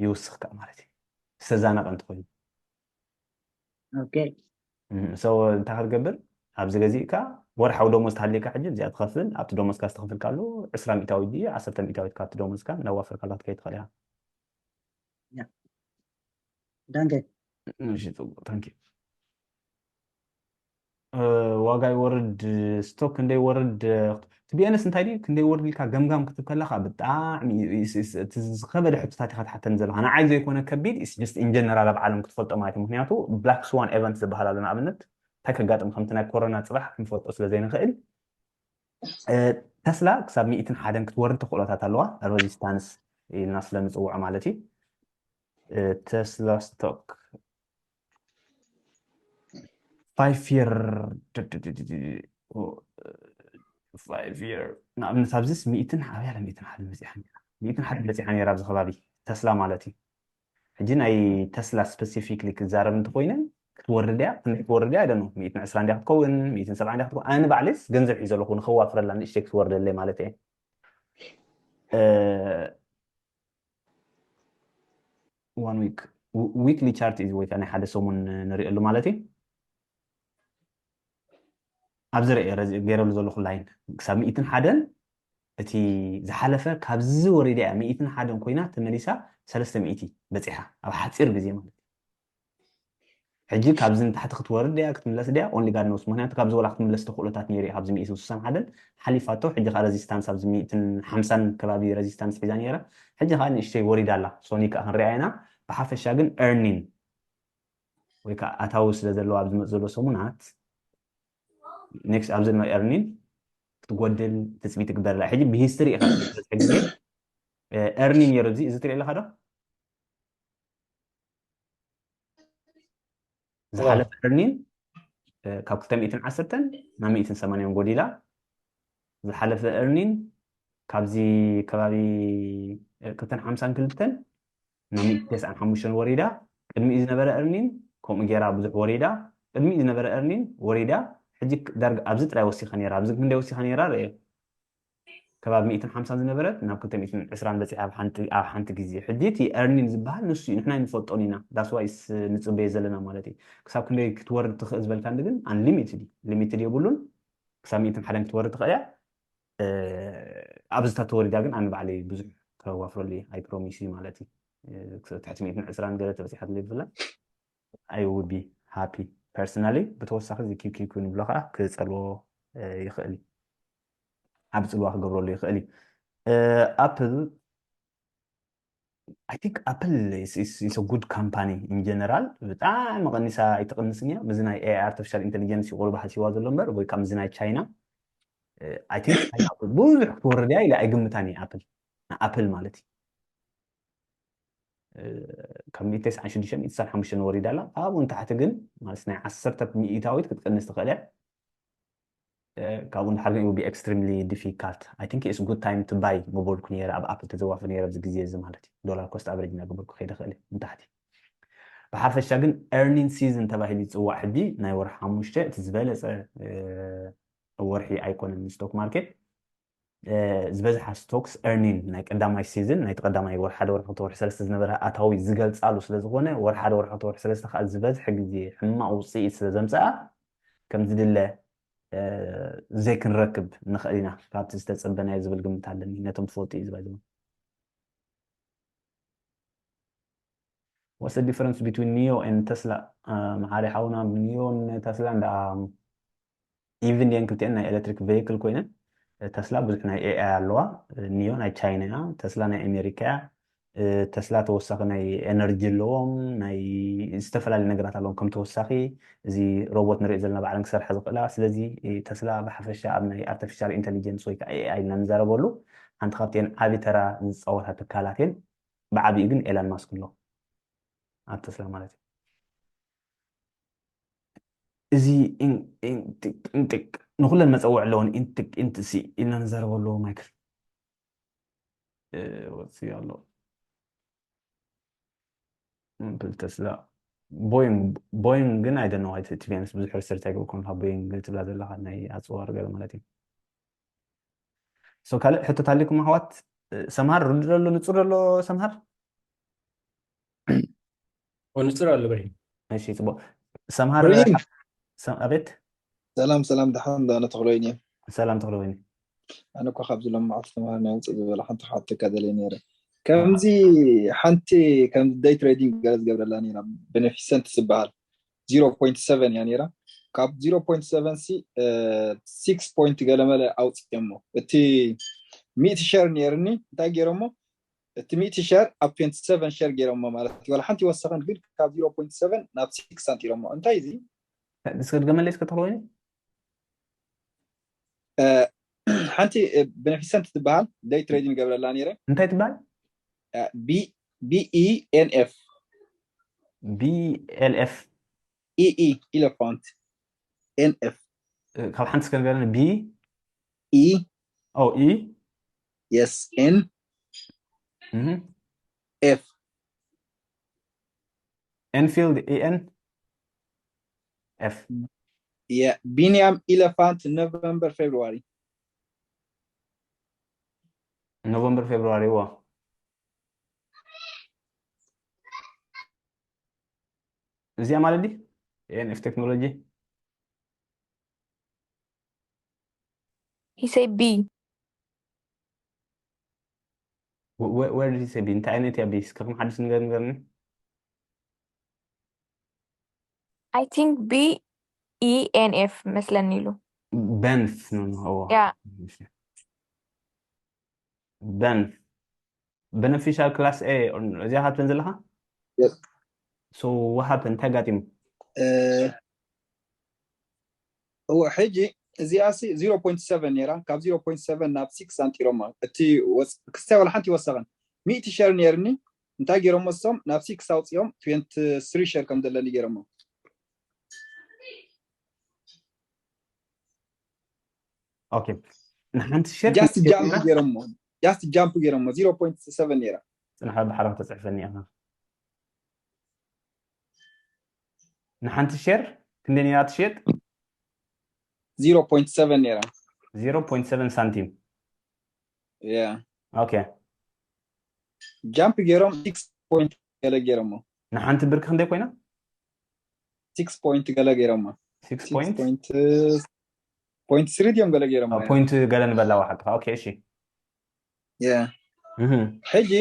ይውስኽ ከኣ ማለት እዩ፣ ዝተዛነቐ እንተኾይኑ። ኦኬ። እም፣ so እንታይ ክትገብር? ኣብዚ ገዚእካ ወርሓዊ ደሞዝ ተሃልየካ፣ ሕጂ እዚኣ ትኸፍል፣ ኣብቲ ደሞዝካ ዝተኸፍልካሉ ዕስራ ሚእታዊት ድዩ፣ ዓሰርተ ሚእታዊት ካብቲ ደሞዝካ እንዳዋፈርካ ክትከይድ ትኽእል ኢኻ። ያ። ዳንከ። እሺ፣ ጽቡቅ፣ ታንክ ዩ። እ፣ ዋጋ ይወርድ፣ ስቶክ ክንደይ ይወርድ፣ ቲ ቢ ኤን ኤስ እንታይ ድዩ፣ ክንደይ ይወርድ ኢልካ ገምጋም ክትብ ከለኻ ብጣዕሚ እዩ፣ is-፣ is-፣ እቲ ዝኸበደ ሕቶታት ኢኻ ትሓተኒ ዘለኻ። ንዓይ ዘይኮነ ከቢድ፣ is just in general ኣብ ዓለም ክትፈልጦ ማለት እዩ። ምክንያቱ ብላክ ስዋን ኤቨንት ዝበሃል ኣሎ፣ ንኣብነት እንታይ ከጋጥም ከምቲ ናይ ኮሮና ጽባሕ ክንፈልጦ ስለ ዘይንኽእል። እ፣ ተስላ ክሳብ ሚእትን ሓደን ክትወርድ ተኽእሎታት ኣለዋ፣ ሬዚስታንስ ኢልና ስለ ንጽውዖ ማለት እዩ። እ፣ ተስላ ስቶክ ፋይቭ ይር፣ ፋይቭ ይር፣ ንኣብነት ኣብዚስ ሚእትን፣ ኣብያ ሚእትን ሓደ በጺሓ ነይራ። ሚእትን ሓደ በጺሓ ነይራ ኣብዚ ከባቢ፣ ተስላ ማለት እዩ። ሕጂ ናይ ተስላ ስፐሲፊክሊ ክዛረብ እንተኾይነ፣ ክትወርድ እያ፣ ክንደይ ክትወርድ እያ፣ I don't know፣ ሚእትን ዕስራን እንድያ ክትከውን፣ ሚእትን ሰብዓን እንድያ ክትከውን፣ ኣነ ባዕለይስ ገንዘብ ሒዘ ኣለኹ፣ ንኸዋፍረላ ንእሽተይ ክትወርደለይ ማለት እየ። እ፣ ዋን ዊክ፣ ዊክሊ ቻርት እዩ ወይ ከዓ ናይ ሓደ ሰሙን ንሪእሉ ማለት እዩ። ኣብዚ ርአ ገይረሉ ዘለኹ ላይን ክሳብ ሚእትን ሓደን፣ እቲ ዝሓለፈ ካብዚ ወሪዳ እያ ሚእትን ሓደን ኮይና ተመሊሳ ሰለስተ ሚእቲ በፂሓ ኣብ ሓፂር ግዜ ማለት እዩ። ሕጂ ካብዚ ንታሕቲ ክትወርድ ድያ ክትምለስ ድያ only God knows። ምክንያቱ ካብዚ ወላ ክትምለስ ተኽእሎታት ነይሩ እዩ። ካብዚ ሚእትን ስሳን ሓደን ሓሊፋቶ። ሕጂ ከዓ ረዚስታንስ ኣብዚ ሚእትን ሓምሳን ከባቢ ረዚስታንስ ሒዛ ነይራ። ሕጂ ከዓ ንእሽተይ ወሪዳ ኣላ። ሶኒ ከዓ ክንሪኣ ኢና። ብሓፈሻ ግን earning ወይ ከዓ ኣታዊ ስለ ዘለዎ ኣብዚ መፅ ዘሎ ሰሙናት next ኣብዚ ድማ earning ክትጎድል ትፅቢት ይግበረላ። ሕጂ ብሂስትሪ ኢኻ ዝበዝሕ ግዜ earning ነይሩ። እዚ እዚ ትሪኦ ኣለካ ዶ? ዝሓለፈ earning ካብ ክልተ ሚእትን ዓሰርተን ናብ ሚእትን ሰማንያን ጎዲላ። ዝሓለፈ earning ካብዚ ከባቢ ክልተን ሓምሳን ክልተን ናብ ሚእትን ተስዓን ሓሙሽተን ወሪዳ። ቅድሚኡ ዝነበረ earning ከምኡ ጌራ ብዙሕ ወሪዳ። ቅድሚኡ ዝነበረ earning ወሪዳ። ሕጂ ዳርጋ ኣብዚ ጥራይ ወሲኻ ነይራ። ኣብዚ ክንደይ ወሲኻ ነይራ ርእ ከባቢ ሚእትን ሓምሳን ዝነበረት ናብ ክልተ ሚእትን ዕስራን በፂሓ ኣብ ሓንቲ ኣብ ሓንቲ ግዜ። ሕጂ እቲ earning ዝበሃል ንሱ እዩ፣ ንሕና ኣይንፈልጦን ኢና። That's why ንፅበዮ ዘለና ማለት እዩ። ክሳብ ክንደይ ክትወርድ ትኽእል ዝበልካኒ ግን unlimited እዩ፣ limited የብሉን። ክሳብ ሚእትን ሓደን ክትወርድ ትኽእል እያ። ኣብዚ ተወሪዳ ግን ኣነ ባዕለይ ብዙሕ ከዋፍረሉ እየ፣ I promise you ማለት እዩ። ትሕቲ ሚእትን ዕስራን ገለ ተበፂሓ ትለይ ብፍላይ I would be happy personally። ብተወሳኺ እዚ ኪው ኪው ኪው ንብሎ ከዓ ክፀልዎ ይኽእል እዩ። ዓብ ፅልዋ ክገብረሉ ይኽእል እዩ። ኣፕል I think ኣፕል is a good company in general። ብጣዕሚ ቀኒሳ ኣይትቕንስን እያ። ምዚ ናይ ኤኣይ ኣርቲፊሻል ኢንቴሊጀንስ ይቑርብ ሓሲዋ ዘሎ እምበር ወይ ካብ ምዚ ናይ ቻይና I think ብዙሕ ክትወርድ እያ ኢለ ኣይግምታን እየ። ኣፕል ኣፕል ማለት እዩ ካብ ሚእቲ ተስዓን ሽዱሽተን ሚእቲ ተስዓን ሓሙሽተን ወሪዳ ኣላ። ካብኡ ንታሕቲ ግን ማለት ናይ ዓሰርተ ሚእታዊት ክትቀንስ ትኽእል እያ። ካብኡ ንድሓር ግን it will be extremely difficult. I think it's good time to buy ምበልኩ ነይረ ኣብ ኣፕል ተዘዋፍር ነይረ ኣብዚ ግዜ እዚ ማለት እዩ። ዶላር ኮስት ኣቨሬጅ እናገበርኩ ከይደ ክእል ንታሕቲ። ብሓፈሻ ግን earning season ተባሂሉ ይፅዋዕ። ሕጂ ናይ ወርሒ ሓሙሽተ እቲ ዝበለፀ ወርሒ ኣይኮነን ንስቶክ ማርኬት። ዝበዝሓ ስቶክስ earning ናይ ቀዳማይ ሲዝን ናይቲ ቀዳማይ ወርሒ ሓደ ወርሒ ክልተ ወርሒ ሰለስተ ዝነበረ ኣታዊ ዝገልፃሉ ስለዝኾነ ወርሒ ሓደ ወርሒ ክልተ ወርሒ ሰለስተ ከዓ ዝበዝሐ ግዜ ሕማቕ ውፅኢት ስለ ዘምፀኣ ከምዝድለ ዘይክንረክብ ንኽእል ኢና ካብቲ ዝተፀበናዮ ዝብል ግምት ኣለኒ። ነቶም ትፈልጡ እዩ ዝባይ ዝብል What's the difference between Nio and Tesla? መሓሪ ሓውና ኒዮን ተስላን ደኣ ኢቭን ድየን ክልቲአን ናይ ኤሌክትሪክ ቬይክል ኮይነን ተስላ ብዙሕ ናይ ኤኣይ ኣለዋ። ኒዮ ናይ ቻይና እያ፣ ተስላ ናይ ኣሜሪካ እያ። ተስላ ተወሳኺ ናይ ኤነርጂ ኣለዎም፣ ናይ ዝተፈላለዩ ነገራት ኣለዎም። ከም ተወሳኺ እዚ ሮቦት ንሪኦ ዘለና ባዕለን ክሰርሓ ዝኽእላ። ስለዚ ተስላ ብሓፈሻ ኣብ ናይ ኣርቲፊሻል ኢንቴሊጀንስ ወይ ከዓ ኤኣይ ኢና ንዛረበሉ ሓንቲ ካብቲአን ዓቢ ተራ ዝፃወታ ትካላት እየን። ብዓቢኡ ግን ኤላን ማስክ ኣሎ ኣብ ተስላ ማለት እዩ። እዚ ኢንጥቅ ንኩለን መፀውዒ ኣለዎን ኢንጥቅ ኢንትሲ ኢልና ንዛረበሉ ማይክል ወፂ ኣሎ ብል ተስላ ቦይንግ ግን ኣይደነዋይ ቲቢንስ ብዙሕ ሪሰርች ኣይገበርኩን ካብ ቦይንግ ትብላ ዘለካ ናይ ኣፅዋር ገለ ማለት እዩ ካልእ ሕቶት ኣሊኩም ኣሕዋት ሰምሃር ርዱ ዘሎ ንፁር ዘሎ ሰምሃር ንፅር ኣሎ ብርሂን እሺ ፅቡቅ ሰምሃር ብርሂን ኣቤት ሰላም ሰላም ደሓን ዳነ ተኽሎይን እየ ሰላም ተኽሎይን ኣነ እኳ ካብዚ ሎም መዓልቲ ተምሃር ናይ ውፅእ ዝበለ ሓንቲ ሓተካ ደለይ ነይረ ከምዚ ሓንቲ ከም ደይ ትሬዲንግ ገለ ዝገብረላ ነይራ ቤኔፊሰንት ዝበሃል ዜሮ ፖይንት ሰቨን እያ ነይራ ካብ ዜሮ ፖይንት ሰቨን ሲ ሲክስ ፖይንት ገለመለ ኣውፅኦሞ እቲ ሚእቲ ሸር ነይርኒ እንታይ ገይሮሞ እቲ ሚእቲ ሸር ኣብ ትዌንቲ ሰቨን ሸር ገይሮሞ ማለት እዩ ዋላ ሓንቲ ይወሰኸን ግን ካብ ዜሮ ፖይንት ሰቨን ናብ ሲክስ ኣንጢሮሞ እንታይ እዚ እስከ ድገመለይ እስከ ተኽሎይን ሓንቲ ቤኔፊሰንት ትበሃል ደይ ትሬዲንግ ገብረላ ነይረ እንታይ ትበሃል ቢኢኤንኤፍ ቢኤልኤፍ ኢኢ ኢለፋንት ኤንኤፍ ካብ ሓንቲ እስከ ንገረኒ ቢ ኢ ኦ ኢ የስ ኤን ኤፍ ኤንፊልድ ኤን ኤፍ ቢንያም ኢለፋንት ኖቨምበር ፌብሩዋሪ ኖቨምበር ፌብሩዋሪ ዋ እዚኣ ማለት ዲ ኤንኤፍ ቴክኖሎጂ He said B. Where did he say B? እንታይ ዓይነት እያ B? እስከ ከም ሓድሽ ንገር ንገርኒ። I think B E N F መስለኒ ኢሉ። በንፍ ነው ነው። Yeah. በንፍ beneficial class A እዚኣ ካብተን ዘለኻ? Yes. So what happened? እንታይ ጋጢሙ? እዎ፣ ሕጂ እዚኣ ሲ ዜሮ ፖይንት ሰቨን ነይራ። ካብ ዜሮ ፖይንት ሰቨን ናብ ሲክስ ኣንጢሮማ። እቲ ወስ- ክስታይ ዋላ ሓንቲ ይወሰኸን። ሚእቲ ሸር ነይርኒ። እንታይ ገይሮሞ እሶም? ናብ ሲክስ ኣውፅኦም ትዌንቲ ስሪ ሸር ከም ዘለኒ ገይሮሞ። Okay. ንሓንቲ ሸር ጃስት ጃምፕ ገይሮሞ። ጃስት ጃምፕ ገይሮሞ። ዜሮ ፖይንት ሰቨን ነይራ። ፅንሓ ብሓራም ተፅሕፈኒ ኢኻ። ንሓንቲ ሸር ክንደይ ነይራ ትሸጥ? ዜሮ ፖይንት ሰቨን ነይራ። ዜሮ ፖይንት ሰቨን ሳንቲም። Yeah. Okay. ጃምፕ ገይሮም ሲክስ ፖይንት ገለ ገይሮሞ። ንሓንቲ ብርኪ ክንደይ ኮይና? ሲክስ ፖይንት ገለ ገይሮሞ። ሲክስ ፖይንት ፖይንት ፖይንት ስሪ ድዮም ገለ ገይሮሞ። ፖይንት ገለ ንበላዋ ሓቅኻ። Okay፣ እሺ። Yeah. እህ ሕጂ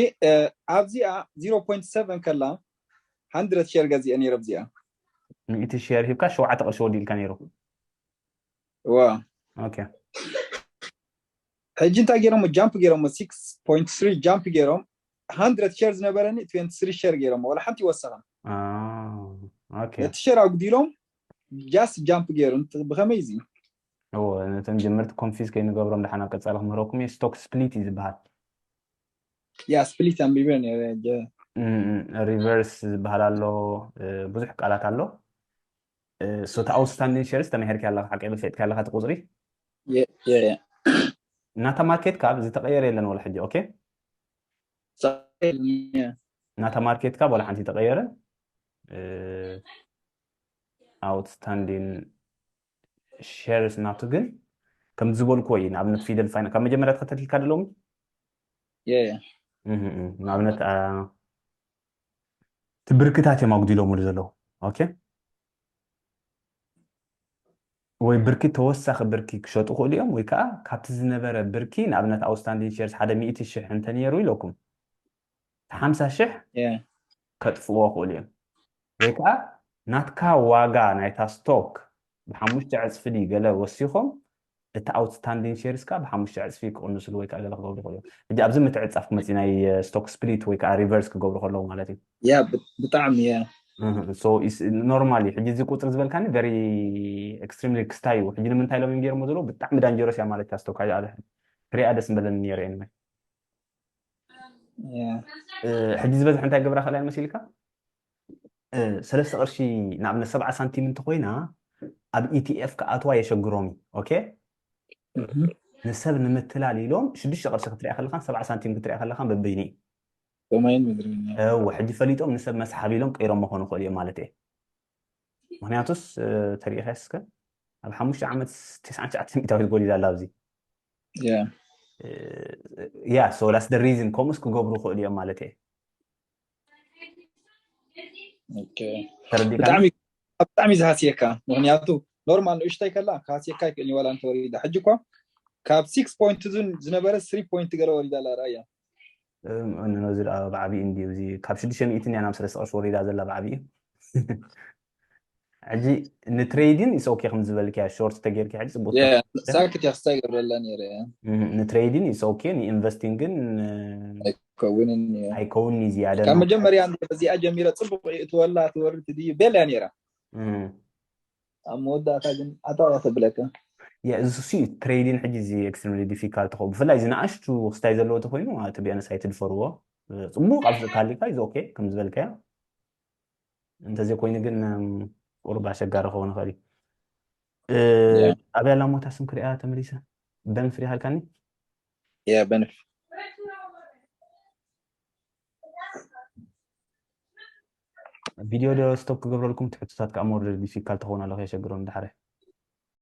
ኣብዚኣ ዜሮ ፖይንት ሰቨን ከላ ሃንድረድ ሸር ገዚአ ነይረ ኣብዚኣ። ሚእቲ ሸር ሂብካ ሸውዓተ ቅርሺ ወዲልካ ነይሩ። ዋ Okay። ሕጂ እንታይ ገይሮሞ? ጃምፕ ገይሮሞ። ሲክስ ፖይንት ስሪ ጃምፕ ገይሮም። ሃንድረድ ሸር ዝነበረኒ ትዌንቲ ስሪ ሸር ገይሮሞ። ወላ ሓንቲ ይወሰኸን። Ah, okay። ነቲ ሸር ኣጉዲሎም ጃስት ጃምፕ ገይሩ። ብኸመይ እዚ? እዎ፣ ነቶም ጀመርቲ ኮንፊዝ ከይንገብሮም ደሓን ኣብ ቀጻሊ ክምህረኩም እየ። ስቶክ ስፕሊት እዩ ዝበሃል። ያ ስፕሊት ኣንቢበ ነይረ። ጀ- ሪቨርስ ዝበሃል ኣሎ። እ፣ ብዙሕ ቃላት ኣሎ። ሶ እቲ ኣውትስታንዲንግ ሸርስ ተማሂርካ ኣለካ ሓቂ ፈጥካ ኣለካ እቲ ቁፅሪ? የ- የ- የ። ናታ ማርኬት ካብ ዝተቀየረ የለን ወላ ሕጂ። ኦኬ፣ ሳይል- የ። ናታ ማርኬት ካብ ወላ ሓንቲ ተቀየረ። ኣውትስታንዲንግ ሸርስ ናቱ ግን ከም ዝበልኩዎ እዩ። ንኣብነት ፊደል ፋይና ካብ መጀመርያ ተኸተልካ ደለዎም የ- የ። ንኣብነት አ፣ እቲ ብርክታት እዮም ኣጉዲሎምሉ ዘለዉ። ኦኬ፣ ወይ ብርኪ ተወሳኺ ብርኪ ክሸጡ ክእሉ እዮም፣ ወይ ከዓ ካብቲ ዝነበረ ብርኪ ንኣብነት ኣውትስታንዲንግ ሸርስ ሓደ ሚእቲ ሽሕ እንተነይሩ ኢለኩም ሓምሳ ሽሕ የ። ከጥፍዎ ክእሉ እዮም። ወይ ከዓ ናትካ ዋጋ ናይታ ስቶክ ብሓሙሽተ ዕፅፊ ድዩ ገለ ወሲኾም እቲ ኣውትስታንዲንግ ሸርስ ከዓ ብሓሙሽተ ዕፅፊ ክቕንስሉ ወይ ከዓ ገለ ክገብሩ ይኽእሉ እዮም። ሕጂ ኣብዚ ምትዕፃፍ ክመፅእ ናይ ስቶክ ስፕሊት ወይ ከዓ ሪቨርስ ክገብሩ ከለዉ ማለት እዩ። ያ ብ- ብጣዕሚ የ። ኖርማሊ ሕጂ እዚ ቁፅሪ ዝበልካኒ ቨሪ ኤክስትሪምሊ ክስታይ እዩ። ሕጂ ንምንታይ ኢሎም እዮም ገይሮሞ ዘለዉ? ብጣዕሚ ዳንጀረስ እያ ማለት እያ ስቶክ። ክሪኣ ደስ ምበለኒ ነይረ። Anyway፣ የ። እ፣ ሕጂ ዝበዝሕ እንታይ ገብራ ክእላ እየን መሲልካ? እ፣ ሰለስተ ቅርሺ ንኣብነት ሰብዓ ሳንቲም እንተኮይና ኣብ ኢቲኤፍ ክኣትዋ የሸግሮም እዩ። ኦኬ፣ እህ። ንሰብ ንምትላል ኢሎም ሽዱሽተ ቅርሺ ክትሪኣ ከለኻን ሰብዓ ሳንቲም ክትሪኣ ከለኻን በበይኑ እዩ። ሰማይን ምድርን የ። እወ፣ ሕጂ ፈሊጦም ንሰብ መስሓብ ኢሎም ቀይሮም መኾኑ ይኽእሉ እዮም ማለት እየ። ምክንያቱስ እ፣ ተሪኢኻስ እስከ ኣብ ሓሙሽተ ዓመት ተስዓን ትሽዓተን ሚእታዊት ጎሊላ ኣላ ኣብዚ። የ። ያ ሶ that's the reason ከምኡስ ክገብሩ ይኽእሉ እዮም ማለት እየ። ኦኬ። ተረዲእካ? ብጣዕሚ ብጣዕሚ ዝሃስየካ። ምክንያቱ ኖርማል ንእሽተይ ከላ ክሃስየካ ይክእል እዩ፣ ዋላ እንተወሪዳ። ሕጂ እኮ ካብ ሲክስ ፖይንት ዝን- ዝነበረ ስሪ ፖይንት ገለ ወሪዳ ኣላ። ራእያ እም፣ እነ ነዚ ደኣ ብዓብዪ እንድዩ። እዚ ካብ ሽዱሽተ ሚእቲ እያ ናብ ሰለስተ ቅርሺ ወሪዳ ዘላ ብዓብዪ። ሕጂ ንትሬዲን ኢስ ኦኬ ከም ዝበልክያ ሾርት ተጌርኪ ሕጂ ጽቡቅ። ሳክት ያስታ ይገብረላ ነይረ። እም፣ ንትሬዲን ኢስ ኦኬ፣ ንኢንቨስቲንግ ግን እ፣ ኣይከውንን እዩ። ኣይከውን እዩ ዝያደ ካብ ነው። መጀመርያ እንደ በዚኣ ጀሚረ ጽቡቅ እትወላ ትወርድ ድዩ ቤላ ነይራ። እም። ኣብ መወዳእታ ግን ኣታዋ ተብለካ። ያ፣ እዚ ሲ ትሬዲን ሕጂ እዚ ኤክስትሪምሊ ዲፊካልት ኾ ብፍላይ እዚ ንኣሽቱ ክስታይ ዘለዎ ተኮይኑ እቲ ቢያነስ ኣይትድፈርዎ። ጽቡቅ ኣብ ዝካሊካ ኢዝ ኦኬ ከም ዝበልካዮ። እንተዘይ ኮይኑ ግን እም፣ ቁሩብ ኣሸጋሪ ክኸውን ይኽእል እዩ። እ፣ ያ። ኣብያ ላሞታ ስም ክሪኣ ተመሊሰ በንፍ ሪሃልካኒ። ያ በንፍ ቪድዮ ዶ ስቶፕ ክገብረልኩም? እቲ ሕቶታት ከዓ ሞር ዲፊካልት ክኸውን ኣሎ ከየሸግሮም ድሓረ።